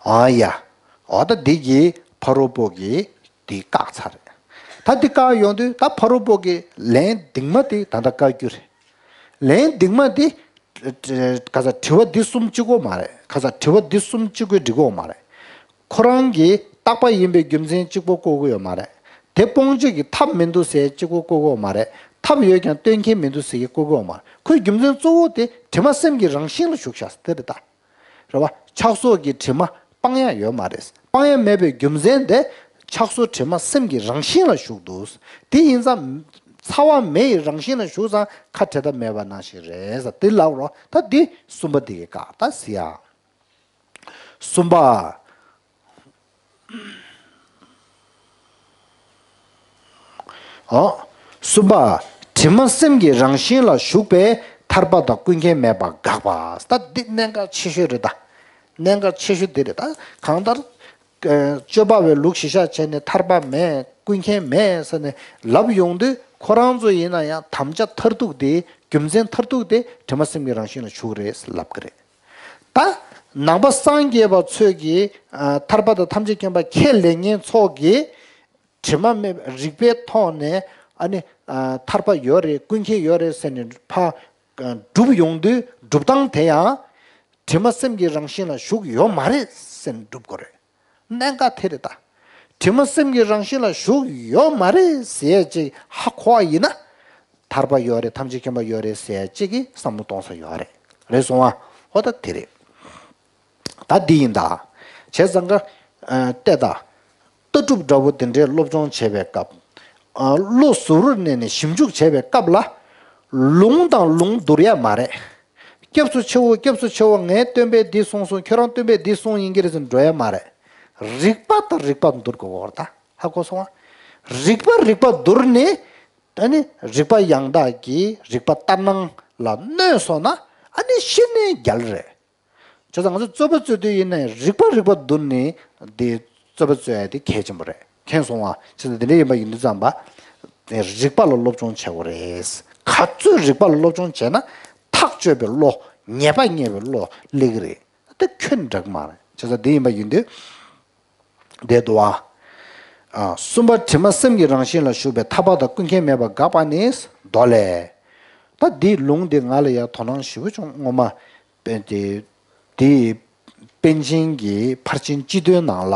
ཨ་ཡ། ཨོ་ད་འདི་གིས་ཕ་རོལ་པོ་གིས་འདི་བཀག་ཚར་རེད། ད་འདི་བཀག་ཡོང་དུས་ད་ཕ་རོལ་པོ་གི་ལན་གདིང་མ་དེ་ད་ལྟ་བཀག་རྒྱུ་རེད། ལན་གདིང་མ་དེ། ག་ས་དྲི་བ་འདི་གསུམ་གཅིག་པོ་མ་རེད། ག་ས་དྲི་བ་འདི་གསུམ་གཅིག་པོས་འགྲིག་གི་ཡོད་མ་རེད། ཁོ་རང་གིས་རྟག་པ་ཡིན་པའི་རྒྱུ་མཚན་གཅིག་པོ་བཀོད་ཀྱི་ཡོད་མ་རེད། དེ་སྤོང་བྱེད་ཀྱི་ཐབས་མི་འདུག་ཟེར་གཅིག་པོ་བཀོད་ཀྱི་ཡོད་མ་རེད། ཐབས་ཡོད་ཀྱང་སྟོན་མཁན་མི་འདུག་ཟེར་གྱི་བཀོད་ཀྱི་ཡོད་མ་རེད། ཁོའི་རྒྱུ་མཚན་གཙོ་བོ་དེ་དྲི་མ་སེམས་ཀྱི་རང་བཞིན་ལ་ཞུགས་བཞག་ཟེར་དེ་རེད་ད། རེད་བ། ཆགས་སོགས་ཀྱི་དྲི་མ་སྤང་ཡ་ཡོད་མ་རེད། སྤང་ཡ་མེད་པའི་རྒྱུ་མཚན་དེ་ཆགས་སོགས་དྲི་མ་སེམས་ཀྱི་རང་བཞིན་ལ་ཞུགས་འདུག། དེ་ཡིན་ཙང་། ཚ་བ་མེ་ཡི་རང་བཞིན་ལ་ཞུགས་ཙང་ཁ་བྲལ་ཐབས་མེད་པ་ནང་བཞིན་རེད་ཟེར་དེ་ལབ་རོགས། ད་འདི་གསུམ་པ་འདི་གི་བཀག་ད་ཟེར་ཡ། གསུམ་པ། ཨོ། གསུམ་པ། དྲི་མ་སེམས་ཀྱི་རང་བཞིན་ལ་ཞུགས་པས་ཐར་པ་དང་ཀུན་མཁྱེན་མེད་པ་དགག་པ། ད་འདི་གནད་འགག་ཆེ་ཤོས་རེད་ད། གནད་འགག་ཆེ་ཤོས་འདི་རེད་ད། གང་ལྟར། ཨ། སྤྱོད་པ་བའི་ལུགས་གཞི་བཞག་བྱས་ནས་ཐར་པ་མེད། ཀུན་མཁྱེན་མེད་ཟེར་ནས་ལབ་ཡོང་དུས། ཁོ་རང་ཚོ་ཡིན་ན་ཡང་དམ་བཅའ་མཐར་ཐུག་དེ། རྒྱུ་མཚན་མཐར་ཐུག་དེ་དྲི་མ་སེམས་ཀྱི་རང་བཞིན་ལ་ཞུགས་རེད་ལབ་ཀྱི་རེད། ད་ནང་པ་སངས་རྒྱས་པ་ཚོས་ཀྱིས། ཨ། ཐར་པ་དང་ཐམས་ཅད་མཁྱེན་པ་ཁས་ལེན་མཁན་ཚོ་གིས་དྲི་མ་མེད་པའི་རིགས་པའི་ཐོག་ནས། ཨ་ནི། ཨ། ཐར་པ་ཡོད་རེད། ཀུན་མཁྱེན་ཡོད་རེད་ཟེར་ནས་ཕར། ཨ། སྒྲུབ་ཡོང་དུས་སྒྲུབ་སྟངས་དེ་ཡང་དྲི་མ་སེམས་ཀྱི་རང་བཞིན་ལ་ཞུགས་ཡོད་མ་རེད་ཟེར་ནས་སྒྲུབ་དགོས་རེད། གནད་འགག་དེ་རེད་ད། དྲི་མ་སེམས་ཀྱི་རང་བཞིན་ལ་ཞུགས་ཡོད་མ་རེད་ཟེར་ཅིག་ཧ་གོ་བ་ཡིན་ན། ཐར་པ་ཡོད་རེད། ཐམས་ཅད་མཁྱེན་པ་ཡོད་རེད་ཟེར་ཅིག་གིས་བསམ་བློ་གཏོང་ས་ཡོད་རེད། རེད་སོང་བ། ཧོ་ད་དེ་རེད། ད་འདི་ཡིན་ད། བྱས་ཙང་ཀ། ཨ། ལྟོས་ད། ལྟ་གྲུབ་འདྲ་བོ་དེ་འདྲའི་སློབ་སྦྱོང་བྱེད་པའི་སྐབས། ཨ། བློ་གཟུ་བོར་གནས་ནས་ཞིབ་འཇུག་བྱེད་པའི་སྐབས་ལ། ལུང་དང་ལུང་བསྡུར་ཡ་མ་རེད། སྐྱབས་སུ་མཆིའོ། སྐྱབས་སུ་མཆིའོ། ངའི་སྟོན་པས་འདི་གསུངས་སོང་། ཁྱོད་རང་སྟོན་པས་འདི་གསུངས་ཡིན་གྱི་རེད་ཟེར་འགྲོ་ཡ་མ་རེད། རིགས་པ་དང་རིགས་པ་བསྡུར་དགོས་པ་རེད་ད། ཧ་གོ་སོང་ང་། རིགས་པ་རིགས་པ་བསྡུར་ནས། ཨ་ནི་རིགས་པ་ཡང་དག་གིས་རིགས་པ་ལྟར་སྣང་ལ་གནས་སོང་ན། ཨ་ནི་གཞི་ནས་རྒྱལ་རེད། བྱས་ཙང་ང་ཚོ་རྩོད་པ་རྩོད་དུས་ཡིན་ནའི་རིགས་པ་རིགས་པ་བསྡུར་ནས་དེ་རྩོད་པ་རྩོད་ཡ་དེ་གལ་ཆེན་པོ་རེད། མཁྱེན་སོང་ང་། བྱས་ཙང་དེ་འདྲ་ཡིན་པ་ཡིན་དུས་ཙམ་པ། དེ་རིགས་པ་ལ་སློབ་སྦྱོང་བྱེད་དགོས་རེད། ག་ཚོད་རིགས་པ་ལ་སློབ་སྦྱོང་བྱས་ན་ཐག་གཅོད་པའི་བློ། ཉེས་པ་རྙེད་པའི་བློ་སླེབས་ཀྱི་རེད། དེ་ཁྱོན་འདྲ་གི་མ་རེད། བྱས་ཙང་དེ་ཡིན་པ་ཡིན་དུས། དེ་འདུག་བ། ཨ། གསུམ་པ། དྲི་མ་སེམས་ཀྱི་རང་བཞིན་ལ་ཞུགས་པས་ཐར་པ་དང་ཀུན་མཁྱེན་མེད་པ་དགག་པ་ནི། མདོ་ལས། ད་འདི་ལུང་འདི་ང་ལ་ཡང་དོ་སྣང་ཞེ་པོ་བྱུང་། སྔོན་མ་པཎ་ཏི། འདི་པཎ་ཆེན་གྱི་ཕར་ཕྱིན་སྤྱི་དོན་ནང་ལ།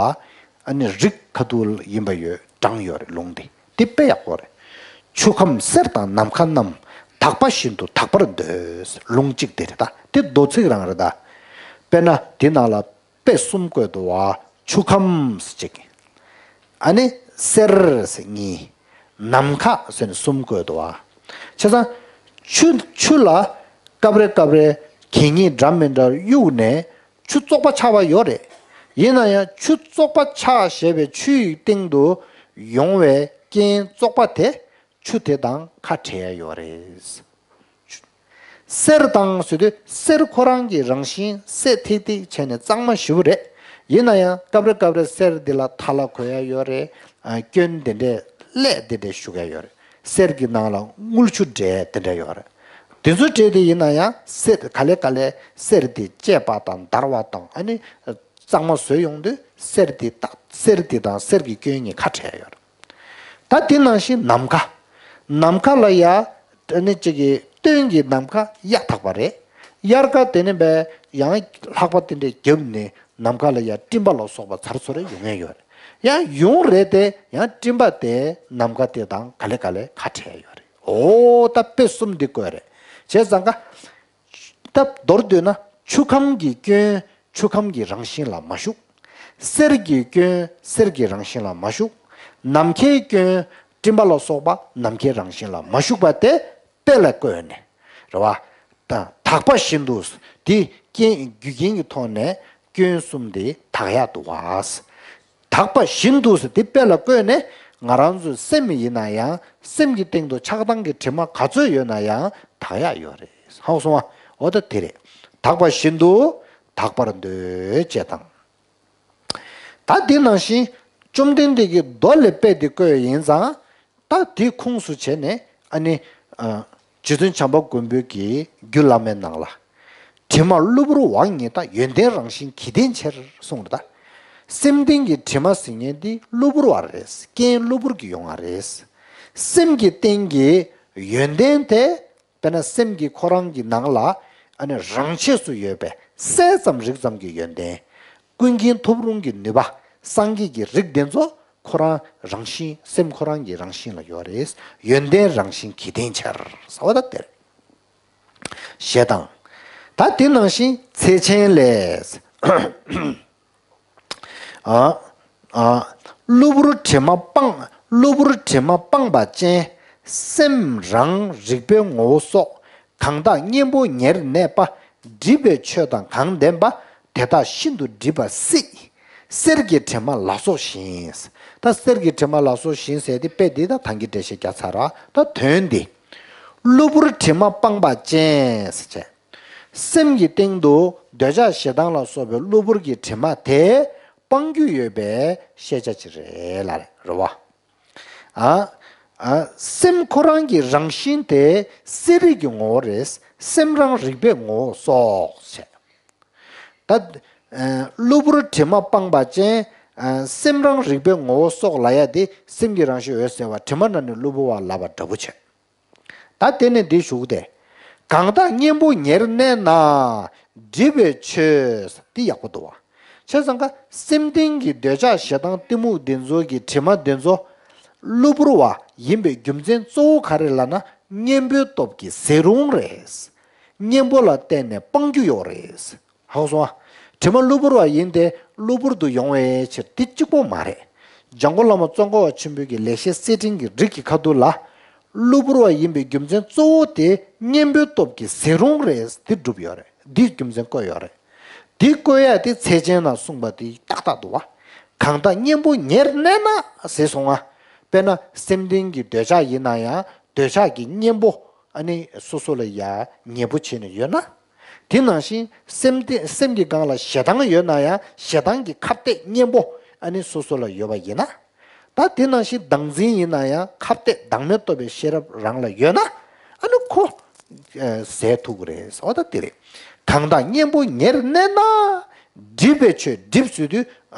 ཨ་ནི་རིགས་ཁ་ཐུག་ཡིན་པ་ཡོད། དྲངས་ཡོད་རེད་ལུང་འདི། འདི་དཔེ་ཡག་པོ་རེད། ཆུ་ཁམས་གསེར་དང་ནམ་མཁའ་རྣམས། དག་པ་བཞིན་དུ་དག་པར་འདོད། ལུང་གཅིག་འདི་རེད་ད། འདི་མདོ་ཚིག་རང་རེད་ད། དཔེར་ན་འདི་ནང་ལ། དཔེ་གསུམ་བཀོད་འདུག་བ། ཆུ་ཁམས་ཟེར་གཅིག། ཨ་ནི་གསེར་ཟེར་གཉིས། ནམ་མཁའ་ཟེར་ནས་གསུམ་བཀོད་འདུག་བ། བྱས་ཙང་ཆུ། ཆུ་ལ་སྐབས་རེ་སྐབས་རེ་གད་སྙིགས་འདྲ་མི་འདྲ་གཡུགས་ནས་ཆུ་བཙོག་པ་ཆགས་པ་ཡོད་རེད། ཡིན་ན་ཡང་ཆུ་བཙོག་པ་ཆགས་བཞག་པའི་ཆུ་ཡི་སྟེང་དུ་ཡོང་བའི་རྐྱེན་བཙོག་པ་དེ། ཆུ་དེ་དང་ཁ་བྲལ་ཡ་ཡོད་རེད། གསེར་དང་ཟེར་དུས་གསེར་ཁོ་རང་གི་རང་བཞིན་གསལ་ཐིག་ཐིག་བྱས་ནས་གཙང་མ་ཞེ་པོ་རེད། ཡིན་ན་ཡང་སྐབས་རེ་སྐབས་རེ་གསེར་འདི་ལ་ཐལ་བ་གོན་ཡ་ཡོད་རེད། ཨ། སྐྱོན་དེ་འདྲས་ཀླད་དེ་འདྲས་ཞུགས་ཡ་ཡོད་རེད། གསེར་གྱི་ནང་ལ་དངུལ་ཆུ་འདྲེས་དེ་འདྲས་ཡོད་རེད། དེ་ཚོ་འདྲེས་དེ་ཡིན་ན་ཡང་གསེར་ག་ལེ་ག་ལེ་གསེར་འདི་བཅད་པ་དང་འདར་བ་དང་། ཨ་ནི་གཙང་མ་བཟོས་ཡོང་དུས་གསེར་འདི་ད། གསེར་འདི་དང་གསེར་གྱི་སྐྱོན་གཉིས་ཁ་བྲལ་ཡོད་རེད། ད་དེ་ནང་བཞིན་ནམ་མཁའ། ནམ་མཁའ་ལ་ཡ། ཨ་ནི་གཅིག་གི་སྟོན་གྱི་ནམ་མཁའ་གཡའ་དག་པ་རེད། དབྱར་ཁ་དེ་ནས་བས་ཡང་ལྷགས་པ་དེ་འདྲས་བརྒྱབ་ནས་ནམ་མཁའ་ལ་ཡང་སྤྲིན་པ་ལ་སོགས་པ་ཚར་ཚོ་རེ་ཡོང་ངེས་ཡོད་རེད། ཡང་ཡོང་རེད་དེ་ཡང་སྤྲིན་པ་དེ་ནམ་མཁའ་དེ་དང་ག་ལེ་ག་ལེ་ཁ་བྲལ་ཡོད་རེད། འོ་ད་དཔེ་གསུམ་འདི་བཀོད་རེད། བྱས་ཙང་ཀ་ད་མདོར་བསྡུས་ན་ཆུ་ཁམས་ཀྱི་སྐྱོན་ཆུ་ཁམས་ཀྱི་རང་བཞིན་ལ་མ་ཞུགས། གསེར་གྱི་སྐྱོན་གསེར་གྱི་རང་བཞིན་ལ་མ་ཞུགས། ནམ་མཁའི་སྐྱོན་སྤྲིན་པ་ལ་སོགས་པ་ནམ་མཁའི་རང་བཞིན་ལ་མ་ཞུགས་པ་དེ་དཔེ་ལ་བཀོད་ནས་རེད་བ། ད་དག་པ་བཞིན་དུ་དེ་རྐྱེན་རྒྱུ་རྐྱེན་གྱི་ཐོག་ནས་སྐྱོན་གསུམ་དེ་དག་ཡག་འདུག་བ། དག་པ་བཞིན་དུ་ཟེར་དེ་དཔེ་ལ་བཀོད་ནས་ང་རང་ཚོའི་སེམས་ཡིན་ན་ཡང་སེམས་ཀྱི་སྟེང་དུ་ཆགས་སྡང་གི་དྲི་མ་ག་ཚོད་ཡོད་ན་ཡང་དག་ཡག་ཡོད་རེད། ཧ་གོ་སོང་ང་། འོ་ད་དེ་རེད། དག་པ་བཞིན་དུ་དག་པར་འདོད་ཅེས་དང་། ད་དེ་ནང་བཞིན་བཅོམ་ལྡན་འདས་ཀྱིས་མདོ་ལས་དཔེ་དེ་བཀོད་ཡིན་ཙང་། ད་དེའི་ཁུངས་སུ་བྱས་ནས་ཨ་ནི་ཨ། རྗེ་བཙུན་བྱམས་པ་མགོན་པོ་གི་རྒྱུད་བླ་མའི་ནང་ལ། དྲི་མ་གློ་བུར་བ་ཉིད་དང་། ཡོན་ཏན་རང་བཞིན་གྱིས་བརྟེན་ཕྱིར་གསུངས་རེད་ད། སེམས་གཏིང་གི་དྲི་མ་ཟེར་མཁན་འདི་གློ་བུར་བ་རེད། རྐྱེན་གློ་བུར་གྱིས་ཡོང་བ་རེད། སེམས་ཀྱི་སྟེང་གི་ཡོན་ཏན་དེ། དཔེར་ན་སེམས་ཀྱི་ཁོ་རང་གི་ནང་ལ་ཨ་ནི་རང་ཆས་སུ་ཡོད་པའི་གསལ་ཙམ་རིག་ཙམ་གྱི་ཡོན་ཏན། ཀུན་མཁྱེན་ཐོབ་རུང་གི་ནུས་པ། སངས་རྒྱས་ཀྱི་རིགས་དེ་ཚོ་ཁོ་རང་རང་བཞིན་སེམས་ཁོ་རང་གི་རང་བཞིན་ལ་ཡོད་རེད། ཡོན་ཏན་རང་བཞིན་གྱིས་བརྟེན་ཕྱིར་ཟེར་བ་ད་དེ་རེད། ཞེས་དང་། ད་དེ་ནང་བཞིན་ཚེ་ཆེན་ལས། ཨ། ཨ། གློ་བུར་དྲི་མ་སྤངས། གློ་བུར་དྲི་མ་སྤངས་པ་ཅན། སེམས་རང་རིག་པའི་ངོ་བོ་སོགས། གང་དག་གཉེན་པོ་ཉེར་གནས་པ། སྒྲིབ་པའི་ཆོས་དང་གང་ལྡན་པ། དེ་དག་ཤིན་ཏུ་སྒྲིབ་པ་སྲིད། གསེར་གྱི་དྲི་མ་ལ་སོགས་བཞིན། ད་གསེར་གྱི་དྲི་མ་ལ་སོགས་བཞིན་ཟེར་དེ་དཔེ་འདི་དང་ཐང་གི་འགྲེལ་བཤད་རྒྱག་ཚར་ར། ད་དོན་འདི། གློ་བུར་དྲི་མ་སྤངས་པ་ཅན་ཟེར་བྱས། སེམས་ཀྱི་སྟེང་དུ་འདོད་ཆགས་ཞེ་སྡང་ལ་སོགས་པའི་གློ་བུར་གྱི་དྲི་མ་དེ་སྤང་རྒྱུ་ཡོད་པའི་ཤེས་བྱ་ཅིག་རེད་ལ་རེད་བ། ཨ། ཨ། སེམས་ཁོ་རང་གི་རང་བཞིན་དེ་གསལ་རིག་གི་ངོ་བོ་རེད། སེམས་རང་རིག་པའི་ངོ་བོ་སོགས་བྱས། ད། ཨ། གློ་བུར་དྲི་མ་སྤངས་པ་ཅན། ཨ། སེམས་རང་རིག་པའི་ངོ་བོ་སོགས་ལ་ཡ་དེ་སེམས་ཀྱི་རང་བཞིན་འོད་གསལ་བ་དྲི་མ་ན་ནི་གློ་བུར་བ་ལབ་པ་འདྲ་པོ་བྱས། ད་དེ་ནས་འདི་ཞུགས་ཏེ། གང་དག་གཉེན་པོ་ཉེར་གནས་ན། སྒྲིབ་པའི་ཆོས་འདི་ཡག་པོ་འདུག་བ། བྱས་ཙང་ཀ་སེམས་གཏིང་གི་འདོད་ཆགས་ཞེ་སྡང་གཏི་མུག་འདི་ཚོ་གི་དྲི་མ་འདི་ཚོ། གློ་བུར་བ་ཡིན་པའི་རྒྱུ་མཚན་གཙོ་བོ་ག་རེ་ལབ་ན་གཉེན་པོའི་སྟོབས་ཀྱིས་ཟད་རུང་རེད། གཉེན་པོ་ལ་བརྟེན་ནས་སྤང་རྒྱུ་ཡོད་རེད། ཧ་གོ་སོང་ཨ། དྲི་མ་གློ་བུར་བ་ཡིན་ཏེ་གློ་བུར་དུ་ཡོང་བའི་ཕྱིར་དེ་གཅིག་པོ་མ་རེད། འཇམ་མགོན་བླ་མ་ཙོང་ཁ་པ་ཆེན་པོའི་གི་ལེགས་བཤད་གསེར་ཕྲེང་གི་རིགས་ཀྱི་ཁ་ཐུག་ལ། གློ་བུར་བ་ཡིན་པའི་རྒྱུ་མཚན་གཙོ་བོ་དེ་གཉེན་པོའི་སྟོབས་ཀྱིས་ཟད་རུང་རེད་དེ་སྒྲུབ་ཡོད་རེད། འདིའི་རྒྱུ་མཚན་བཀོད་ཡོད་རེད། འདི་བཀོད་ཡ་དེ་ཚད་ཅན་ན་གསུངས་པ་དེ་ཏག་ཏག་འདུག་བ། གང་དག་གཉེན་པོ་ཉེར་གནས་ན་ཟེར་སོང་ང་། དཔེར་ན་སེམས་གཏིང་གི་འདོད་ཆགས་ཡིན་ན་ཡང་འདོད་ཆགས་ཀྱི་གཉེན་པོ་ཨ་ནི་སོ་སོ་ལ་ཡ་ཉེ་པོ་བྱས་ནས་ཡོད་ན། དེ་ནང་བཞིན་སེམས་གཏི་སེམས་ཀྱི་སྒང་ལ་ཞེ་སྡང་ཡོད་ན་ཡང་ཞེ་སྡང་གི་ཁ་གཏད་གཉེན་པོ་ཨ་ནི་སོ་སོ་ལ་ཡོད་པ་ཡིན་ན། ད་དེ་ནང་བཞིན་བདག་འཛིན་ཡིན་ན་ཡང་ཁ་གཏད་བདག་མེད་རྟོགས་པའི་ཤེས་རབ་རང་ལ་ཡོད་ན་ཨ་ནི་ཁོ་ཟད་ཐུབ་ཀྱི་རེད་ཟེར་བ་ད་དེ་རེད། གང་དག་གཉེན་པོ་ཉེར་གནས་ན། སྒྲིབ་པའི་ཆོས་སྒྲིབ་ཟེར་དུས་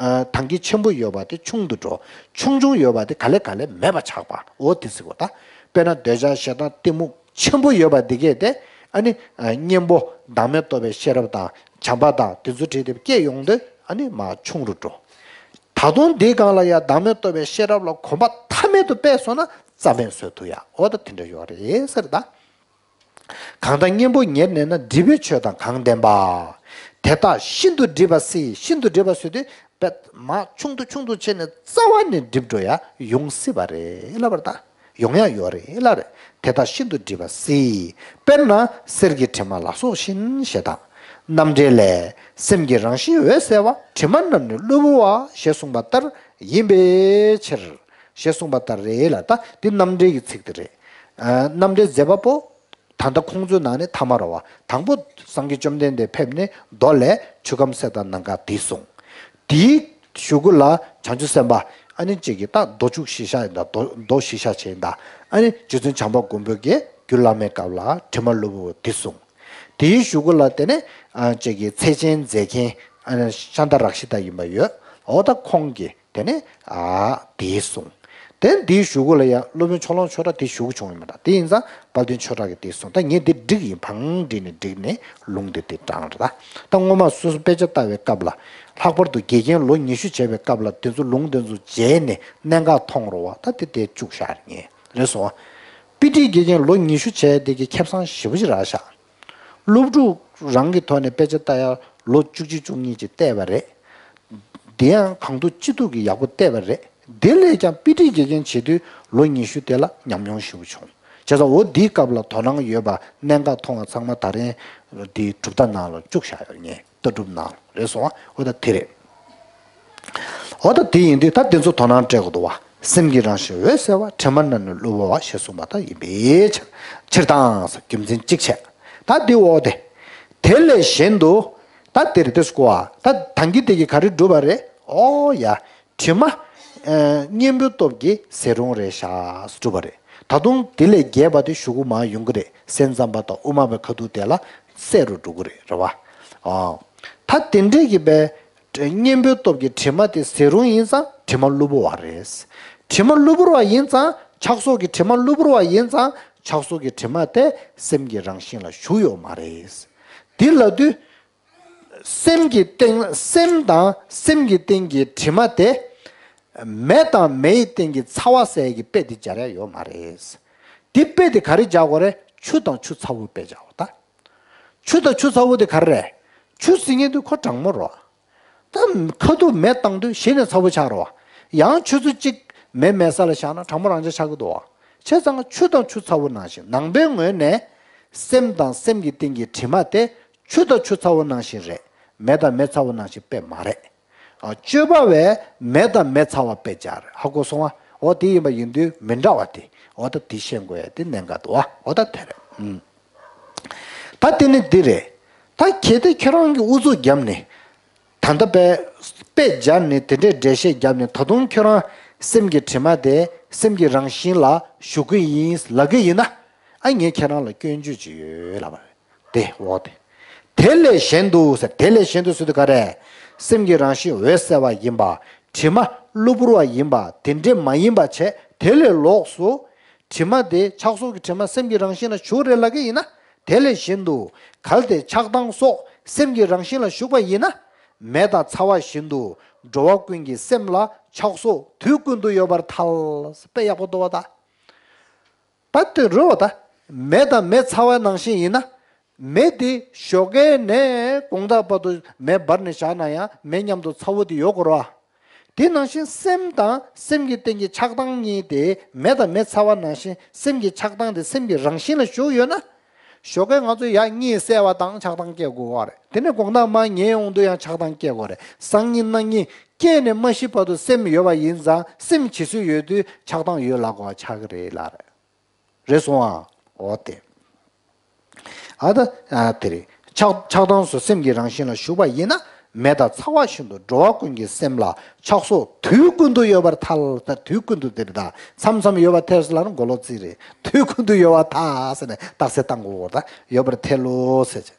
དང་གི་ཆེན་པོ་ཡོད་པ་དེ་ཆུང་དུ་འགྲོ། ཆུང་ཆུང་ཡོད་པ་དེ་ག་ལེ་ག་ལེ་མེད་པ་ཆགས་པ་འོ་དེ་ཟེར་གོ་ད། དཔེར་ན་འདོད་ཆགས་ཞེ་སྡང་གཏི་མུག་ཆེན་པོ་ཡོད་པ་འདི་གས་དེ་ཨ་ནི་གཉེན་པོ་བདག་མེད་རྟོགས་པའི་ཤེས་རབ་དང་བྱམས་པ་དང་དེ་ཚོ་བྲིས་ཏེ་སྐྱེ་ཡོང་དུས་ཨ་ནི་མར་ཆུང་རུ་འགྲོ། ད་དུང་འདིའི་སྒང་ལ་ཡང་བདག་མེད་རྟོགས་པའི་ཤེས་རབ་ལ་གོམས་པ་མཐའ་མེད་དུ་སྤེལ་སོང་ན་རྩ་བན་བཟོད་ཐུབ་ཡ་འོ་ད་དེ་འདྲ་ཡོད་རེད་ཟེར་ད། གང་དག་གཉེན་པོ་ཉེར་གནས་ན། སྒྲིབ་པའི་ཆོས་དང་གང་ལྡན་པ། དེ་དག་ཤིན་ཏུ་སྒྲིབ་པ་སྲིད། ཤིན་ཏུ་སྒྲིབ་པ་ཟེར་དུས་པད་མ་ཆུང་དུ་ཆུང་དུ་བྱས་ནས་རྩ་བ་ནས་འགྲིབ་འགྲོ་ཡ་ཡོང་སྲིད་པ་རེད་ལབ་པར་ད། ཡོང་ཡ་ཡོད་རེད་ལབ་རེད། དེ་དག་ཤིན་ཏུ་སྒྲིབ་པ་སྲིད། དཔེར་ན་གསེར་གྱི་དྲི་མ་ལ་སོགས་བཞིན་ཞེས་དང་། རྣམ་འགྲེལ་ལས། སེམས་ཀྱི་རང་བཞིན་འོད་གསལ་བ། དྲི་མ་རྣམས་ནི་གློ་བུར་བ་ཞེས་གསུངས་པ་ལྟར་ཡིན་པའི་ཕྱིར། ཞེས་གསུངས་པ་ལྟར་རེད་ལ་ད་འདི་རྣམ་འགྲེལ་གྱི་ཚིག་དེ་རེད། ཨ། རྣམ་འགྲེལ་མཛད་པ་པོ། ད་ལྟ་ཁོང་ཚོའི་ནང་ནས་ཐ་མ་ར་བ་དང་པོ་སངས་རྒྱས་བཅོམ་ལྡན་འདས་ཕེབས་ནས་མདོ་ལས་ཆུ་ཁམས་གསེར་དང་ནམ་མཁའ་འདི་གསུངས། དེའི་གཞུག་གུ་ལ་བྱང་ཆུབ་སེམས་དཔའ་ཨ་ནི་གཅིག་གིས་ད་མདོ་བཅུ་གཞི་བཞག་ཡིན་ད་མདོ་མདོ་གཞི་བཞག་བྱས་ཡིན་ད་ཨ་ནི་རྗེ་བཙུན་བྱམས་པ་མགོན་པོ་གིས་རྒྱུད་བླ་མའི་སྐབས་ལ་དྲི་མ་གློ་བུར་བ་འདི་གསུངས། དེའི་གཞུག་གུ་ལ་དེ་ནས་ཨ་གཅིག་གིས་ཚད་ཆེན་མཛད་མཁན་ཨ་ནི་ཤཱནྟ་རཀྵི་ཏ་ཡིན་པ་ཡོད། འོ་ད་ཁོང་གིས་དེ་ནས་ཨ་དེ་གསུངས། དེ་འདིའི་གཞུག་གུ་ལ་ཡང་སློབ་དཔོན་ཕྱོགས་གླང་ཆོས་གྲགས་དེ་ཞུ་གི་བྱུང་ཡོད་མ་རེད། དེ་ཡིན་ཙང་དཔལ་ལྡན་ཆོས་གྲགས་ཀྱིས་དེ་གསུངས། ད་ངས་འདི་བསྒྲིགས་ཡིན། བང་བསྒྲིགས་ནས་བསྒྲིགས་ནས་ལུང་འདི་དེ་དྲངས་རེད། ད་ད་སྔོན་མ་སོ་སོ་དཔེ་ཆ་ལྟ་བའི་སྐབས་ལ། ལྷག་པར་དུ་དགེ་རྒན་ལོ་ཉི་ཤུ་བྱས་པའི་སྐབས་ལ་དེ་ཚོ་ལུང་དེ་ཚོ་མཇལ་ནས་གནད་འགག་མཐོང་རོགས་བ། ད་དེ་དེ་བཅུག་བཞག་རེད་ངས། རེད་སོང་བ། དཔེ་ཁྲིད་དགེ་རྒན་ལོ་ཉི་ཤུ་བྱས་དེ་གི་ཁེ་བཟང་ཞེ་པོ་ཅིག་རག་ཤག་སློབ་ཕྲུག་རང་གི་ཐོག་ནས་དཔེ་ཆ་ལྟ་ཡ་ལོ་བཅུ་གཅིག་བཅུ་གཉིས་ཅིག་བལྟས་པ་རེད། དེ་ཡང་གང་ཐུབ་ཅི་ཐུབ་ཀྱིས་ཡག་པོ་བལྟས་པ་རེད། དེ་ལས་ཀྱང་དཔེ་ཁྲིད་དགེ་རྒན་བྱེད་དུས་ལོ་ཉི་ཤུ་དེ་ལ་ཉམས་མྱོང་ཞེ་པོ་བྱུང་། བྱས་ཙང་འོ་འདིའི་སྐབས་ལ་དོ་སྣང་ཡོད་པ་གནད་འགག་མཐོང་བ་ཚང་མ་ད་རིང་འདིའི་གྲུབ་མཐའ་ནང་ལ་བཅུག་བཞག་ཡོད་ངས། ལྟ་གྲུབ་ནང་ལ་རེད་སོང་བ། འོ་ད་དེ་རེད། འོ་ད་དེ་ཡིན་དུས་ད་དེ་ཚོ་དོ་སྣང་སྤྲད་དགོས་འདུག་བ། སེམས་ཀྱི་རང་བཞིན་འོད་གསལ་བ། དྲི་མ་ན་ནི་གློ་བུར་བ་ཞེས་གསུངས་པ་ལྟར་ཡིན་པའི་ཕྱིར། ཕྱིར་དང་ཟེར་རྒྱུ་མཚན་གཅིག་བྱས། ད་འདི་འོ་དེ། དེ་ལས་གཞན་དུ། ད་དེ་རེད་དེ་སྐོར་བ། ད་ད་གིན་དེ་གིས་ག་རེ་བསྒྲུབས་པ་རེད། ཨོ་ཡ། དྲི་མ། ཨ་གཉེན་པོའི་སྟོབས་ཀྱིས་ཟད་རུང་རེད་ཤག་བསྒྲུབས་པ་རེད། ད་དུང་དེ་ལས་རྒྱས་པ་དེ་གཞུག་གུ་མར་ཡོང་གི་རེད། སེམས་ཙམ་པ་དང་དབུ་མ་པའི་ཁ་ཐུག་དེ་ལ་གསལ་རུ་འགྲོ་གི་རེད། རེད་བ། ཨ། ད་དེ་འདྲས་ཀྱི་པའི་གཉེན་པོའི་སྟོབས་ཀྱིས་དྲི་མ་དེ་ཟད་རུང་ཡིན་ཙང་དྲི་མ་གློ་བུར་བ་རེད། དྲི་མ་གློ་བུར་བ་ཡིན་ཙང་ཆགས་སོགས་ཀྱི་དྲི་མ་གློ་བུར་བ་ཡིན་ཙང་ཆགས་སོགས་ཀྱི་དྲི་མ་དེ་སེམས་ཀྱི་རང་བཞིན་ལ་ཞུགས་ཡོད་མ་རེད། དེ་ལབ་དུས། སེམས་ཀྱི་སྟེང་སེམས་དང་སེམས་ཀྱི་སྟེང་གི་དྲི་མ་དེ། མེ་དང་མེ་ཡི་སྟེང་གི་ཚ་བ་ཟེར་གྱི་དཔེ་དེ་སྦྱར་ཡ་ཡོད་མ་རེད། དེ་དཔེ་དེ་ག་རེ་སྦྱར་དགོས་རེད། ཆུ་དང་ཆུ་ཚ་བོ་དཔེ་སྦྱར་དགོས་ད། ཆུ་དང་ཆུ་ཚ་བོ་དེ་ག་རེ་རེད། ཆུ་ཟེར་མཁན་དེ་ཁོ་གྲང་མོ་རེད། ད་ཁ་ཐུག་མེ་བཏང་དུས་གཞི་ནས་ཚ་བོ་ཆགས་རེད་བ། ཡང་ཆུ་ཚོད་གཅིག་མེ་མེད་ས་ལ་བཞག་ན་གྲང་མོ་རང་ཆ་ཆགས་ཀྱི་འདུག་བ། བྱས་ཙང་ཆུ་དང་ཆུ་ཚ་བོ་ནང་བཞིན་ནང་པའི་ངོས་ནས་སེམས་དང་སེམས་ཀྱི་སྟེང་གི་དྲི་མ་དེ་ཆུ་དང་ཆུ་ཚ་བོ་ནང་བཞིན་རེད། མེ་དང་མེ་ཚ་བོ་ནང་བཞིན་དཔེ་མ་རེད། ཨ། སྤྱོད་པ་བས་མེ་དང་མེ་ཚ་བ་དཔེ་སྦྱར། ཧ་གོ་སོང་ཨ། འོ་དེ་ཡིན་པ་ཡིན་དུས་མི་འདྲ་བ་དེ། འོ་ད་དེ་ཤེས་དགོས་ཡ་དེ་གནད་འགག་འདུག་ཨ། འོ་ད་དེ་རེད། ཨུམ། ད་དེ་ནི་འདི་རེད། ད་གལ་ཏེ་ཁྱེད་རང་གིས་ཨུ་ཚུགས་བརྒྱབ་ནས། ད་ལྟ་དཔེ་དཔེ་སྦྱར་ནས་དེ་འདྲའི་འགྲེལ་བཤད་བརྒྱབ་ནས་ད་དུང་ཁྱོད་རང་སེམས་ཀྱི་དྲི་མ་དེ་སེམས་ཀྱི་རང་བཞིན་ལ་ཞུགས་ཀྱི་ཡིན་ལབ་ཀྱི་ཡིན་ན། ཨ། ངས་ཁྱེད་རང་ལ་སྐྱོན་བརྗོད་ཅིག་ཡོད་ལབ་པ་རེད། དེ་འོ་དེ། དེ་ལས་གཞན་དུ་ཟེར། དེ་ལས་གཞན་དུ་ཟེར་དུས་ག་རེ། སེམས་ཀྱི་རང་བཞིན་འོད་གསལ་བ་ཡིན་པ། དྲི་མ་གློ་བུར་བ་ཡིན་པ་དེ་འདྲས་མ་ཡིན་པ་བྱས། དེ་ལས་ལོགས་སུ། དྲི་མ་དེ་ཆགས་སོགས་ཀྱི་དྲི་མ་སེམས་ཀྱི་རང་བཞིན་ལ་ཞུགས་རེད་ལབ་ཀྱི་ཡིན་ན། དེ་ལས་གཞན་དུ། གལ་ཏེ་ཆགས་སྡང་སོགས་སེམས་ཀྱི་རང་བཞིན་ལ་ཞུགས་པ་ཡིན་ན། མེ་དང་ཚ་བ་བཞིན་དུ་འགྲོ་བ་ཀུན་གྱི་སེམས་ལ་ཆགས་སོགས་དུས་ཀུན་ཏུ་ཡོད་པར་ཐལ། དཔེ་ཡག་པོ་འདུག་བ་ད། ད་དེ་རེད་བ་ད། མེ་དང་མེ་ཚ་བ་ནང་བཞིན་ཡིན་ན། མེ་དེ་ཞོགས་ཀས་ནས་དགོང་དག་བར་དུ་མེ་འབར་ནས་བཞག་ན་ཡང་མེ་མཉམ་དུ་ཚ་བོ་དེ་ཡོད་དགོས་རེད་བ། དེ་ནང་བཞིན་སེམས་དང་སེམས་ཀྱི་སྟེང་གི་ཆགས་སྡང་གཉིས་དེ་མེ་དང་མེ་ཚ་བ་ནང་བཞིན་སེམས་ཀྱི་ཆགས་སྡང་དེ་སེམས་ཀྱི་རང་བཞིན་ལ་ཞུགས་ཡོད་ན། ཞོགས་ཀས་ང་ཚོ་ཡར་གཉིད་སད་པ་དང་ཆགས་སྡང་སྐྱེ་དགོས་པ་རེད། དེ་ནས་དགོང་དག་མར་ཉལ་ཡོང་དུས་ཡང་ཆགས་སྡང་སྐྱེ་དགོས་རེད། སང་ཉིན་གནངས་ཉིན་སྐྱེས་ནས་མ་ཤི་བར་དུ་སེམས་ཡོད་པ་ཡིན་ཙང་སེམས་འཆི་སྲོལ་ཡོད་དུས་ཆགས་སྡང་ཡོད་ལབ་དགོས་པ་ཆགས་ཀྱི་རེད་ལབ་རེད། རེད་སོང་ཨ། འོ་དེ། ཨ་ད། ཨ་དེ་རེད། ཆགས་ཆགས་སྡང་སོགས་སེམས་ཀྱི་རང་བཞིན་ལ་ཞུགས་པ་ཡིན་ན། མེ་དང་ཚ་བ་བཞིན་དུ་འགྲོ་བ་ཀུན་གྱི་སེམས་ལ་ཆགས་སོགས་དུས་ཀུན་ཏུ་ཡོད་པར་ཐལ། ད་དུས་ཀུན་ཏུ་དེ་རེད་ད། མཚམས་མཚམས་ཡོད་པར་ཐལ་ཟེར་ལབ་ན་མགོ་ལོག་རྩིས་རེད། དུས་ཀུན་ཏུ་ཡོད་པར་ཐལ་ཟེར་ནས་རྟགས་གསལ་བཏང་དགོས་ད། ཡོད་པར་ཐལ་ལོ་ཟེར་བྱས།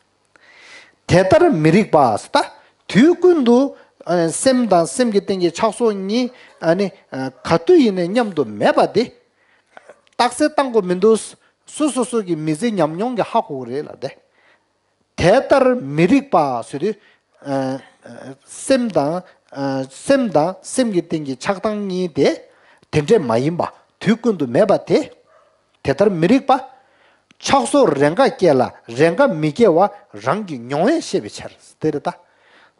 དེ་ལྟར་མི་རིགས་པ་ཟེར་ད། དུས་ཀུན་ཏུ་ཨ་སེམས་དང་སེམས་ཀྱི་སྟེང་གི་ཆགས་སོགས་གཉིས་ཨ་ནི་ཨ་ག་དུས་ཡིན་ནའི་མཉམ་དུ་མེད་པ་དེ། རྟགས་གསལ་བཏང་དགོས་མི་འདུག་སོ་སོ་སོ་གི་མི་ཚེ་ཉམས་མྱོང་གི་ཧ་གོ་གི་རེད་ལབ་སྟེ། དེ་ལྟར་མི་རིགས་པ་ཟེར་དུས། ཨ་ཨ་སེམས་དང་ཨ་སེམས་དང་སེམས་ཀྱི་སྟེང་གི་ཆགས་སྡང་གཉིས་དེ་དེ་འདྲས་མ་ཡིན་པ། དུས་ཀུན་ཏུ་མེད་པ་དེ། དེ་ལྟར་མི་རིགས་པ། ཆགས་སོགས་རེས་འགའ་སྐྱེ་ལ་རེས་འགའ་མི་སྐྱེ་བ་རང་གིས་མྱོང་བས་ཤེས་པའི་ཕྱིར། དེ་རེད་ད།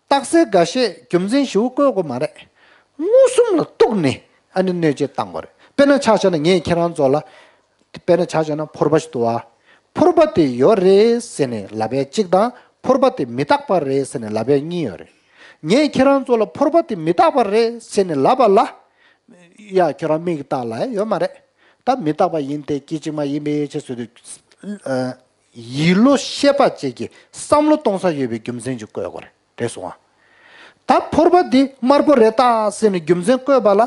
རྟགས་གསལ་འགའ་ཤས་རྒྱུ་མཚན་ཞིབ་བཀོད་དགོས་མ་རེད། མངོན་སུམ་ལ་གཏུགས་ནས་ཨ་ནི་གནོད་བྱེད་བཏང་དགོས་རེད། དཔེར་ན་ཆ་བཞག་ན་ངས་ཁྱེད་རང་ཚོ་ལ། དཔེར་ན་ཆ་བཞག་ན་ཕོར་པ་ཞིག་འདུག་བ། ཕོར་པ་དེ་ཡོད་རེད་ཟེར་ནས་ལབ་ཡ་གཅིག་དང་ཕོར་པ་དེ་མི་རྟག་པ་རེད་ཟེར་ནས་ལབ་ཡ་གཉིས་ཡོད་རེད། ངས་ཁྱེད་རང་ཚོ་ལ་ཕོར་པ་དེ་མི་རྟག་པ་རེད་ཟེར་ནས་ལབ་པ་ལ། ཡ་ཁྱེད་རང་མིག་གིས་བལྟས་ལ་ཡོད་མ་རེད། ད་མི་རྟག་པ་ཡིན་ཏེ་སྐད་ཅིག་མ་ཡིན་པའི་ཕྱིར་ཟེར་དུས། ཡིད་བློ་ཤེས་པ་ཅིག་གིས་བསམ་བློ་གཏོང་ས་ཡོད་པའི་རྒྱུ་མཚན་ཅིག་བཀོད་དགོས་རེད། རེད་སོང་ཨ། ད་ཕོར་པ་འདི་དམར་པོ་རེད་ད་ཟེར་ནས་རྒྱུ་མཚན་བཀོད་པ་ལ་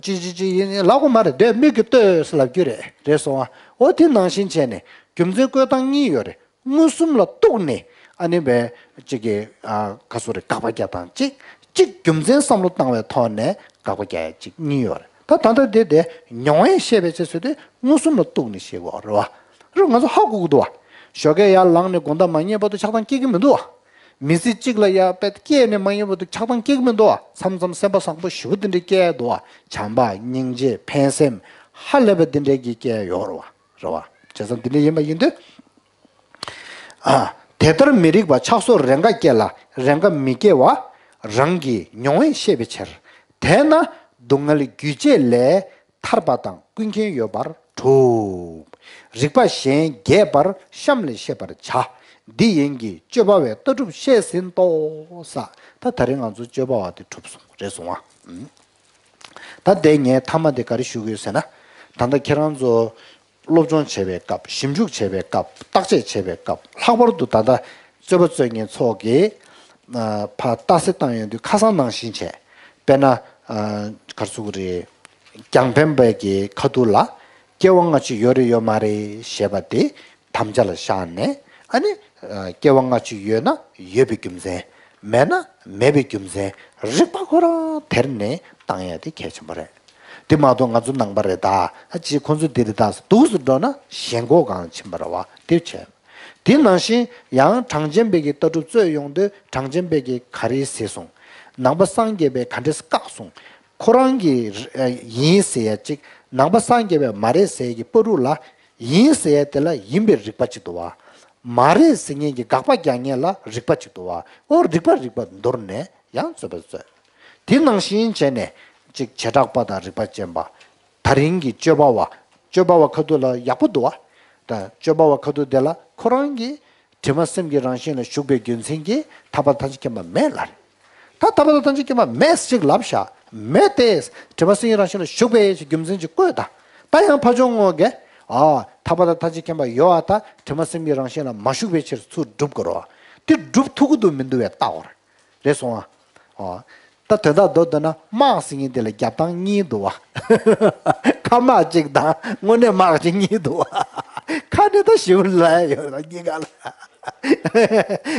ཅི་ཅི་ཅི་ཡིན་ལབ་དགོས་མ་རེད། དེ་མིག་གིས་ལྟོས་ལབ་རྒྱུ་རེད། རེད་སོང་ཨ། འོ་དེ་ནང་བཞིན་བྱས་ནས་རྒྱུ་མཚན་བཀོད་སྟངས་གཉིས་ཡོད་རེད། མངོན་སུམ་ལ་གཏུགས་ནས་ཨ་ནི་བས་ཅིག་གི་ཨ་ག་སོ་རེད། དགག་པ་རྒྱག་སྟངས་གཅིག་གཅིག་རྒྱུ་མཚན་བསམ་བློ་བཏང་བའི་ཐོག་ནས་དགག་པ་རྒྱག་ཡ་གཅིག་གཉིས་ཡོད་རེད། ད་ད་ལྟ་དེ་དེ་མྱོང་བས་ཤེས་པའི་ཕྱིར་ཟེར་དུས་མངོན་སུམ་ལ་གཏུགས་ནས་ཤེས་དགོས་རེད་བ། རེད་ང་ཚོ་ཧ་གོ་གི་འདུག་བ། ཞོགས་ཀས་ཡར་ལངས་ནས་དགོང་དག་མ་ཉལ་བར་དུ་ཆགས་སྡང་སྐྱེ་གི་མི་འདུག་བ། མི་ཚེ་གཅིག་ལ་ཡར་དཔེ་སྐྱེས་ནས་མ་ཉལ་བར་དུ་ཆགས་སྡང་སྐྱེ་གི་མི་འདུག་བ། མཚམས་མཚམས་སེམས་པ་བཟང་པོ་ཞེ་པོ་དེ་འདྲས་སྐྱེ་ཡ་འདུག་བ། བྱམས་པ་སྙིང་རྗེ་ཕན་སེམས་ཧ་ལས་པ་དེ་འདྲས་ཀྱི་སྐྱེ་ཡ་ཡོད་རེད་བ། རེད་བ། བྱས་ཙང་འདི་འདྲ་ཡིན་པ་ཡིན་དུས། ཨ། དེ་ལྟར་མི་རིགས་པ་ཆགས་སོགས་རེས་འགའ་སྐྱེ་ལ་རེས་འགའ་མི་སྐྱེ་བ། རང་གིས་མྱོང་བས་ཤེས་པའི་ཕྱིར། དེས་ན་སྡུག་བསྔལ་རྒྱུ་བཅས་ལས་ཐར་པ་དང་ཀུན་མཁྱེན་ཡོད་པར་གྲུབ། རིགས་པ་གཞན་རྒྱས་པར་གཤམ་ལས་བཤད་པར་བྱ། འདི་ཡིན་གྱི་སྤྱོད་པ་བའི་ལྟ་གྲུབ་བཤད་ཟིན་ཏོ། ས། ད་ད་རེས་ང་ཚོ་སྤྱོད་པ་བ་དེ་གྲུབ་སོང་རེད་སོང་ཨ། ད་དེ་ངས་མཐའ་མ་དེ་ག་རེ་ཞུ་དགོས་ཟེར་ན། ད་ལྟ་ཁྱེད་རང་ཚོ་སློབ་སྦྱོང་བྱེད་པའི་སྐབས་ཞིབ་འཇུག་བྱེད་པའི་སྐབས་བརྟག་དཔྱད་བྱེད་པའི་སྐབས་ལྷག་པར་དུ་ད་ལྟ་རྩོད་པ་རྩོད་མཁན་ཚོ་གིས་ཕར་རྟགས་གསལ་བཏང་ཡོང་དུས་ཁ་སང་ནང་བཞིན་བྱས། དཔེར་ན་ག་རེ་ཟེར་དགོས་རེད། རྒྱང་འཕེན་པའི་གི་ཁ་ཐུག་ལ་སྐྱེ་བ་སྔ་ཕྱི་ཡོད་རེད་ཡོད་མ་རེད་ཞེས་པ་དེ་དམ་བཅའ་ལ་བཞག་ནས་ཨ་ནི་སྐྱེ་བ་སྔ་ཕྱི་ཡོད་ན་ཡོད་པའི་རྒྱུ་མཚན་མེད་ན་མེད་པའི་རྒྱུ་མཚན་རིགས་པ་ཁོ་རང་དེར་ནས་བཏང་ཡ་དེ་གལ་ཆེན་པོ་རེད། དེ་མ་གཏོགས་ང་ཚོ་ནང་པ་རེད་ད། ཨ་ཅེ་ཁོ་ཚོ་འདི་རེད་ད་འདུག་སེ་འགྲོ་ན་ཞེན་ཁོག་གང་ཕྱིན་པ་རེད་བ་དེ་བྱས། དེ་ནང་བཞིན་ཡང་གྲངས་ཅན་པའི་གི་ལྟ་གྲུབ་རྩོད་ཡོང་དུས་གྲངས་ཅན་པའི་གི་ག་རེ་ཟེར་སོང་། ནང་པ་སངས་རྒྱས་པས་ག་འདྲས་བཀག་སོང་། ཁོ་རང་གི་ཡིན་ཟེར་ཡ་གཅིག་ནང་པ་སངས་རྒྱས་པས་མ་རེད་ཟེར་ཡ་གི་བར་དུ་ལ་ཡིན་ཟེར་ཡ་དེ་ལ་ཡིན་པའི་རིགས་པ་གཅིག་འདུག་བ། མ་རེད་ཟེར་མཁན་གྱི་དགག་པ་རྒྱག་མཁན་ལ་རིགས་པ་གཅིག་འདུག་བ། ཨོ་རིགས་པ་རིགས་པ་འདོར་ནས་ཡང་རྩོད་པ་རྩོད། དེ་ནང་བཞིན་བྱས་ནས་གཅིག་བྱེ་བྲག་པ་དང་རིགས་པ་ཅན་པ། ད་རིང་གི་སྤྱོད་པ་བ། སྤྱོད་པ་བ་ཁ་ཐུག་ལ་ཡག་པོ་འདུག་བ། ད་སྤྱོད་པ་བ་ཁ་ཐུག་དེ་ལ་ཁོ་རང་གིས་དྲི་མ་སེམས་ཀྱི་རང་བཞིན་ལ་ཞུགས་པའི་རྒྱུ་མཚན་གྱིས་ཐར་པ་ཐམས་ཅད་མཁྱེན་པ་མེད་ལ་རེད། ད་ཐར་པ་དང་ཐམས་ཅད་མཁྱེན་པ་མེད་ཅིག་ལབ་བཞག་མེད་དེ། དྲི་མ་སེམས་ཀྱི་རང་བཞིན་ལ་ཞུགས་པའི་རྒྱུ་མཚན་ཅིག་བཀོད་ད། ད་ཡང་ཕ་ཆུང་ངོ་གས། ཨ། ཐར་པ་དང་ཐམས་ཅད་མཁྱེན་པ་ཡོད་ཨ་ད་དྲི་མ་སེམས་ཀྱི་རང་བཞིན་ལ་མ་ཞུགས་པའི་ཕྱིར་ཚུར་སྒྲུབ་དགོས་རོ། དེ་སྒྲུབ་ཐུབ་ཀྱི་འདུག་མི་འདུག་བས་ལྟ་བར། རེད་སོང་ཨ། ཨ། ད་དོན་དག་མདོར་བསྡུ་ན་དམག་ཟེར་མཁན་དེ་ལ་རྒྱབ་སྟངས་གཉིས་འདུག་བ། ཁ་དམག་གཅིག་དང་དངོས་གནས་དམག་གཅིག་གཉིས་འདུག་བ། ཁ་ནས་ད་ཞིབ་ལ་ཡོད་ལ་གཉིས་ཀ་ལ།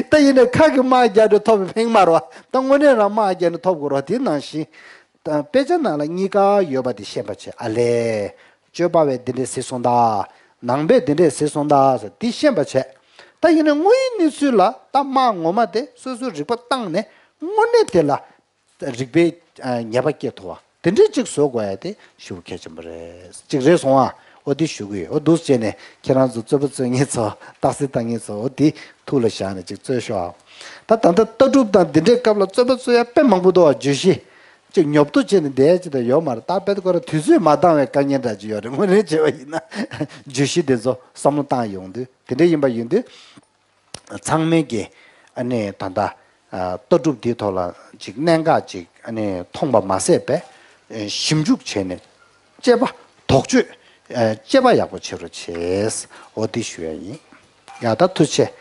ད་ཡིན་ནའི་ཁ་གི་དམག་རྒྱག་དུས་ཐོབ་པའི་ཕན་མ་རེད་བ། ད་དངོས་གནས་རང་དམག་རྒྱག་ནས་ཐོབ་དགོས་རེད་བ། དེ་ནང་བཞིན། ད་དཔེ་ཆ་ནང་ལ་གཉིས་ཀ་ཡོད་པ་དེ་ཤེས་པ་བྱས་ཨ་ལས། སྤྱོད་པ་བས་འདི་འདྲས་ཟེར་སོང་ད། ནང་པས་འདི་འདྲས་ཟེར་སོང་ད་ཟེར་འདི་ཤེས་པ་བྱས། ད་ཡིན་ནའི་དངོས་ཡོད་གནས་ཚུལ་ལ་ད་དམག་ངོ་མ་དེ་སོ་སོའི་རིག་པ་བཏང་ནས་དངོས་གནས་དེ་ལ་རིག་པའི་ཨ་ངེས་པ་སྐྱེ་ཐུབ་པ་དེ་འདྲས་ཅིག་བཟོ་དགོས་ཡ་དེ་ཞེ་པོ་གལ་ཆེན་པོ་རེད། ཅིག་རེད་སོང་ཨ། འོ་འདི་ཞུ་གི་ཡོད། འོ་འདུག་སེ་བྱས་ནས་ཁྱེད་རང་ཚོ་རྩོད་པ་རྩོད་མཁན་ཚོ་རྟགས་གསལ་བཏང་མཁན་ཚོ་འོ་འདི་ཐུགས་ལ་བཞག་ནས་ཅིག་རྩོད་ཤོག་ཨ། ད་ད་ལྟ་ལྟ་གྲུབ་དང་འདི་འདྲའི་སྐབས་ལ་རྩོད་པ་རྩོད་ཡ་དཔེ་མང་པོ་འདུག་ཨ། བརྗོད་གཞི། ཅིག་ཉོབ་ཏོ་བྱས་ནས་བསྡད་ཅིག་ད་ཡོད་མ་རེད། ད་དཔེ་ཁོ་ར་དུས་ཚོད་མ་འདང་བའི་དཀའ་ངལ་འདྲ་ཅིག་ཡོད་རེད། དངོས་གནས་བྱས་པ་ཡིན་ན་བརྗོད་གཞི་དེ་ཚོ་བསམ་བློ་བཏང་ཡོང་དུས་དེ་འདྲ་ཡིན་པ་ཡིན་དུས་ཚང་མས་ཀྱི་ཨ་ནི་ད་ལྟ་ལྟ་གྲུབ་འདིའི་ཐོག་ལ་ཅིག་གནད་འགག་ཅིག་ཨ་ནི་མཐོང་པ་མ་ཟད་པས་ཞིབ་འཇུག་བྱས་ནས་དཔྱད་པ་དོགས་གཅོད་དཔྱད་པ་ཡག་པོ་བྱེད་རོགས་བྱེད། འོ་དེ་ཞུ་ཡ་ཡིན། ཡ་ད་ཐུགས་རྗེ་ཆེ།